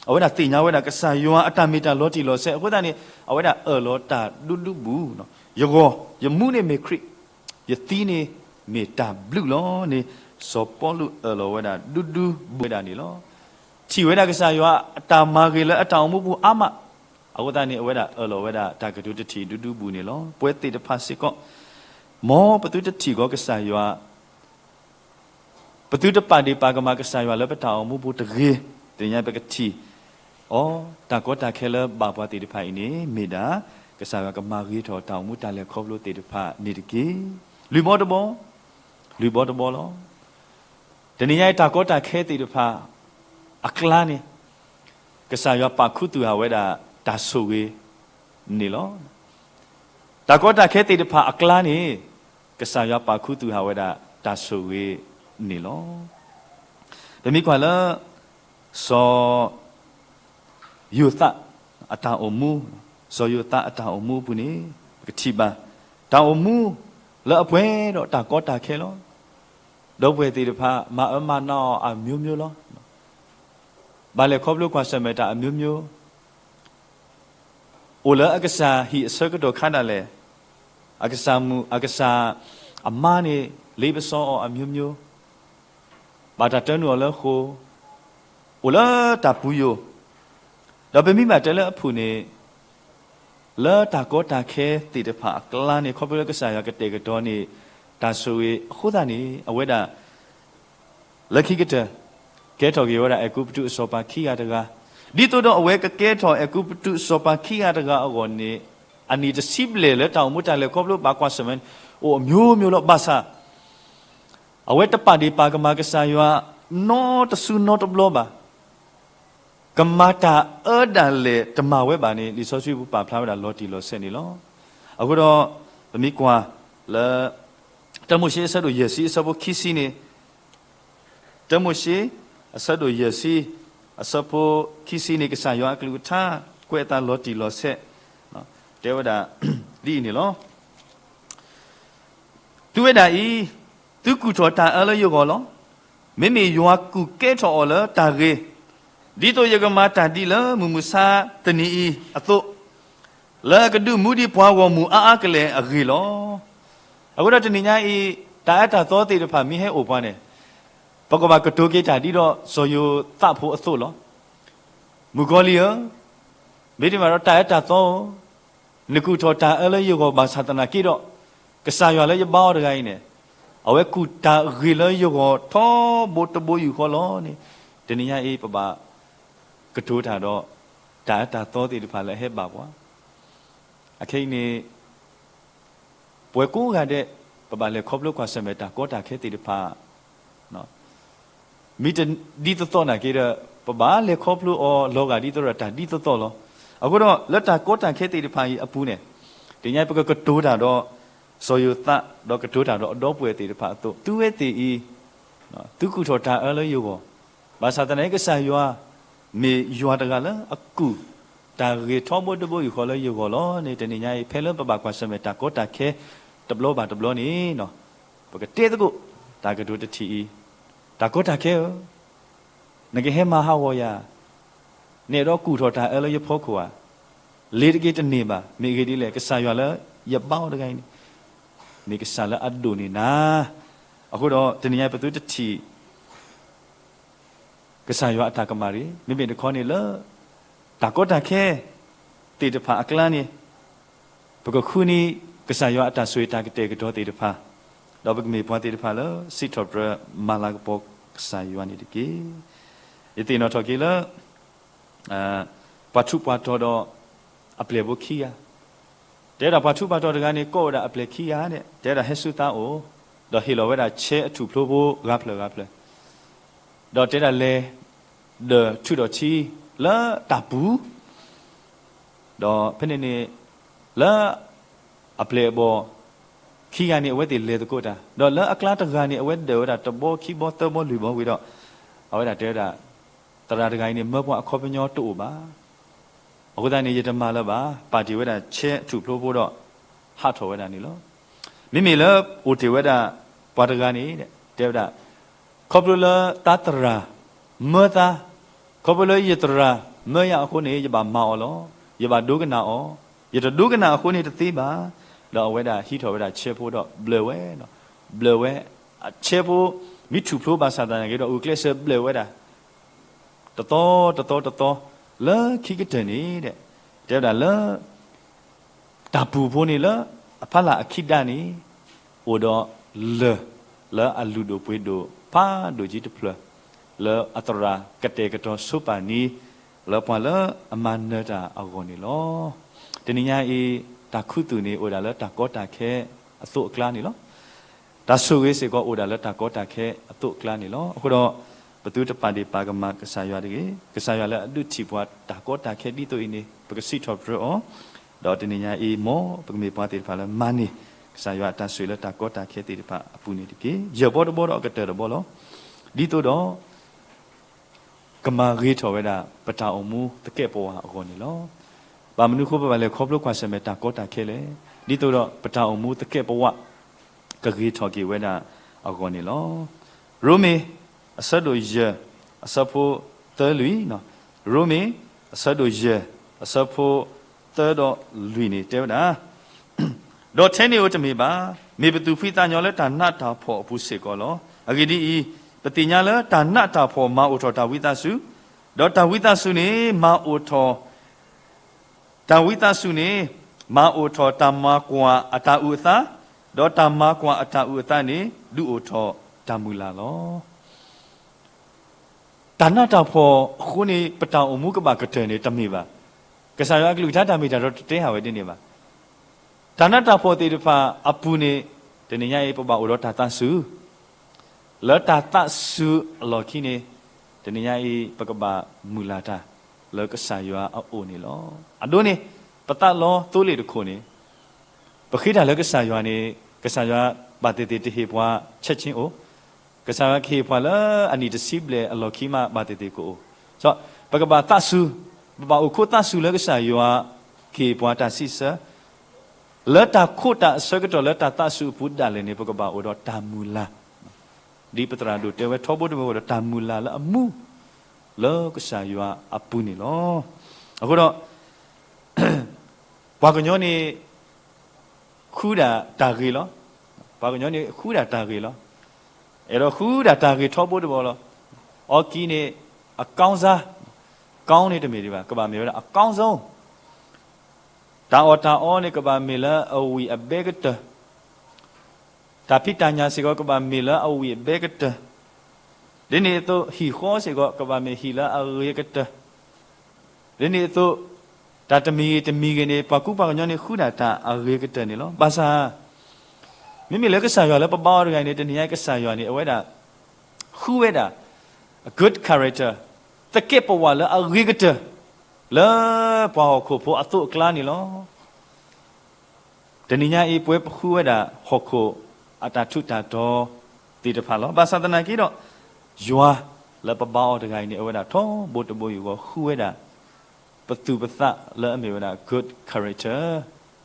အဝဲဒၣ်သ့ၣ်ညါဝဲဒၣ်ကစၢ်ယွၤအတၢ်မ့ၢ်တၢ်လီၤတံၢ်လီၤဆဲးအဃိသတးန့ၣ် အဝဲဒၣ်အၢၣ်လီၤတၢ်ဒူဒူဘူး, ယဂီၢ် ယမူန့ၣ်မ့ၢ်ခရံာ်, ယသံန့ၣ်မ့ၢ်တၢ်ဘျုးလီၤန့ၣ် စီၤပီလူးအၢၣ်လီၤဝဲဒၣ်ဒူဒူဘူးဝဲဒၣ်န့ၣ်လီၤ. ထံၣ်ဝဲဒၣ်ကစၢ်ယွၤအတၢ်မၤဂ့ၤလၢအတၢ်အိၣ်မူပူၤအါမး, အဃိသတးန့ၣ် အဝဲဒၣ်အၢၣ်လီၤဝဲဒၣ်တၢ်ကတိၤတထံၣ်ဒူဒူဘူးန့ၣ်လီၤ. ပဝဲသ့ၣ်တဖၣ်စ့ၢ်ကီး မ်ပသုတထံၣ်ဃီကစၢ်ယွၤ ပသုတပာ်ဒ့ၣ်ပာ်ကမၣ်ကစၢ်ယွၤလၢပတၢ်အိၣ်မူပူၤတဂ့ၤ, တနံၤညါပကထံၣ်အီၤ တၢ်ကီတၢ်ခဲလၢဘၣ်ပှၤသ့ၣ်တဖၣ်အံၤန့ၣ် မ့ၢ်ဒၣ် ကစၢ်ယွၤကမၤဂ့ၤထီၣ်တၢ်အိၣ်မူတၢ်လဲၤခီဖျိသ့ၣ်တဖၣ်န့ၣ်တက့ၢ်. လုၢ်ဘီတဘီ, လုၢ်ဘီတဘီလီၤ. တနံၤညါအံၤတၢ်ကီတၢ်ခဲသ့ၣ်တဖၣ် အကျါန့ၣ် ကစၢ်ယွၤပာ်ခူသူၣ်ဟးဝဲဒၣ်တၢ်ဆိၣ်ဂ့ၤန့ၣ်လီၤ. တၢ်ကီတၢ်ခဲသ့ၣ်တဖၣ်အကျါန့ၣ် ကစၢ်ယွၤပာ်ခူသူၣ်ဟးဝဲဒၣ်တၢ်ဆိၣ်ဂ့ၤန့ၣ်လီၤ. ပမ့ၢ်ကွၢ်လၢ စီၤယိၤသးအတၢ်အိၣ်မူ, စီၤယိၤသးအတၢ်အိၣ်မူအပူၤန့ၣ် ပကထံၣ်ဘၣ် တၢ်အိၣ်မူလၢအပှဲၤဒီးတၢ်ကီတၢ်ခဲလီၤ. ဒီပုၢ်ဝဲၢ်သ့ၣ်တဖၣ် မၤအၢမၤနးအီၤအမျိုးမျိုးလီၤ. ဘၣ်လဲၤခီဖျိကွၢ်ဆၢၣ်မဲာ်တၢ်အမျိုးမျိုး, အိၣ်လၢအကစၢ်ဟံၣ်အဆၢကတီၢ်ခါဒၣ်လဲာ်, အကစၢ်မုၣ် အကစၢ်အမါန့ၣ် လ့ပစီအီၤအမျိုးမျိုး, ဘၣ်တၢ်တၢနုာ်အီၤလၢဃိာ်, အိၣ်လၢတၢ်ပူၤယိာ်, ဒီးပမ့ၢ်ဘၣ်တဲလၢအဖုၣ်န့ၣ် လၢတၢ်ကီတၢ်ခဲသ့ၣ်တဖၣ်အကျါန့ၣ် ခီဖျိလၢကစၢ်ယွၤကတဲာ်ကတီၤန့ၣ် တၢ်ဆိၣ်ဂ့ၤအဃိသတးန့ၣ် အဝဲဒၣ် လၢခံကတၢၢ် ကဲထီၣ်က့ၤဝဲဒၣ်အဲၤကူပတူးအစီၤပၤခံဂၤတဂၤ, ဒ်သိးဒီးအဝဲကကဲထီၣ်အဲၤကူပတူးစီၤပၤခံဂၤတဂၤအဂီၢ်န့ၣ် အနံၣ်တဆံဘျဲၣ်လၢတၢ်အိၣ်မူတၢ်လဲၤခီဖျိဘၣ်ကွၢ်ဆၢၣ်မဲာ်န့ၣ် အိၣ်အမျိုးမျိုးလီၤ. ဘၣ်ဆၣ် အဝဲတပာ်ဒ့ၣ်ပာ်ကမၣ်ကစၢ်ယွၤ နီတစုနီတဘျီဘၣ်. ကမၤတၢ်အၢဒၣ်လဲာ်တမၤဝဲဘၣ်န့ၣ် လံာ်စီဆှံပူၤပာ်ဖျါဝဲဒၣ်လီၤတံၢ်လီၤဆဲးန့ၣ်လီၤ. အဃိဒီး ပမ့ၢ်ကွၢ်လၢ တၢမိၤၡ့အဆၢဒိၣ်ယဲၢ်ဆံအဆၢဖိခံဆံန့ၣ်, တၢမိၤၡ့ အဆၢဒိၣ်ယဲၢ်ဆံ အဆၢဖိခံဆံန့ၣ် ကစၢ်ယွၤအကလုၢ်ကထါ ကွဲးအသးလီၤတံၢ်လီၤဆဲး တဲဝဲဒၣ် ဒ်အံၤန့ၣ်လီၤ. သုဝဲဒၣ်အံၤ, သုကူၣ်ထီၣ်တၢ်အၢလၢယဂီၢ်လီၤ. မ့မ့ၢ်ယွၤကူၣ်ကဲထီၣ်အီၤလၢတၢ်ဂ့ၤ, ဒ်သိးယကမၤတၢ်ဒ်လၢမုၢ်မဆါတနံၤအံၤအသိး, လၢအကဒုးမူဒံးပှၤဂီၢ်မုၢ်အါအါကလဲာ်အဂ့ၢ်လီၤ. အဃိဒီးတနံၤညါအံၤ တၢ်အၢတၢ်သီသ့ၣ်တဖၣ်မ့ၢ်ဟဲအိၣ်ပှၤန့ၣ်, ပကဘၣ်ကတိၤက့ၤတၢ်ဒ်သိးစီၤယိၤသးဖိအသိးလီၤ. မုၣ်ကီၤလံၢ်ဧၢ, မ့တမ့ၢ်ဒီးတၢ်အၢတၢ်သီဧၢ, နကူၣ်ထီၣ်တၢ်အၢလၢယဂီၢ်ဘၣ်ဆၣ်သနာ်က့ဒီး, ကစၢ်ယွၤလၢယဘါအီၤတဂၤအံၤန့ၣ်, အဝဲကူၣ်တၢ်ဂ့ၤလၢယဂီၢ်ထီဘိတဘိယူၢ်ဃီလီၤန့ၣ်, တနံၤညါအံၤပဘၣ်ကတိၤတၢ်ဒီး တၢ်အၢတၢ်သီသ့ၣ်တဖၣ်လၢအဟဲဘၣ်ပှၤ အခဲအံၤန့ၣ် ပဝဲကိးဂၤဒဲး ပဘၣ်လဲၤခီဖျိကွၢ်ဆၢၣ်မဲာ်တၢ်ကီတၢ်ခဲသ့ၣ်တဖၣ် မ့ၢ်တဒ်သိးသိးနာ်က့ဒီး ပဘၣ်လဲၤခီဖျိအီၤလီၤဂာ်ဒ်သိးဒီးတၢ်ဒ်သိးသိးလီၤ. အဃိဒီးလၢတၢ်ကီတၢ်ခဲသ့ၣ်တဖၣ်အံၤအပူၤန့ၣ်, တနံၤညါပကကတိၤတၢ်ဒီး စီၤယိၤသး ဒီးကတိၤတၢ်ဒီးအဒီပုၢ်ဝဲၢ်သ့ၣ်တဖၣ်အသိး, သုဝဲသ့ၣ်အံၤ သုကူၣ်ထီၣ်တၢ်အၢလၢယဂီၢ်, ဘၣ်ဆၣ်သနာ်က့ကစၢ်ယွၤ မ့ၢ်ယွၤတဂၤလၢအကူၣ်တၢ်ဂ့ၤထီဘိတဘိယူၢ်ဃီလၢယဂီၢ်လီၤန့ၣ် တနံၤညါအံၤ ဖဲလၢပဘၣ်ကွၢ်ဆၢၣ်မဲာ်တၢ်ကီတၢ်ခဲတဘျီဘၣ်တဘျီန့ၣ်, ပကတဲသကိး တၢ်ကတိၤတထံၣ်အံၤ, တၢ်ကီတၢ်ခဲဧၢ, နကဟဲမၤဟးဂီၤယၤ, နအဲၣ်ဒိးကူၣ်ထီၣ်တၢ်အၢလၢယဖီခိၣ်ဧါ, လ့ၤတက့ၤတန့ၢ်ဘၣ်. မ့ၢ်အဂ့ၢ်ဒ်လဲၣ်, ကစၢ်ယွၤလၢယဘါအီၤတဂၤအံၤန့ၣ် မ့ၢ်ကစၢ်လၢအဒိၣ်န့ၢ်နၤ. အဃိဒီးတနံၤညါပသုတထံၣ် ကစၢ်ယွၤအတၢ်ကမၣ်တဂ့ၤ, မ့မ့ၢ်တခီန့ၣ်လၢ တၢ်ကီတၢ်ခဲသ့ၣ်တဖၣ်အကျါန့ၣ် ပကဃုနံၤကစၢ်ယွၤအတၢ်ဆိၣ်ဂ့ၤတၢ်ကတဲာ်ကတီၤသ့ၣ်တဖၣ်, ဒီးပကမ့ၢ်ပှၤသ့ၣ်တဖၣ်လၢ စံးထီၣ်ပတြၢၤမၤလၤကပီၤကစၢ်ယွၤန့ၣ်တက့ၢ်. ယသ့ၣ်နီၣ်ထီၣ်က့ၤလၢ ပှၤထူးပှၤတီၤဒီးအပျဲၢ်ဖိခံဂၤ, တဲဒၣ်ပှၤထူးပှၤတီၤတဂၤန့ၣ် ကိးဝဲဒၣ်အပျဲၢ်ခံဂၤဒဲး, တဲဒၣ်ဟဲဆူသးအိၣ်, ဒီးဟ့ၣ်လီၤဝဲဒၣ်ဆဲအထူၣ်ဖျိဖိဂၤဖျၢၣ်ဂၤဖျၢၣ်, ဒီးတဲဒၣ်လဲၤ ဒီးထုးထီၣ်ထံလၢတၢ်ပူၤ, ဒီးဖဲန့ၣ်န့ၣ် လၢအပျဲၢ်အဘီၣ်ခံဂၤန့ၣ် အဝဲသ့ၣ်လဲၤသကိးတၢ်, ဒီးလၢအကျါတဂၤန့ၣ် အဝဲဒၢးဝဲဒၣ်တဘီခံဘီသၢဘီလွံၢ်ဘီဝံၤဒီး အဝဲဒၣ်တဲဝဲဒၣ်, သရၣ်တဂၤအံၤန့ၣ် မၢပှၤအခီပညီတအိၣ်ဘၣ်. အဃိသတးန့ၣ် ယတမၤလၢၤဘၣ်, ပာ်တ့ၢ်ဝဲဒၣ်ဆဲထူၣ်ဖျိဖိဒီး ဟးထီၣ်ဝဲဒၣ်န့ၣ်လီၤ. မ့မ့ၢ်လၢအိၣ်တ့ၢ်ဝဲဒၣ် ပှၤတဂၤန့ၣ် တဲဝဲဒၣ်, ခီဖျိလၢတၢ်သရၣ်မၢသါ, ခီဖျိလၢယသရၣ်မၢယၤအဃိန့ၣ် ယဘၣ်မၤအီၤလီၤ. ယဘၣ်ဒိကနၣ်အီၤ, ယတဒိကနၣ်အဃိန့ၣ်တသ့ဘၣ်. ဒီးအဝဲဒၣ်ဟံးထီၣ်ဝဲဒၣ်ဆဲဖိဒီးဘျၢၣ်ဝဲ, ဘျၢၣ်ဝဲ, ဆဲဖိမ့ၢ်ထူၣ်ဖျိဘၣ်ဆၣ်သနာ်က့ဒီး ဂုာ်ကျဲးစၢးဘျၢၣ်ဝဲဒၣ် တသီတသီတသီ လၢခံကတၢၢ်န့ၣ် တဲဝဲဒၣ်လၢ တၢ်ပူၤဖိန့ၣ်လၢအဖီလာ်အခံဒၣ်န့ၣ် အိၣ်ဒီးလၢၢ်လၢအလုၢ်ဒိၣ်ပှ့ၤဒိၣ်ဖးဒိၣ်ကံတဖျၢၣ် လၢအသရၣ်ကတဲာ်ကတီၤဆိပာ်န့ၢ် လၢပှၤလၢအမၤနၢၤတၢ်အဂီၢ်န့ၣ်လီၤ. တနံၤညါအံၤ တၢ်ခူသူၣ်န့ၣ်အိၣ်ဒၣ်လၢတၢ်ကီတၢ်ခဲအသိးအကျါန့ၣ်လီၤ. တၢ်ဆိၣ်ဂ့ၤစ့ၢ်ကီးအိၣ်ဒၣ်လၢတၢ်ကီတၢ်ခဲအသိးအကျါန့ၣ်လီၤ. အဃိဒီး ပသုတပာ်ဒ့ၣ်ပာ်ကမၣ်ကစၢ်ယွၤတဂ့ၤ. ကစၢ်ယွၤလၢအဒုးထံၣ်ပှၤတၢ်ကီတၢ်ခဲဒ်သိးအံၤန့ၣ် ပကစံးထီၣ်ပတြၢၤအီၤ, ဒီးတနံၤညါအံၤ မ်ပကမ့ၢ်ပှၤသ့ၣ်တဖၣ်လၢမၤန့ၢ် ကစၢ်ယွၤအတၢ်ဆိၣ်ဂ့ၤလၢတၢ်ကီတၢ်ခဲသ့ၣ်တဖၣ်အပူၤန့ၣ်တက့ၢ်. ယၢၢ်ဘီတဘီဒီးအကတၢၢ်တဘီလီၤ. ဒ်သိးဒီး ကမၤဂ့ၤထီၣ်ဝဲဒၣ် ပတၢ်အိၣ်မူသကဲးပဝးအဂီၢ်န့ၣ်လီၤ. ဘၣ်မနုၤအဃိပဘၣ်လဲၤခီဖျိကွၢ်ဆၢၣ်မဲာ်တၢ်ကီတၢ်ခဲလဲၣ်. ဒ်သိးဒီးပတၢ်အိၣ်မူသကဲးပဝး ကဂ့ၤထီၣ်က့ၤဝဲဒၣ်အဂီၢ်န့ၣ်လီၤ. ရိမ့ၤ အဆၢဒိၣ်ယဲၢ် အဆၢဖိသၢလွံၢ်, ရိမ့ၤ အဆၢဒိၣ်ယဲၢ် အဆၢဖိသၢဒီးလွံၢ်န့ၣ်တဲဝဲဒၣ် ဒီးထဲန့ၣ်ဧိၤတမ့ၢ်ဘၣ်, မ့ၢ်ပသူၣ်ဖှံသးညီလၢတၢ်နးတၢ်ဖှီၣ်အပူၤစ့ၢ်ကီးလီၤ. အဂ့ၢ်ဒ်အံၤ, ပသ့ၣ်ညါလၢတၢ်နးတၢ်ဖှီၣ်မၤအိၣ်ထီၣ်တၢ်ဝံသးစူၤ, ဒီးတၢ်ဝံသးစူၤန့ၣ်မၤအိၣ်ထီၣ်, တၢ်ဝံသးစူၤန့ၣ် မၤအိၣ်ထီၣ်တၢ်မၤကွၢ်အတၢ်အုၣ်အသး, ဒီးတၢ်မၤကွၢ်အတၢ်အုၣ်အသးန့ၣ် ဒုးအိၣ်ထီၣ်တၢ်မုၢ်လၢ်လီၤ. တၢ်နးတၢ်ဖှီၣ်အဃိန့ၣ် ပတၢ်အိၣ်မူကဘၣ်ကတၢၢ်န့ၣ်တမ့ၢ်ဘၣ်. ကစၢ်ယွၤအကလုၢ်ကထါတၢ်မ့ၢ်တၢ်တီတတဲဟးဝဲဒ်န့ၣ်ဘၣ်. တၢ်နးတၢ်ဖှီၣ်သ့ၣ်တဖၣ်အပူၤန့ၣ် တနံၤညါအံၤ ပဘၣ်အိၣ်ဒီးတၢ်သးစူၤ, လၢတၢ်သးစူၤအလီၢ်ခံန့ၣ် တနံၤညါအံၤ ပကဘၣ်မုၢ်လၢ်တၢ်လၢကစၢ်ယွၤအအိၣ်န့ၣ်လီၤ. အဒိန့ၣ် ပသးလီသိလ့ၣ်တခိၣ်န့ၣ် ပဃ့တၢ်လၢကစၢ်ယွၤန့ၣ် ကစၢ်ယွၤဘၣ်သ့ၣ်သ့ၣ်တဟ့ၣ်ပှၤဆဲးဆ့အိၣ်, ကစၢ်ယွၤကဟ့ၣ်ပှၤလၢအနံၣ်တဆံဘျဲၣ်အလီၢ်ခံမးဘၣ်သ့ၣ်သ့ၣ်ကအိၣ်, ပကဘၣ်သးစူၤ, ပဘၣ်အိၣ်ခိးသးစူၤလၢကစၢ်ယွၤကဟ့ၣ်ပှၤတၢ်စံးဆၢ လၢတၢ်ခိးတၢ်အဆၢကတီၢ်လၢတၢ်သးစူၤအပူၤဒၣ်လဲာ်န့ၣ် ပကဘၣ်အိၣ်ဒီးတၢ်မုၢ်လၢ်, ဒ်ပသရၣ်ဒိၣ်တဲဝဲထီဘိတဘိဒီးတၢ်မုၢ်လၢ်လၢအမူ လၢကစၢ်ယွၤအပူၤန့ၣ်လီၤ. အဃိဒီး ပှၤကညီန့ၣ် ဃုဒၣ်တၢ်ဂ့ၤလီၤ. ပှၤကညီန့ၣ်ဃုဒၣ်တၢ်ဂ့ၤလီၤ. အဲၣ်ဒိးဃုဒၣ်တၢ်ဂ့ၤထီဘိတဘိလီၤ. အီကံန့ၣ် အကောင်းစား, ကောင်းန့ၣ်တမ့ၢ်ဒံးဘၣ်, ကဘၣ်မ့ၢ်ဝဲဒၣ် အကောင်းဆုံး, တၢ်အီၣ်တၢ်အီန့ၣ် ကဘၣ်မ့ၢ်လၢအဝံၣ်အဘဲကတၢၢ်, တၢ်ဖံးတၢ်ညၣ်စ့ၢ်ကီး ကဘၣ်မ့ၢ်လၢအဝံၣ်အဘဲကတၢၢ်, ဒ်န့ၣ်အသိး ဟံၣ်ဃီစ့ၢ်ကီး ကဘၣ်မ့ၢ်ဟံၣ်လၢအဂ့ၤကတၢၢ်, ဒ်န့ၣ်အသိး တၢ်တမံၤဂ့ၤတမံၤဂ့ၤန့ၣ် ပှၤကူပှၤကညီန့ၣ် ဃုဒၣ်တၢ်အဂ့ၤကတၢၢ်န့ၣ်လီၤ. ဘၣ်ဆၣ် မ့မ့ၢ်လၢကစၢ်ယွၤလၢပဘါအီၤတဂၤအံၤန့ၣ် တနံၤညါအံၤကစၢ်ယွၤန့ၣ် အဝဲဒၣ် ဃုဝဲဒၣ် good character, သကဲးပဝးလၢအဂ့ၤကတၢၢ် လၢပှၤဟီၣ်ခိၣ်ဖိအသိးအကျါန့ၣ်လီၤ. တနံၤညါအံၤ ပဝဲပဃုဝဲဒၣ်ဟီၣ်ခိၣ်အတၢ်ထူးတၢ်တီၤသ့ၣ်တဖၣ်လီၤ. ဘၣ်ဆၣ်သနာ်က့ဒီး ယွၤလၢပဘါအီၤတဂၤအံၤန့ၣ် အဝဲဒၣ်ထီဘိတဘိယူၢ်ဃီ ဃုဝဲဒၣ် ပသူၣ်ပသးလၢအမ့ၢ်ဝဲဒၣ် good character,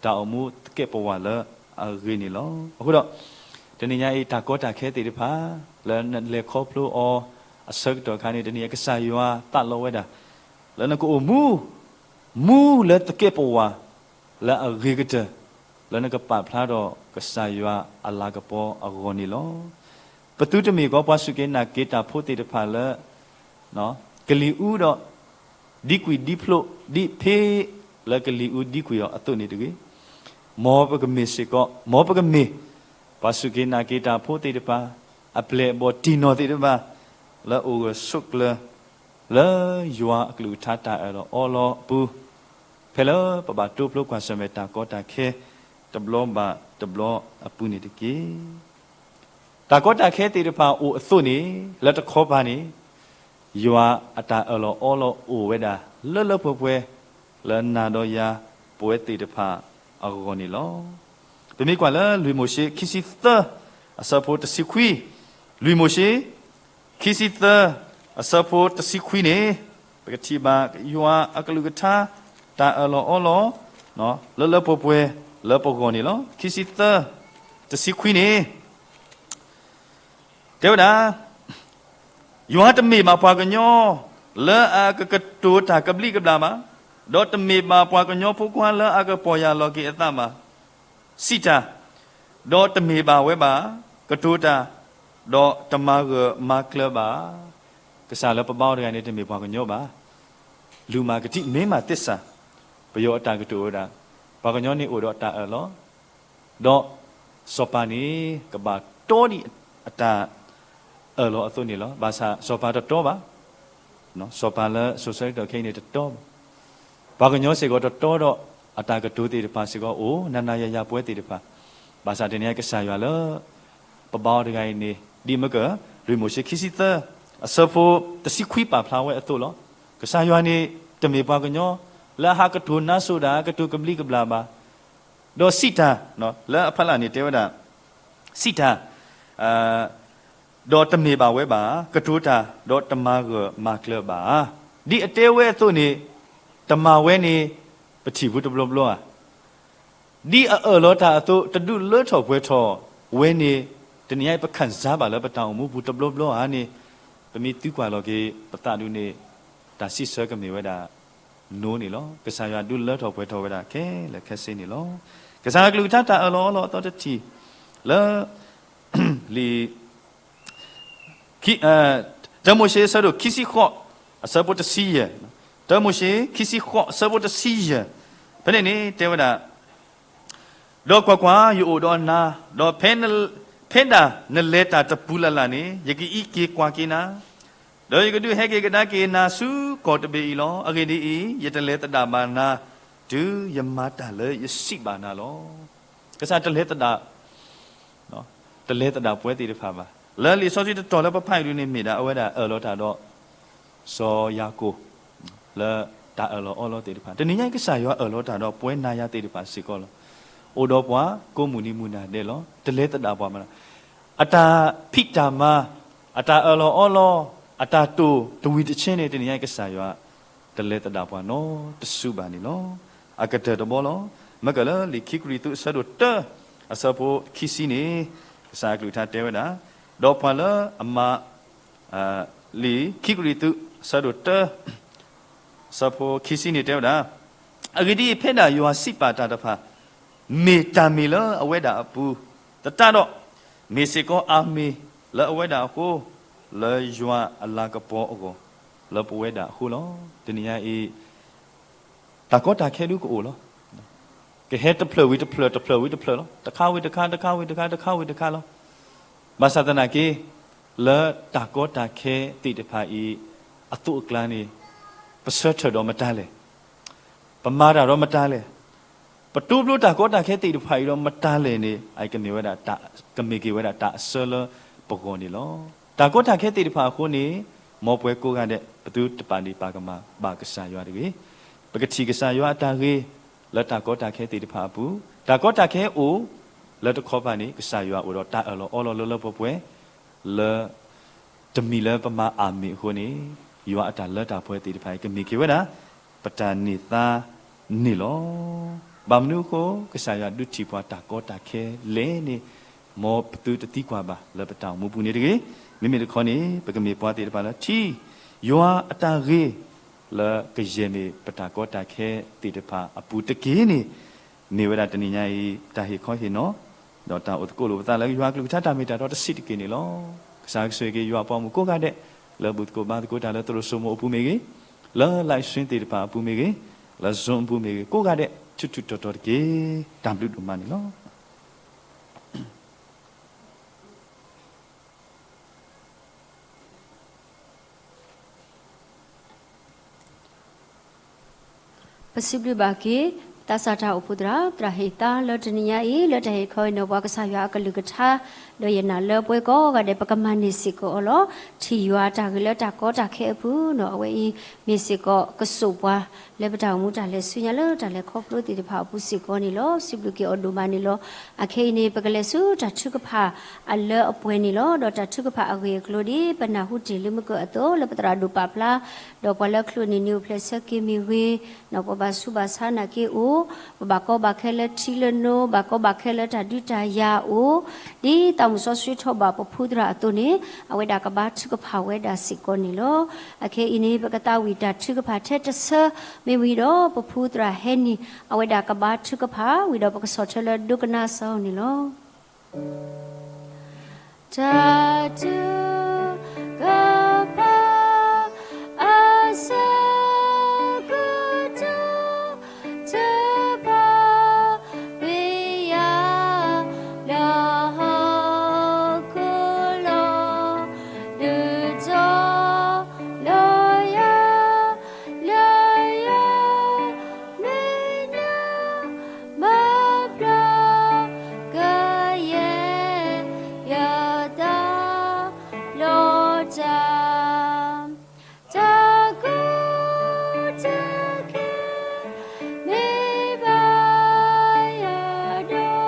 တၢ်အိၣ်မူသကဲးပဝးလၢအဂ့ၤန့ၣ်လီၤ. အဃိဒီး တနံၤညါအံၤ တၢ်ကီတၢ်ခဲသ့ၣ်တဖၣ် လၢနလဲၤခီဖျိအီၤအဆၢကတီၢ်အခါန့ၣ် တနံၤညါ ကစၢ်ယွၤသးလီဝဲဒၣ် လၢနကအိၣ်မူ မူလၢသကဲးပဝး လၢအဂ့ၤကတၢၢ် လၢနကပာ်ဖျါထီၣ်ကစၢ်ယွၤအလၤကပီၤအဂီၢ်န့ၣ်လီၤ. ပသုတမ့ၢ်ကီး ပှၤစူၢ်က့ၤနာ်က့ၤတၢ်ဖိသ့ၣ်တဖၣ်လၢ ကလံၤအူဒီး ဒံကွံာ်ဒံဖျိး ဒ်ဖ့လၢကလံၤအူဒံကွံာ်အီၤအသိးန့ၣ်တဂ့ၤ. မ်ပကမ့ၢ်စ့ၢ်ကီး မ်ပကမ့ၢ် ပှၤစူၢ်က့ၤနာ်က့ၤတၢ်ဖိသ့ၣ်တဖၣ် အပျဲၢ်အဘီၣ်တံၢ်နီၢ်သ့ၣ်တဖၣ် လၢအအိၣ်ဂၢၢ်ဆိးကျၢၤ လၢယွၤအကလုၢ်ကထါတၢ်အၢၣ်လီၤအီလီၤအပူၤ ဖဲလၢပဘၣ်တိဖျိကွၢ်ဆၢၣ်မဲာ်တၢ်ကီတၢ်ခဲ တဘျီဘၣ်တဘျီအပူၤန့ၣ်တက့ၢ်. တၢ်ကီတၢ်ခဲသ့ၣ်တဖၣ်အိၣ်အသိးန့ၣ် လၢတခီပၤန့ၣ် ယွၤအတၢ်အၢၣ်လီၤအီလီၤအိၣ်ဝဲဒၣ်လၢလၢပှဲၤပှဲၤ လၢနၤဒီးယၤ ပဝဲသ့ၣ်တဖၣ် အဂီၢ်န့ၣ်လီၤ. ပမ့ၢ်ကွၢ်လၢလွံၢ်မိၤၡ့ခံဆံသၢ အဆၢဖိတဆံခွံ, လွံၢ်မိၤၡ့ ခံဆံသၢ အဆၢဖိတဆံခွံန့ၣ်, ပကထံၣ်ဘၣ်ယွၤအကလုၢ်ကထါ တၢ်အၢၣ်လီၤအီလီၤ လၢလၢပှဲၤပှဲၤလၢပဂီၢ်န့ၣ်လီၤ. ခံဆံသၢ တဆံခွံန့ၣ် တဲဝဲဒၣ်, ယွၤတမ့ၢ်ဘၣ်ပှၤကညီ လၢအကကတိၤတၢ်ကဘျံးကဘျၣ်ဘၣ်, ဒီးတမ့ၢ်ဘၣ်ပှၤကညီဖိခွါလၢအကပီၢ်ယၢ်လီၤက့ၤအသးဘၣ်. စံးတၢ်, ဒီးတမ့ၢ်ဘၣ်ဝဲဘၣ်, ကတိၤတၢ်, ဒီးတမၤဂၢၢ်မၤကျၢၤဘၣ်. ကစၢ်လၢပဘါအီၤတဂၤန့ၣ် တမ့ၢ်ပှၤကညီဘၣ်. လူၤမၤကဒံ မ့ၢ်မၤသ့ၣ်စၢ်, ပယီၤအတၢ်ကတိၤဝဲဒၣ်, ပှၤကညီန့ၣ်အိၣ်ဒီးတၢ်အၢၣ်လီၤ ဒီးစီၤပၤန့ၣ် ကဘၣ်တီဒံးအတၢ်အၢၣ်လီၤအသိးန့ၣ်လီၤ. ဘၣ်ဆၣ်စီၤပၤတတီဘၣ်. စီၤပၤလၢစိၤဆၢကတီၢ်ခဲအံၤန့ၣ်တတီဘၣ်. ပှၤကညီစ့ၢ်ကီးတတီဒီးအတၢ်ကတိၤသ့ၣ်တဖၣ်စ့ၢ်ကီးအိၣ် နၤနၤယၤယၤပဝဲသ့ၣ်တဖၣ်. ဘၣ်ဆၣ်တနံၤအံၤကစၢ်ယွၤလၢ ပဘါအီၤတဂၤအံၤန့ၣ် ဒ်မ့ၢ်က လွံၢ်မိၤၡ့ခံဆံသၢ အဆၢဖိတဆံခွံပာ်ဖျါဝဲအသိးလီၤ. ကစၢ်ယွၤန့ၣ် တမ့ၢ်ပှၤကညီ လၢအဟးကတိၤနါစိၤဒၣ် ကတိၤကဘျံးကဘျၣ်ဘၣ်. ဒီးစံးတၢ်, လၢအဖီလာ်န့ၣ်တဲဝဲဒၣ်, စံးတၢ်, ဒီးတမ့ၢ်ဘၣ်ဝဲဘၣ်, ကတိၤတၢ်, ဒီးတမၤဂၢၢ်မၤကျၢၤဘၣ်. ဒ်အတဲဝဲအသိးန့ၣ်, တမၤဝဲန့ၣ် ပထံၣ်ဖုတဘျီဘျီဧါ. ဒ်အအၢၣ်လီၤတၢ်အသိး တဒုးလၢထီၣ်ပှဲၤထီၣ်ဝဲန့ၣ်, တနံၤအံၤပခၣ်စၢ်ဘၣ်လၢပတၢ်အိၣ်မူပူၤတဘျီဘျီဧါန့ၣ်, ပမ့ၢ်သံကွၢ်လီၤက့ၤ ပသးဒုးန့ၣ်, တၢ်စံးဆၢကမ့ၢ်ဝဲဒၣ် no န့ၣ်လီၤ. ကစၢ်ယွၤဒုးလၢထီၣ်ပှဲၤထီၣ်ဝဲဒၣ်ခဲလၢာ်ခဲဆ့န့ၣ်လီၤ. ကစၢ်ယွၤကလုၢ်ကထါတၢ်အၢၣ်လီၤအီလီၤအသီတထံၣ် လၢ လံာ် တၢမိၤၡ့အဆၢဒိၣ်ခံဆံဃိး အဆၢဖိတဆံယဲၢ်, တၢမိၤၡ့ခံဆံဃိးအဆၢဖိတဆံယဲၢ်, ဖဲန့ၣ်န့ၣ်တဲဝဲဒၣ်, ဒီးကွၢ်ကွၢ်, ယအိၣ်ဒီးနၤ, ဒီးဖဲဒၣ်နလဲၤတၢ်တပူၤလၢ်လၢ်န့ၣ် ယကအံးက့ၤကွၢ်က့ၤနၤ, ဒီးယကဒုးဟဲက့ၤကဒါက့ၤနၤဆူကီၢ်တဘ့ၣ်အံၤလီၤ. အဂ့ၢ်ဒ်အံၤ, ယတလဲၤသဒၣ်ဘၣ်နၤ, တုၤယမၤတၢ်လၢယစံးဘၣ်နၤလီၤ. ကစၢ်တလဲၤသဒၣ် တလဲၤသဒၣ်ပဝဲသ့ၣ်တဖၣ်ဘၣ်. လၢလံာ်စီဆှံတတီၤလၢပဖးအံၤဒုးန့ၣ်မ့ၢ်ဒၣ် အဝဲဒၣ်အၢၣ်လီၤတၢ်ဒီး စီၤယၤကိာ် လၢတၢ်အၢၣ်လီၤအီလီၤသ့ၣ်တဖၣ်. တနံၤညါအံၤ ကစၢ်ယွၤအၢၣ်လီၤတၢ်ဒီးပဝဲနၤယၤသ့ၣ်တဖၣ်စ့ၢ်ကီးလီၤ. အိၣ်ဒီးပှၤကိးမုၢ်နံၤမုၢ်နၤဒဲးလီၤ. တလဲၤသဒၣ်ပှၤမးလီၤ. အတၢ်ဖံးတၢ်မၤ, အတၢ်အၢၣ်လီၤအီလီၤ, အတၢ်တိာ်တဝံၤတဆ့န့ၣ် တနံၤညါအံၤ ကစၢ်ယွၤ တလဲၤသဒၣ်ပှၤနီတစုဘၣ်န့ၣ်လီၤ. အကတၢၢ်တဘီလီၤ. မ့ၢ်ကလၢလံာ်ခံကရံၣ်သူးအဆၢဒိၣ်တၢ အဆၢဖိခံဆံန့ၣ်, ကစၢ်အကလုၢ်ကထါတဲဝဲဒၣ်, ဒီးပှၤလၢအမၤ လံာ်ခံကရံၣ်သူး အဆၢဒိၣ်တၢ အဆၢဖိခံဆံန့ၣ်တဲဝဲဒၣ်, အဂ့ၢ်ဒ်အံၤ, ဖဲဒၣ်ယွၤစံးပာ်တၢ်တဖၣ် မ့ၢ်တၢ်မ့ၢ်လၢအဝဲဒၣ်အပူၤသတးဒီး, မ့ၢ်စ့ၢ်ကီးအၤမ့ၣ်လၢအဝဲဒၣ်အဃိ, လၢယွၤအလၤကပီၤအဂီၢ်, လၢပဝဲဒၣ်အဃိလီၤ. တနံၤညါအံၤ တၢ်ကီတၢ်ခဲဒုကအိၣ်လီၤ. ကဟဲတဖျၢၣ်ဝံၤတဖျၢၣ်, တဖျၢၣ်ဝံၤတဖျၢၣ်လီၤ. တခါဝံၤတခါ, တခါဝံၤတခါ, တခါဝံၤတခါလီၤ. ဘၣ်ဆၣ်သနာ်က့ လၢတၢ်ကီတၢ်ခဲသ့ၣ်တဖၣ်အံၤ အသိးအကျါန့ၣ် ပဆၢထၢၣ်ဒီးမတၤလဲၣ်, ပမၤတၢ်ဒီးမတၤလဲၣ်, ပတိဖျိတၢ်ကီတၢ်ခဲသ့ၣ်တဖၣ်အံၤဒီးမတၤလဲၣ်န့ၣ် အကမ့ၢ်ဝဲဒၣ်, ကမ့ၢ်က့ၤဝဲဒၣ်တၢ်အဆၢလၢပဂီၢ်န့ၣ်လီၤ. တၢ်ကီတၢ်ခဲသ့ၣ်တဖၣ်အဃိန့ၣ် မ်ပဝဲကိးဂၤဒဲး ပသုတပာ်ဒ့ၣ်ပာ်ကမၣ်ဘၣ်ကစၢ်ယွၤတဂ့ၤ. ပကထံၣ်ကစၢ်ယွၤအတၢ်ဂ့ၤ လၢတၢ်ကီတၢ်ခဲသ့ၣ်တဖၣ်အပူၤ, တၢ်ကီတၢ်ခဲအိၣ်လၢတခီပၤန့ၣ် ကစၢ်ယွၤအိၣ်ဒီးတၢ်အၢၣ်လီၤအီလီၤလၢလၢပှဲၤပှဲၤ လၢ တမံၤလၢပမၤအၤမ့ၣ်အဃိန့ၣ်, ယွၤအတၢ်လၢတၢ်ပှဲၤသ့ၣ်တဖၣ်အံၤ ကမ့ၢ်က့ၤဝဲဒၣ် ပတၢ်န့ၢ်သါန့ၣ်လီၤ. ဘၣ်မနုၤအဃိ ကစၢ်ယွၤဒုးထံၣ်ပှၤတၢ်ကီတၢ်ခဲလဲၣ်န့ၣ်, မ်ပသုတသံကွၢ်ဘၣ်လၢပတၢ်အိၣ်မူပူၤန့ၣ်တဂ့ၤ. မ့မ့ၢ်တခီန့ၣ် ပကမ့ၢ်ပှၤသ့ၣ်တဖၣ်လၢထံၣ် ယွၤအတၢ်ဂ့ၤ လၢကယဲၢ်မ့ၢ်ပတၢ်ကီတၢ်ခဲသ့ၣ်တဖၣ်အပူၤတက့ၢ်န့ၣ်, မ့ၢ်ဝဲဒၣ်တနံၤညါအံၤ တၢ်ဟ့ၣ်ခီဟ့ၣ်နီၤ ဒီးတၢ်အိၣ်သကိးလိာ်ပသးလၢယွၤအကလုၢ်ကထါတၢ်မ့ၢ်တၢ်တီတဆံးတက့ၢ်န့ၣ်လီၤ. ကစၢ်ကဆိၣ်ဂ့ၤက့ၤယွၤအပှၤမုၣ်ကိးဂၤဒဲး လၢဘူၣ်သကိးဘါသကိးတၢ်လၢသရိာ်စိမိၤအပူၤမ့ၢ်ဂ့ၤ, လၢ live stream သ့ၣ်တဖၣ်အပူၤမ့ၢ်ဂ့ၤ, လၢ Zoom အပူၤမ့ၢ်ဂ့ၤ ကိးဂၤဒဲး ထူထူတီတီတက့ၢ်. တၢ်ဘျုးဒိၣ်မးန့ၣ်လီၤ. ပစံးဘျုးဘၣ်က့ၤ သးစၢ်တၢ်အိၣ်ဖှိၣ်သရၣ် သရၣ်ဟ့ၣ်သါလၢတနံၤညါအံၤ လၢတၢ်ဟ့ၣ်ခီအံၤန့ၣ် ပှၤကစၢ်ယွၤအကလုၢ်ကထါ ဒီးယနာ်လၢပဝဲကိးဂၤဒဲး ပကမၤန့ၢ်စ့ၢ်ကီးအီၤလီၤ. ထံၣ်ယွၤတၢ်ဂ့ၤလၢတၢ်ကီတၢ်ခဲအပူၤန့ၣ် အဝဲအံၤမ့ၢ်စ့ၢ်ကီးကစိာ်ပှၤ လၢပတၢ်အိၣ်မူတၢ်လဲၤဆူညါလၢတၢ်လဲၤခီဖျိသ့ၣ်တဖၣ်အပူၤစ့ၢ်ကီးန့ၣ်လီၤ. စံးဘျုးက့ၤအီၤဒိၣ်မးန့ၣ်လီၤ. အခဲအံၤန့ၣ် ပကလဲၤဆူတၢ်ထုကဖၣ်အလၢအပှဲၤန့ၣ်လီၤ. ဒီးတၢ်ထုကဖၣ်အဂ့ၢ်အကျိၤဒ် ပနၢ်ဟူတ့ၢ်လံမုၢ်ကၢၢ်အသိး လၢပသရၣ်ဒိၣ်ပာ်ဖျါ ဒီးပှၤလၢအချုးန့ၢ်နံၤအိၣ်ဖျဲၣ်ဆၢက့ၤမ့ၢ်ဂ့ၤ, ပှၤဘၣ်ဆူးဘၣ်ဆါနာ်က့အိၣ်, ပဘၣ်ကီဘၣ်ခဲလၢထံလၢနိ, ဘၣ်ကီဘၣ်ခဲလၢတၢ်ဒုးတၢ်ယၤအိၣ်, ဒ်သးမုၢ်စီဆှံထီၣ်ဘၣ်ပဖုသရၣ်အသိးန့ၣ် အဝဲဒၣ်ကဘါထုကဖၣ်ဝဲဒၣ်စ့ၢ်ကီးန့ၣ်လီၤ. အခဲအံၤန့ၣ် ပကသးဝံၣ်တၢ်ထုကဖၣ်ထဲတဆၢ မ့ၢ်ဝံၤဒီး ပဖုသရၣ်ဟဲနံၣ် အဝဲဒၣ်ကဘါထုကဖၣ်ဝံၤဒီး ပကဆီၣ်ထွဲလၢဒိကနၣ်စၢၤအီၤန့ၣ်လီၤ. တၢ်ထုကဖၣ်အဆၢကတီၢ် တဘၣ်ပျံၤယၤ လၢဟီၣ်ခိၣ်လီၤ. ဒုးတီလၢယၤ လၢယၤ မဲာ်ညါ မၤပျီ ကယဲၢ် ယသး လီၤတၢ် တၢ်ကီတၢ်ခဲ မ့ၢ်ဘၣ်ယၤ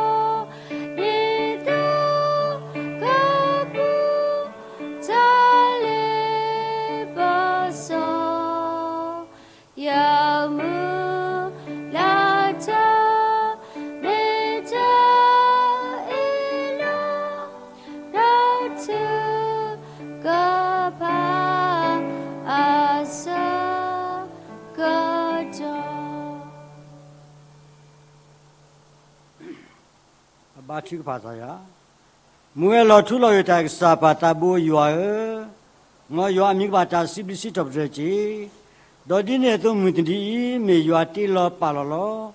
ဒီး ဒ်သိးကပူၤ တၢ်လ့ပစီ ယမုၢ်လၢ်တၢ် မ့ၢ်တၢ်အ့ၣ်လိာ် တၢ်ထုကဖၣ်အဆၢကတီၢ် အဘါထုကဖၣ်သးယၤ, မူဝဲလီၤထူလီၤယိာ်တၢ်ကစၢ်ပၢ်သးဘိယွၤဧၢ, မ်ယွၤအမံၤကဘၣ်တၢ်စံးဘျုးစံးထီၣ်ပတြၢၤတက့ၢ်. ဒီးဒ်န့ၣ်အသိးမုၢ်တနံၤအံၤ မ့ၢ်ယွၤတ့လီၤပာ်လီၤလီၤ.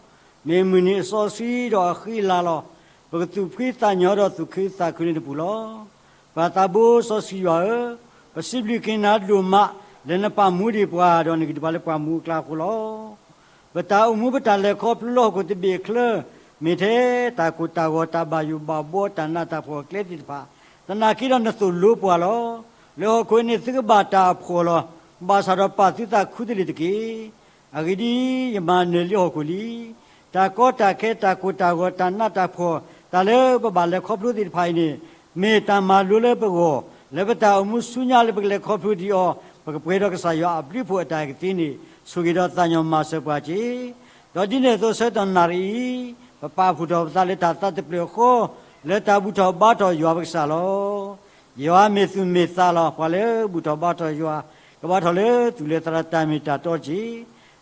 မ့ၢ်မုၢ်နံၤအစီဆှံဒီးအဃံအလၤလီၤ. ပကသူၣ်ဖှံသးညီဒီးသူၣ်ခုသးခုလၢနပူၤလီၤ. ပၢ်သးဘိစီဆှံယွၤဧၢ, ပစံးဘျုးက့ၤနၤဒိၣ်မး လၢနပာ်မူဒံးပှၤ ဒီးနဂံၢ်တဘါလၢပှၤမူအကျါအဃိလီၤ. ပတၢ်အိၣ်မူပတၢ်လဲၤခီဖျိလၢဟီၣ်ခိၣ်တဘ့ၣ်အချၢ မ့ၢ်ထဲတၢ်ကိၢ်တၢ်ဂီၤ တၢ်ဘၣ်ယိၣ်ဘၣ်ဘှီ တၢ်နးတၢ်ဖှီၣ်အကျဲသ့ၣ်တဖၣ်, သနာ်က့ဒီးနသိၣ်လိပှၤလီၤ. လၢဟီၣ်ခိၣ်အံၤန့ၣ် သုကဘၣ်တၢ်အဖှီၣ်လီၤ. ဘၣ်ဆၣ်ဒီးပာ်သုသးခူတလ့ၢ်တက့ၢ်. အဂ့ၢ်ဒ်အံၤ, ယမၤနၢၤလံဟီၣ်ခိၣ်လံ. တၢ်ကီတၢ်ခဲ တၢ်ကိၢ်တၢ်ဂီၤ တၢ်နးတၢ်ဖှီၣ် တၢ်လၢပဘၣ်လဲၤခီဖျိသ့ၣ်တဖၣ်အံၤန့ၣ် မ့ၢ်တၢ်မၤလိလၢပဂီၢ် လၢပတၢ်အိၣ်မူဆူညါလၢပကလဲၤခီဖျိဒံးအီၤ ပကပှဲၤဒီးကစၢ်ယွၤအဘျုးအဖှိၣ်အတၢ်ကသ့န့ၣ် ဆိၣ်ဂ့ၤဒီးသးညီမၤစၢၤပှၤတက့ၢ်. ဒီးဒ်န့ၣ်အသိးဆၢကတီၢ်နၣ်ရံၣ်အံၤ ပပာ်ဖှိၣ်ထီၣ်ပသးလၢတၢ်သးတဖျၢၣ်ဃီ လၢတၢ်ဘူၣ်ထီၣ်ဘါထီၣ်ယွၤပကစၢ်လီၤ. ယွၤမ့ၢ်သူၣ်မ့ၢ်သးလီၤ. ပှၤလၢဘူၣ်ထီၣ်ဘါထီၣ်ယွၤ ကဘါထီၣ်လၢသူၣ်လၢသးလၢတၢ်မ့ၢ်တၢ်တီ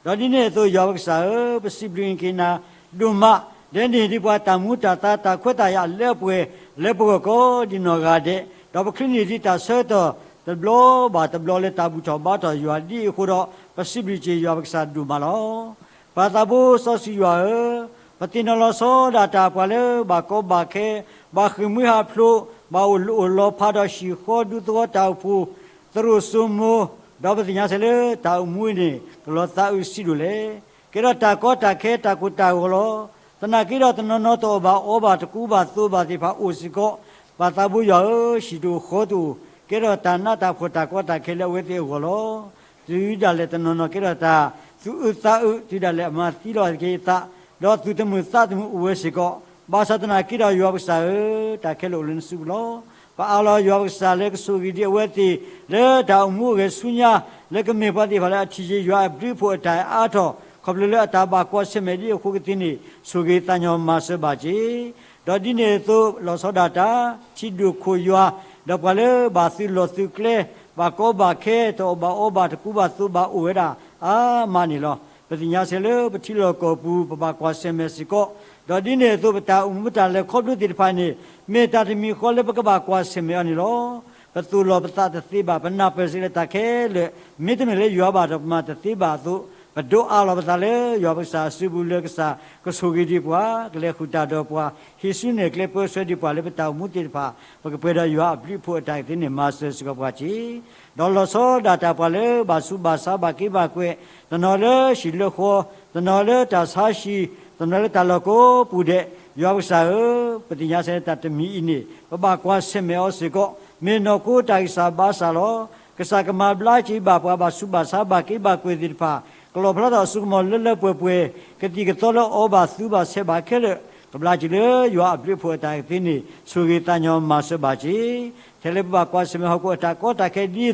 တက့ၢ်. ဒီးဒ်န့ၣ်အသိးယွၤပကစၢ်ဧၢ, ပစံးဘျုးက့ၤနၤဒိၣ်မး လၢနဟ့ၣ်ဒံးပှၤတၢ်မူတၢ်သါတၢ်ခွဲးတၢ်ယာ်လၢအပှဲၤ လၢပဂီၢ်ကိးဒံးနီၢ်ဂၤဒဲး, ဒီးပချုးန့ၢ်ဒံးတၢ်ဆၢကတီၢ်တဘျီဘၣ်တဘျီလၢတၢ်ဘူၣ်ထီၣ်ဘါထီၣ်ယွၤဒ်အံၤအဃိဒီး ပစံးဘျုးက့ၤယွၤပကစၢ်ဒိၣ်မးလီၤ. ပၢ်သးဘိစီဆှံယွၤဧၢ, ပသ့ၣ်နီၣ်လီၤဆီဒၣ်တၢ်ပှၤလၢဘၣ်ကီဘၣ်ခဲ, ဘၣ်ဃ့ၢ်မှံဟးဖျိး, ဘၣ်အိၣ်လီၤဖးဒီးဟံၣ်ဃီဒူသဝီတၢ်အိၣ်ဖှိၣ်, သရိာ်စိမိၤ, ဒီးပသ့ၣ်ညါစ့ၢ်လၢတၢ်အိၣ်မူအံၤန့ၣ် ကလီၤသးအုးဆံးဒိၣ်လဲၣ်. ကဲထီၣ်တၢ်ကီတၢ်ခဲတၢ်ကိၢ်တၢ်ဂီၤလီၤ. သနာ်က့ဒီးတနီၤနီၤတအီၣ်ဘၣ်အီဘၣ်တကူဘၣ်သိးဘၣ်သ့ၣ်တဖၣ်အိၣ်စ့ၢ်ကီး, ပၢ်သးဘိယွၤဧၢ, ဟံၣ်တအိၣ်ဃီတအိၣ်, ကဲထီၣ်တၢ်နးတၢ်ဖှီၣ်တၢ်ကီတၢ်ခဲလၢအဝဲသ့ၣ်အဂီၢ်လီၤ. တုၤဒၣ်လဲာ်တနီၤနီၤကဲထီၣ်တၢ်သူၣ်အုးသးအုး, တုၤဒၣ်လဲာ်အမၤသံလီၤက့ၤအသး, ဒီးသူၣ်တမုာ်သးတမုာ်အိၣ်ဝဲစ့ၢ်ကီး, ဘၣ်ဆၣ်သနာ်က့ဒီးယွၤပကစၢ်ဧၢ, တၢ်ခဲလၢာ်အိၣ်လၢနစုပူၤလီၤ. ပအၢၣ်လီၤယွၤပကစၢ်လၢကဆိၣ်ဂ့ၤဒံးအဝဲသ့ၣ် လၢတၢ်အိၣ်မူအဂဲၤဆူညါ, လၢကမ့ၢ်ပှၤသ့ၣ်တဖၣ်လၢအထံၣ်က့ၤယွၤအဘျုးအဖှိၣ်အတၢ်အါထီၣ်, ခီဖျိလၢအတၢ်ဘၣ်ကွၢ်ဆၢၣ်မဲာ်ဒ်အဃိကသ့န့ၣ် ဆိၣ်ဂ့ၤသးညီမၤစၢၤဘၣ်က့ၤ ဒီးဒ်န့ၣ်အသိး လီၤဆီဒၣ်တၢ်, ထံဒိၣ်ခိၣ်ယွၤ, ဒီးပှၤလၢဘၣ်သုးလီၢ်သုးကျဲ, ဘၣ်ကီဘၣ်ခဲ, တအီၣ်ဘၣ်အီဘၣ်တကူဘၣ်သိးဘၣ်အိၣ်ဝဲဒၣ်အါမးန့ၣ်လီၤ. ပသ့ၣ်ညါစ့ၢ်လၢပထံလီၢ်ကီၢ်ပူၤ ပဘၣ်ကွၢ်ဆၢၣ်မဲာ်စ့ၢ်ကီး, ဒီးဒ်န့ၣ်အသိးပတၢ်အိၣ်မူပတၢ်လဲၤခီဖျိသ့ၣ်တဖၣ်န့ၣ် မ့ၢ်တၢ်တမံၤဃီလၢပကဘၣ်ကွၢ်ဆၢၣ်မဲာ်အီၤန့ၣ်လီၤ. ပသိၣ်လီၤပသးတသ့ဘၣ်, ပနၢ်ပၢၢ်စ့ၢ်ကီးလၢတၢ်ခဲလၢာ် မ့တမ့ၢ်လၢယွၤဘၣ်ဒီးပမၤတသ့ဘၣ်အသိး, ပဒိးအးလီၤပသးလၢယွၤပကစၢ်အစုပူၤလၢကစၢ်ကဆိၣ်ဂ့ၤဒံးပှၤ, ကလဲၤဃုာ်တၢ်ဒီးပှၤ, ဟံးစုနဲၣ်ကျဲပၢဆှၢဒံးပှၤလၢပတၢ်အိၣ်မူသ့ၣ်တဖၣ်, ပကပှဲၤဒီးယွၤအဘျုးအဖှိၣ်အတၢ်ကသ့န့ၣ် မၤစၢၤစ့ၢ်ကီးပှၤက့ၤ ဒီးလီၤဆီဒၣ်တၢ်ပှၤလၢဘၣ်ဆူးဘၣ်ဆါဘၣ်က့ဘၣ်ကွဲး, တနီၤလၢဟံၣ်လၢဃီ, တနီၤလၢတၢ်ဆါဟံၣ်, သနီလၢတၢ်လီၢ်ကိးပူၤဒဲး, ယွၤပကစၢ်ဧၢ, ပသ့ၣ်ညါစ့ၢ်တၢ်တမံၤအံၤန့ၣ် ပဘၣ်ကွၢ်ဆၢၣ်မဲာ်အီၤစ့ၢ်ကီး, မ့ၢ်နီၢ်ခိတၢ်ဂံၢ်စၢ်ဘါစၢ်လီၤ. ကစၢ်ကမၤဘျါက့ၤဘၣ်ပှၤဘၣ်ဆူးဘၣ်ဆါဘၣ်က့ဘၣ်ကွဲၢ်သ့ၣ်တဖၣ်, ကလီၣ်ဖျါထီၣ်အစိကမီၤလၢလၢပှဲၤပှဲၤ, ကသံၣ်ကသီလၢအီဘၣ်သူဘၣ်ဆဲးဘၣ်ခဲလၢာ်, ကဘျါက့ၤလၢယွၤအဘျုးအဖှိၣ်အတၢ်အဲၣ်သ့န့ၣ် ဆိၣ်ဂ့ၤသးညီမၤစၢၤဘၣ်က့ၤ ထဲလၢပဘၣ်ကွၢ်ဆၢၣ်မဲာ်ဟီၣ်ခိၣ်အတၢ်ကီတၢ်ခဲဒ်အသိးဒီး,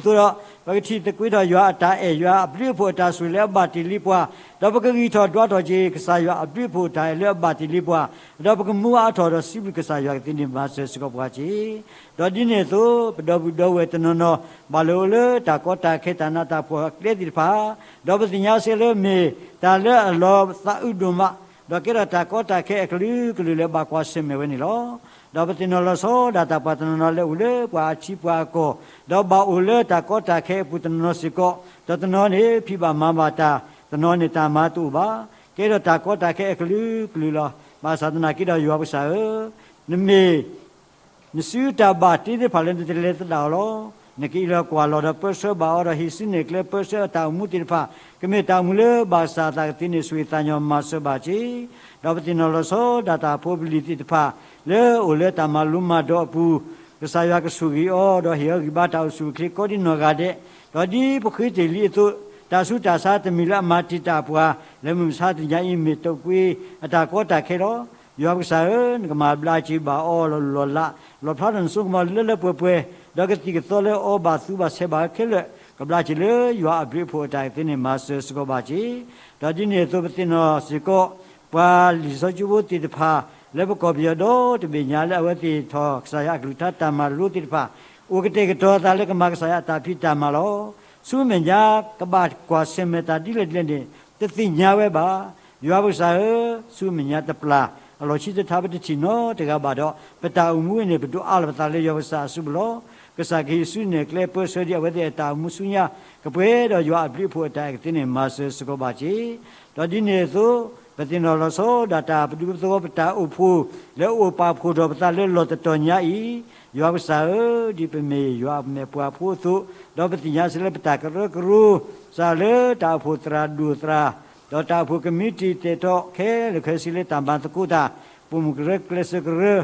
ပကထံၣ်သကွ့ထီၣ်ယွၤအတၢ်အဲၣ် ယွၤအဘျုးအဖှိၣ်အတၢ်ဆိၣ်ဂ့ၤလၢအဘၣ်တ့ၢ်လံပှၤ, ဒီးပကဂံၢ်ထီၣ်ဒွးထီၣ်က့ၤ ကစၢ်ယွၤအဘျုးအဖှိၣ်အတၢ်အဲၣ်လၢအဘၣ်တ့ၢ်လံပှၤ, ဒီးပကမူအါထီၣ်ဒီးစံးဘျုးကစၢ်ယွၤကသ့န့ၣ် မၤစၢၤစ့ၢ်ကီးပှၤက့ၤ ဒီးဒ်န့ၣ်အသိး ပဒီပုၢ်ဒီဝဲၢ်တနီၤနီၤ ဘၣ်လၢအိၣ်လၢတၢ်ကီတၢ်ခဲတၢ်နးတၢ်ဖှီၣ်အကျဲသ့ၣ်တဖၣ်, ဒီးပသ့ၣ်ညါစ့ၢ်လၢမ့ၢ်တၢ်လၢအလီၤသးအုးဒိၣ်မး, ဒီးကဲထီၣ်တၢ်ကီတၢ်ခဲအကလုာ်ကလုာ်လၢဘၣ်ကွၢ်ဆၢၣ်မဲာ်ဝဲန့ၣ်လီၤ. ဒီးပသ့ၣ်နီၣ်လီၤဆီဒၣ်တၢ်ပှၤတနီၤနီၤလၢအိၣ်လၢပှၤအထံပှၤအကီၢ်, ဒီးဘၣ်အိၣ်လၢတၢ်ကီတၢ်ခဲအပူၤတနီၤနီၤစ့ၢ်ကီး, ဒီးတနီၤန့ၣ်ဖံးဘၣ်မၤဘၣ်တၢ်, တနီၤန့ၣ်တၢ်မၤတအိၣ်ဘၣ်, ကဲထီၣ်တၢ်ကီတၢ်ခဲအကလုာ်ကလုာ်လီၤ. ဘၣ်ဆၣ်သနာ်က့ဒီးယွၤပကစၢ်ဧၢ, နမ့ၢ် နစုတၢ်ဘၣ်တ့သ့ၣ်တဖၣ်လၢနတလဲၤသဒၣ်အီၤလီၤ. နကအံးလီၤကွၢ်လီၤဒီးပၢဆှၢဘၣ်အီၤဒီး ဟ့ၣ်စုနဲၣ်ကျဲပၢဆှၢအတၢ်အိၣ်မူသ့ၣ်တဖၣ်, ကမ့ၢ်တၢ်အိၣ်မူလၢဘၣ်ကစၢ်အသးကသ့န့ၣ် ဆိၣ်ဂ့ၤသးညီမၤစၢၤဘၣ်က့ၤ, ဒီးပသ့ၣ်နီၣ်လီၤဆီဒၣ်တၢ်ဖိပလံၤသ့ၣ်တဖၣ် လၢအိၣ်လၢတၢ်မၤလိမၤဒိးအပူၤ, ကစၢ်ယွၤကဆိၣ်ဂ့ၤအီၤ ဒီးဟ့ၣ်အီၤဂံၢ်ဘါတၢ်အိၣ်ဆူၣ်အိၣ်ချ့ကိးဒံနီၢ်ဂၤဒဲး, ဒီးဒ်ပဃ့တ့ၢ်လံအသိး, တၢ်ဆူးတၢ်ဆါတမံၤလၢအမၤတံာ်တာ်ပှၤ လၢမုၢ်မဆါတနံၤအံၤ မ့ၢ်တၢ်ကွ့အတၢ်ကီတၢ်ခဲလီၤ. ယွၤပကစၢ်ဧၢ, နကမၤဘျါက့ၤဘၣ်အီၤလီၤလီၤလး, လီၣ်ဖျါထီၣ်နစိကမီၤလၢလၢပှဲၤပှဲၤ, ဒီးကသံၣ်ကသီလၢအီဘၣ်သူဘၣ်ဆဲးဘၣ်ခဲလၢာ်, ကဘျါက့ၤလၢယွၤအဘျုးအဖှိၣ်အတၢ်အဲၣ်သ့န့ၣ် မၤစၢၤစ့ၢ်ကီးဘၣ်က့ၤ, ဒီးဒ်န့ၣ်အသိးပသ့ၣ်နီၣ်စ့ၢ်ကီး ပှၤလံာ်စီဆှံကၠိဖိသ့ၣ်တဖၣ် လၢပကီၢ်ပယီၤဒီတဘ့ၣ်ညါလၢအဝဲသ့ၣ်ထီၣ်ကစၢ်ယွၤအကလုၢ်ကထါတၢ်မၤလိသ့ၣ်တဖၣ်, အိၣ်ကတဲာ်ကတီၤအသးလၢကမၤကစၢ်ယွၤအတၢ်ဖံးတၢ်မၤလီၤ. ဆူမဲာ်ညါကဘၣ်ကွၢ်ဆၢၣ်မဲာ်တၢ်ဒ်လဲၣ်ဒ်လဲၣ်န့ၣ် တသ့ၣ်ညါဝဲဘၣ်. ယွၤပကစၢ်ဧၢ, ဆူမဲာ်ညါတပျၢ် အလီၢ်ခံတထါပတထံၣ်နီတဂၤဘၣ်ဒီး ပတၢ်အိၣ်မူအံၤန့ၣ် ပဒိးအါလီၤပသးလၢယွၤပကစၢ်အစုပူၤလီၤ. ကစၢ်ကဟ့ၣ်စုနဲၣ်ကျဲပၢဆှၢဒံးအဝဲသ့ၣ်အတၢ်အိၣ်မူဆူညါ, ကပှဲၤဒီးယွၤအဘျုးအဖှိၣ်အတၢ်အဲၣ်ကသ့န့ၣ် မၤစၢၤစ့ၢ်ကီးဘၣ်က့ၤ, ဒီးဒ်န့ၣ်အသိး ပသ့ၣ်နီၣ်လီၤဆီဒၣ်တၢ်ပဒူပသဝီပတၢ်အိၣ်ဖှိၣ် လၢအအိၣ်ပာ်ဖှိၣ်ထီၣ်ပသးလၢလီၢ်တတီၤညါအံၤ, ယွၤပကစၢ်ဧၢ, ဒ်ပမ့ၢ်ယွၤအမဲာ်ပှၤဖိအသိး, ဒီးပသ့ၣ်ညါစ့ၢ်လၢပတၢ်ကရၢကရိ စးလၢတၢ်အိၣ်ဖှိၣ်သရၣ်ဒိၣ်သရၣ်, ဒီးတၢ်အိၣ်ဖှိၣ်ကမံးတံာ်တဲာ်ထီၣ်ခဲလၢာ်ခဲဆ့လၢတၢ်မၤသကိးတၢ်, ပိာ်မုၣ်ကရၢကျဲးစၢးကရၢ,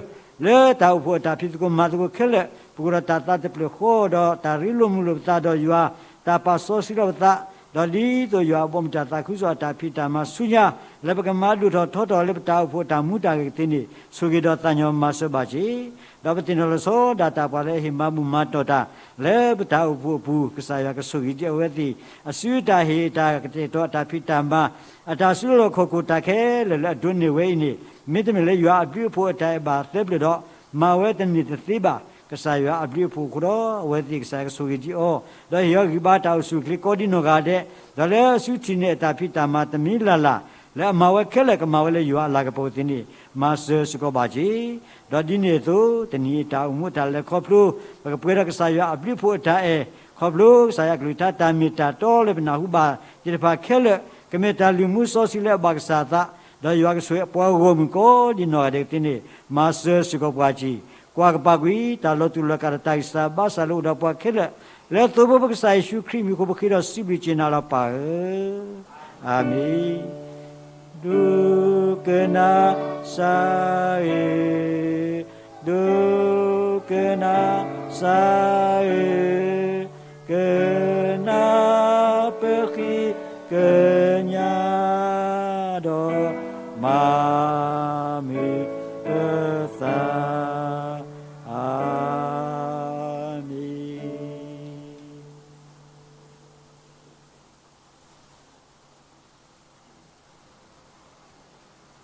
လၢတၢ်အိၣ်ဖှိၣ်အတၢ်ဖံးသကိးမၤသကိးခဲလၢာ်, ပကအိၣ်ဒီးတၢ်သးတဖျၢၣ်ဃီဒီးတၢ်ရ့လိာ်မုာ်လိာ်ပသးဒီးယွၤ, တၢ်ပာ်စီဆှံထီၣ်ပသး, ဒီးဒ်သိးယွၤအဘီအမုၢ်တၢ်သးခုကစီၣ်အတၢ်ဖံးတၢ်မၤဆူညါ, လၢပကမၤဒိၣ်ထီၣ်ထီထီၣ်လၢပတၢ်အိၣ်ဖှိၣ်အတၢ်မူတၢ်ဂဲၤကသ့န့ၣ် ဆိၣ်ဂ့ၤဒီးသးညီမၤစၢၤဘၣ်က့ၤ, ဒီးပသ့ၣ်နီၣ်လီၤဆီဒၣ်တၢ်ပှၤလၢအဟ့ၣ်မၤဘူၣ်မၤတီၢ်တၢ် လၢပတၢ်အိၣ်ဖှိၣ်အပူၤ, ကစၢ်ယွၤကဆိၣ်ဂ့ၤဒံးအဝဲသ့ၣ်, အစုတၢ်ဟ့ၣ်အတၢ်ကတဲာ်ကတီၤအတၢ်ဖံးတၢ်မၤ, အတၢ်စုလီၢ်ခီၣ်ခိၣ်တၢ်ခဲလၢာ်လၢအဒိးန့ၢ်ဝဲအံၤန့ၣ်, မ့တမ့ၢ်လၢယွၤအဘျုးအဖှိၣ်အတၢ်အဲၣ်ဘၣ်သၢပျၢၢ်ဒီး, မၤဝဲတန့ၢ်တသ့ဘၣ်. ကစၢ်ယွၤအဘျုးအဖှိၣ်အဃိဒီး အဝဲသ့ၣ်ကစၢ်ယွၤကဆိၣ်ဂ့ၤဒံးအီၤ, ဒီးဟ့ၣ်အီၤဂံၢ်ဘါတၢ်အိၣ်ဆူၣ်အိၣ်ချ့ကိးဒံနီၢ်ဂၤဒဲး, ဒီးလၢအစုထံၣ်န့ၢ်အတၢ်ဖံးတၢ်မၤတမံၤလၢ်လၢ်, လၢအမၤဝဲခဲလၢာ်ကမၤဝဲလၢယွၤအလၤကပီၤကသ့န့ၣ် မၤစၢၤစ့ၢ်ကီးဘၣ်က့ၤ, ဒီးဒ်န့ၣ်အသိး တနံၤအံၤတၢ်အိၣ်မူအတၢ်လဲၤခီဖျိ, ပကပှဲၤဒီးကစၢ်ယွၤအဘျုးအဖှိၣ်အတၢ်အဲၣ်, ခီဖျိကစၢ်ယွၤအကလုၢ်ကထါတၢ်မ့ၢ်တၢ်တီလၢပနၢ်ဟူဘၣ်သ့ၣ်တဖၣ်ခဲလၢာ်, ကမ့ၢ်တၢ်လုၢ်မူစီဆှံလၢအဘၣ်ကစၢ်အသး, ဒီးယွၤကဆိၣ်ဂ့ၤပှၤဂီၢ်မုၢ်ကိးဒံနီၢ်ဂၤဒဲးကသ့န့ၣ် မၤစၢၤစ့ၢ်ကီးပှၤက့ၤ, ကွၢ်ကပၤကွံာ် တၢ်လီၤတူာ်လီၤကာ်ဒီးတၢ်ဂံၢ်စၢ်ဘါစၢ်လၢအိၣ်ဒီးပှၤခဲလၢာ်, လၢသိဖိပကစၢ်ယ့ၣ်ၡူးခရံာ်မံၤအဃိပဃ့ဒီးစံးဘျုးက့ၤနၤလီၤပၢ်ဧၢ, အၤမ့ၣ်. ဒိကနၣ်စၢ်ဧၢ, ဒိကနၣ်စၢ်ဧၢ, ကနၣ်ပဃ့ကညးဒီး မၤမုာ်ပသး, အၤမ့ၣ်.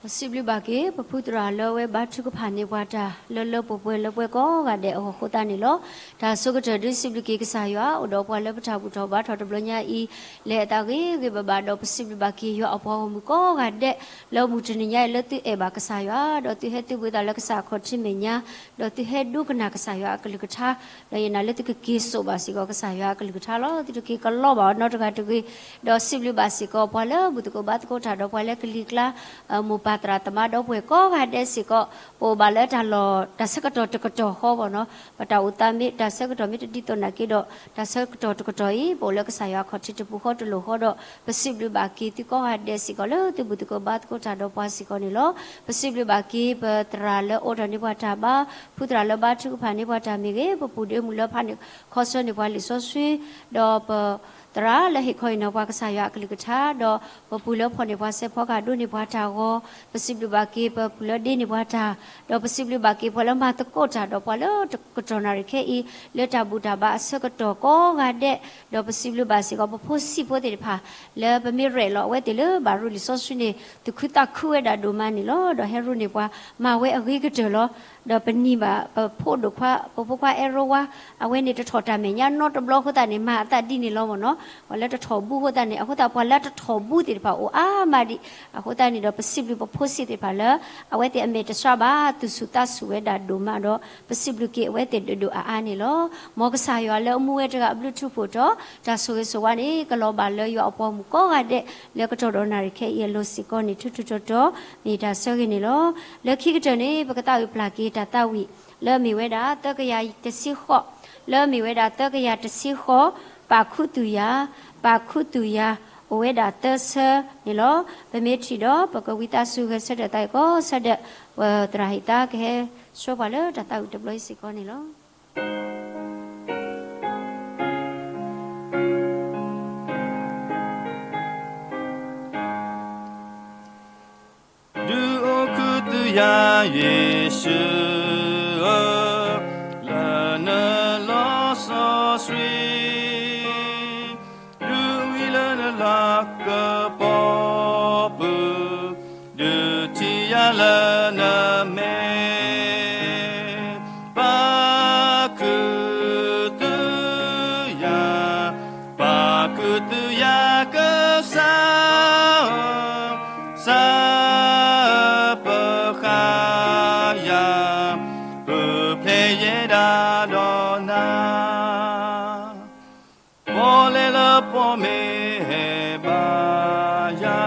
ပစံးဘျုးဘၣ်က့ၤ ပဖုသရၣ်လၢအဝဲဘါထုကဖၣ်န့ၢ်ပှၤတၢ် လၢလၢပှဲၤပှဲၤလၢပှဲၤကိးဂၤဒဲးအဂီၢ်အဃိသတးန့ၣ်လီၤ. တၢ်ဆိကတၢၢ်ဒုးစံးဘျုးက့ၤကစၢ်ယွၤ အိၣ်ဒီးပှၤလၢပတၢ်ဘူၣ်ထီၣ်ဘါထီၣ်တဘျီညါအံၤ လဲၤအသးဂ့ၤဂ့ၤဘၣ်ဘၣ်ဒီး ပစံးဘျုးဘၣ်က့ၤယွၤအပှၤဂီၢ်မုၢ်ကိးဂၤဒဲး လၢမုၢ်တနံၤညါအံၤ လၢသုအဲၣ်ဘၣ်ကစၢ်ယွၤ ဒီးသုဟဲသုးဘှံးသးလၢကစၢ်အခီၣ်ထံးမဲာ်ညါ ဒီးသုဟဲဒိကနၣ်ကစၢ်ယွၤအကလုၢ်ကထါ ဒီးယနာ်လၢသုကက့ၤစိာ်ဘၣ်စ့ၢ်ကီးကစၢ်ယွၤအကလုၢ်ကထါလီၤ. သုတက့ၤကလီဘၣ်နီတဂၤတဂ့ၤ, ဒီးစံးဘျုးဘၣ်စ့ၢ်ကီး ပှၤလၢဘူၣ်သကိးဘါသကိးတၢ် ဒီးပှၤလၢကလံၤကျါ မိၢ်ပၢ် သရၣ်သမါဒီပုၢ်ဝဲၢ်ကိးဂၤဒဲးစ့ၢ်ကီး ပအိၣ်ဘၣ်လၢတၢ်လီၢ် တၢ်ဆၢကတီၢ်တကတီၢ်ဃီဘၣ်နီၤ. ပတၢ်အိၣ်သးမ့ၢ်တၢ်ဆၢကတီၢ်မ့ၢ်တဒ်သိးနာ်က့ဒီး တၢ်ဆၢကတီၢ်တကတီၢ်အံၤ ပအိၣ်လၢကစၢ်ယွၤအခီၣ်ထံးတပူၤဃီတလိၣ်ဃီဒီး ပစံးဘျုးဘၣ်က့ၤသုကိးဂၤဒဲးစ့ၢ်ကီး လၢသုဘူၣ်သကိးဘါသကိးတၢ်ဒီးပှၤစ့ၢ်ကီးန့ၣ်လီၤ. ပစံးဘျုးဘၣ်က့ၤ ပသရၣ်လၢအိးထီၣ်န့ၢ်ပှၤတၢ်ဘါ, ဖုသရၣ်လၢဘါထုကဖၣ်န့ၢ်ပှၤတၢ်မ့ၢ်ဂ့ၤ, ပပူၤဒ့မုၣ်လၢဖးန့ၣ်ခီဆၢန့ၢ်ပှၤလံာ်စီဆှံ, ဒီးပ သရၣ်လၢဟ့ၣ်ခီဟ့ၣ်နီၤပှၤကစၢ်ယွၤအကလုၢ်ကထါ, ဒီးပပူၤလၢဖီၣ်န့ၢ်ပှၤစဲးဖီကဟၣ်ဒိးန့ၢ်ပှၤတၢ်ဂီၤ, ပစံးဘျုးဘၣ်က့ၤပပုၢ်လၢဒ့န့ၢ်ပှၤတၢ်, ဒီးပစံးဘျုးဘၣ်က့ၤပှၤလၢမၤသကိးတၢ်ဒီးပှၤလၢကတီၢ်နၣ်ရံၣ်ခဲအံၤ လၢတၢ်ဘူၣ်တၢ်ဘါအဆၢကတီၢ်ကိးဂၤဒဲး, ဒီးပစံးဘျုးဘၣ်စ့ၢ်ကီး ပဖိဆံးဖိသ့ၣ်တဖၣ် လၢပမ့ၢ်ရဲၣ်လီၤအဝဲသ့ၣ်လၢဘၣ်ရူလံာ်စီဆှံန့ၣ် သူၣ်ခုသးခုဝဲဒၣ်ဒိၣ်မးန့ၣ်လီၤ. ဒီးဟဲရူန့ၢ်ပှၤ မၤဝဲအဂ့ၤကတၢၢ်လီၤ. ဒီးပနံၤဘၣ် ပဖိဒိၣ်ခွါ ပဖိခွါအဲၣ်ရိဝါ အဝဲန့ၣ်တထီၣ်တၢ်မဲာ်ညါနီတဘျီအဃိသတးန့ၣ် မၤအသးဒ်န့ၣ်လီၤမ့ၢ်နီၤ. ပှၤလၢတထီၣ်ဘူအဃိသတးန့ၣ် အဃိသတး ပှၤလၢတထီၣ်ဘူသ့ၣ်တဖၣ်အိၣ်အါမးဒံး. အဃိသတးန့ၣ်ဒီး ပစံးဘျုးပဖိဆံးသ့ၣ်တဖၣ်လၢ အဝဲသ့ၣ်အမဲာ်တဆှးဘၣ် သူၣ်ဆူၣ်သးဆူၣ်ဝဲဒၣ်ဒိၣ်မးဒီး ပစံးဘျုးက့ၤအဝဲသ့ၣ်ဒိၣ်ဒိၣ်အါအါန့ၣ်လီၤ. မ်ကစၢ်ယွၤလၢအမူဝဲတဂၤအဘျုးထူးဖှိၣ်တီၤ တၢ်ဆိၣ်ဂ့ၤဆိၣ်ဝါန့ၣ် ကလီၤဘၣ်လၢယွၤအပှၤမုၣ်ကိးဂၤဒဲး လၢကတီၢ်ဒီးနၣ်ရံၣ်ခဲအံၤအလိၤစ့ၢ်ကီးန့ၣ် ထူးထူးတီၤတီၤ မ့ၢ်တၢ်ဆၢဂ့ၤန့ၣ်လီၤ. လၢခံကတၢၢ်န့ၣ် ပကသးဝံၣ်ပျၢ်က့ၤတၢ်သးဝံၣ် လၢအမ့ၢ်ဝဲဒၣ်သၢကယၤတဆံဃိး, လၢအမ့ၢ်ဝဲဒၣ်သၢကယၤတဆံဃိး, ပာ်ခူသူၣ်ယၤ, ပာ်ခူသူၣ်ယၤ, အိၣ်ဝဲဒၣ်သၢဆၢန့ၣ်လီၤ. ပမ့ၢ်ထံၣ်ဒီး ပကဝံသးစူၤဂဲၤဆၢထၢၣ်သးအံၤကိးဆၢဒၢး, ပသရၣ်ဟ့ၣ်သါကဟဲဆှၢပှၤလၢတၢ်သးဝံၣ်တဘျီအံၤစ့ၢ်ကီးန့ၣ်လီၤ. ဒုးအိၣ်ခူသူၣ်ယၤ ယ့ၣ်ၡူးဧၢ, လၢနလီၤစီဆှံ, ဒုးဝံၤလၢနလၤကပီၤပူၤ, ဒုးထံၣ်ယၤလၢနမဲာ်, ပာ်ခူသူၣ်ယၤ, ပာ်ခူသူၣ်ယၤကစၢ်ဧၢ, စၢ်ဧၢပဃါယၤ, ပူၤဖျဲးယဲဒၣ်ဒီးနၤ ပီၣ်လဲၣ်လၢပီၣ်မ့ၢ်ဟဲဘါယၤ,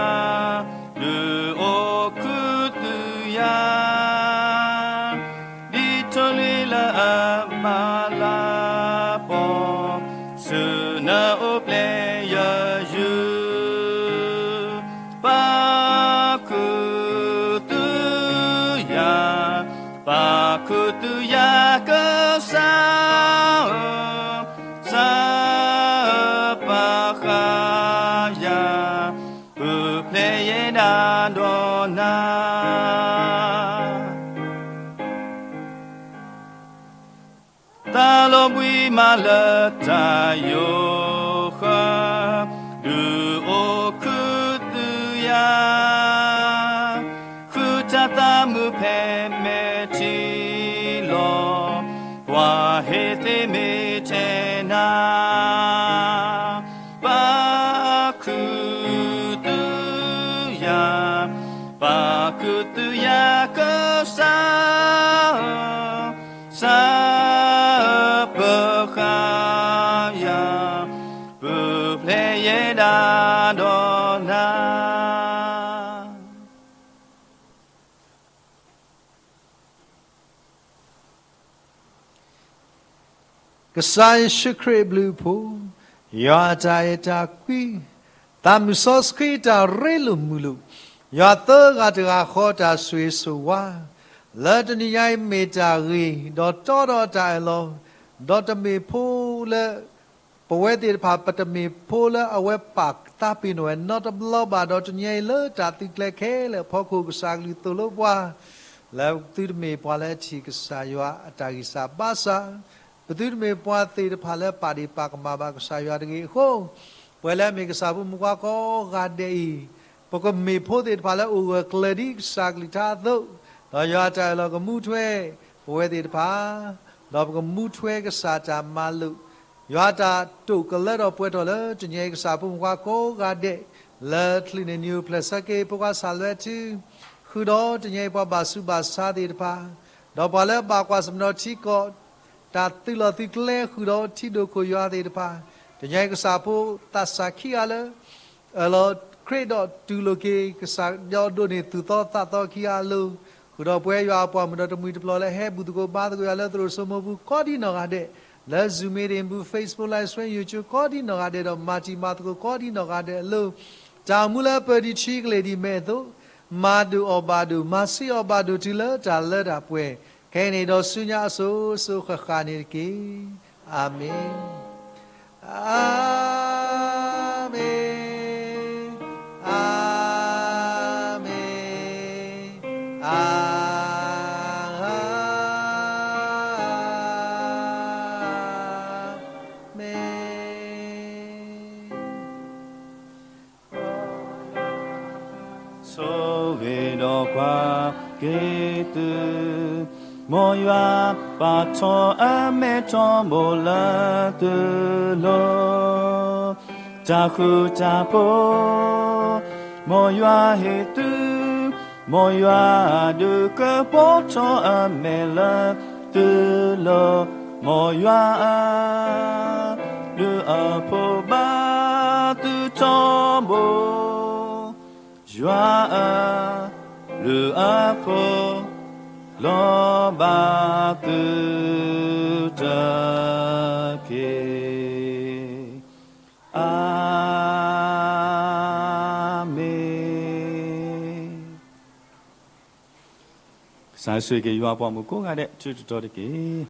ဒုးအိၣ်ခူသူၣ်ယၤ, ဒ်ထိၣ်လွံၢ်လၢအမၤလၤပီၣ်, ဆူနအိၣ်ဖျဲၣ်ယယူၢ်, ပာ်ခူသူၣ်ယၤ, ပာ်ခူသူၣ်ယၤကစၢ်ဧၢ, စၢ်ဧၢပဃါယၤ, ပူၤဖျဲးယဲဒၣ်ဒီးနၤ သးလီၤဘှံးမးလၢတၢ်ယိာ်ဃၢ, ဒုးအိၣ်ခူသူၣ်ယၤ, ဃုတၢ်သးမုာ်ဖဲမဲာ်ထံလီၤ, ပှၤဟ့ၣ်သ့မ့ၢ်ထဲနၤ ပာ်ခူသူၣ်ယၤ, ပာ်ခူသူၣ်ယၤကစၢ်ဧၢ, စၢ်ဧၢပဃါယၤ, ပူၤဖျဲးယဲဒၣ်ဒီးနၤ ကစၢ်ယ့ၣ်ၡူးခရံာ်အဘျုးအဖှိၣ်, ယွၤအတၢ်အဲၣ်တၢ်ကွံ, သးမုၣ်စီဆှံတၢ်ရ့လိာ်မုာ်လိာ်, ယွၤသၢဂၤတဂၤဃီတၢ်ဆိၣ်ဂ့ၤဆိၣ်ဝါ, လၢတနံၤညါအံၤမ့ၢ်တၢ်ဂ့ၤ, ဒီးတီဒီးတၢ်အၢၣ်လီၤ, ဒီးတမ့ၢ်ဖိလၢ ပဝဲသ့ၣ်တဖၣ် ပတမ့ၢ်ဖိလၢအဝဲပာ်သးပ့ၤနီၣ်ဝဲနီတဘျီဘၣ်, ဒီးတနံၤညါအံၤလၢတၢ်သုးကျဲၤခဲလၢာ်အဖီခိၣ် ကစၢ်ကလုၢ်သိၣ်လိပှၤ လၢသုတမ့ၢ်ပှၤလၢအထံၣ်ကစၢ်ယွၤအတၢ်ဂံၢ်စၢ်ဘါစၢ်, ပသုတမ့ၢ်ပှၤသ့ၣ်တဖၣ်လၢပာ်ဒ့ၣ်ပာ်ကမၣ်ဘၣ်ကစၢ်ယွၤတဂ့ၤအဃိ, ပဝဲလၢအမ့ၢ်ကစၢ်ဖိမုၣ်ခွါကိးဂၤဒဲးအံၤ, ပကမ့ၢ်ဖိသ့ၣ်တဖၣ်လၢအိၣ်ဂၢၢ်ကျၢၤဒ်ကစၢ်ကလုၢ်ကထါအသိး, ဒီးယွၤအတၢ်အၢၣ်လီၤကမူထွဲပဝဲသ့ၣ်တဖၣ်, ဒီးပကမူထွဲကစၢ်တၢ်မၤလိာ်, ယွၤအတၢ်တိာ်ကလၢထီၣ်ပှဲၤထီၣ်လၢတနံၤအံၤကစၢ်ဖိမုၣ်ခွါကိးဂၤဒဲး, လၢချုးန့ၣ်နံၤအိၣ်ဖျဲၣ်ဆၢက့ၤ ဖိခွါစၢ်လွဲထူ, ဃုာ်ဒီးတနံၤအံၤပှၤဘၣ်ဆူးဘၣ်ဆါသ့ၣ်တဖၣ်, ဒီးပှၤလၢအဘၣ်ကွၢ်ဆၢၣ်မဲာ်ထံကီၢ် တၢ်သုးလီၢ်သုးကျဲဃုာ်ဒီးထံဒိၣ်ခိၣ်ယွၤသ့ၣ်တဖၣ်, တနံၤအံၤကစၢ်ဖိသးစၢ်ခံဂၤလၢ အၢၣ်လီၤ ခရံာ်ဒီးတူၢ်လိာ်က့ၤ ကစၢ်ယွၤဒိၣ်န့ၢ်သူၣ်သီသးသီခံဂၤအလိၤ, ဃုာ်ဒီးပဝဲယွၤအပှၤမုၣ်ဒီးတမှံၤတပျီၤလၢဟဲဘူၣ်သကိးဘါသကိးယွၤလၢသရိာ်စိမိၢ်ပူၤကိးဒ်နီၢ်ဂၤဒဲး, လၢ Zoom meeting ပူၤ Facebook Live Stream YouTube ကိးဒ်နီၢ်ဂၤဒဲးဒီး မၤတံၤမၤသကိးကိးဒ်နီၢ်ဂၤဒဲးအလိၤ, တၢ်အိၣ်မူလၢပၢၤဒံးထံကလဲၤဒံးမဲာ်အသိး, မၤဒိၣ်အီၣ်ဘၣ်ဒိၣ် မၤဆံးအီၣ်ဘၣ်ဒိၣ်တုၤလၢတၢ်လၢတၢ်ပှဲၤ, ခဲအံၤန့ၣ်ဒီးဆူညါအစိၤစိၤဃၣ်ဃၣ်န့ၣ်တက့ၢ်. အၤမ့ၣ်. အၤမ့ၣ်, အၤမ့ၣ်, အၤမ့ၣ်. ဆိၣ်ဂ့ၤဒီးကွၢ်က့ၤ သု, မ်ယွၤပာ်ထီၣ်အမဲထီဘိလၢသုလိၤ, တၢ်ဃူတၢ်ဖိး မ်ယွၤဟ့ၣ်သု, မ်ယွၤဒုးကပီၤထီၣ်အမဲာ်လၢသုလိၤ, မ်ယွၤအ ဘျုးအဖှိၣ်ဘၣ်သုထီဘိ, ယွၤအ ဘျုးအဖှိၣ် လီၤဘၣ်သုတက့ၢ်. အၤမ့ၣ်. ကစၢ်ဆိၣ်ဂ့ၤက့ၤယွၤပှၤမုၣ်ကိးဂၤဒဲး ထူတတီၤတက့ၢ်.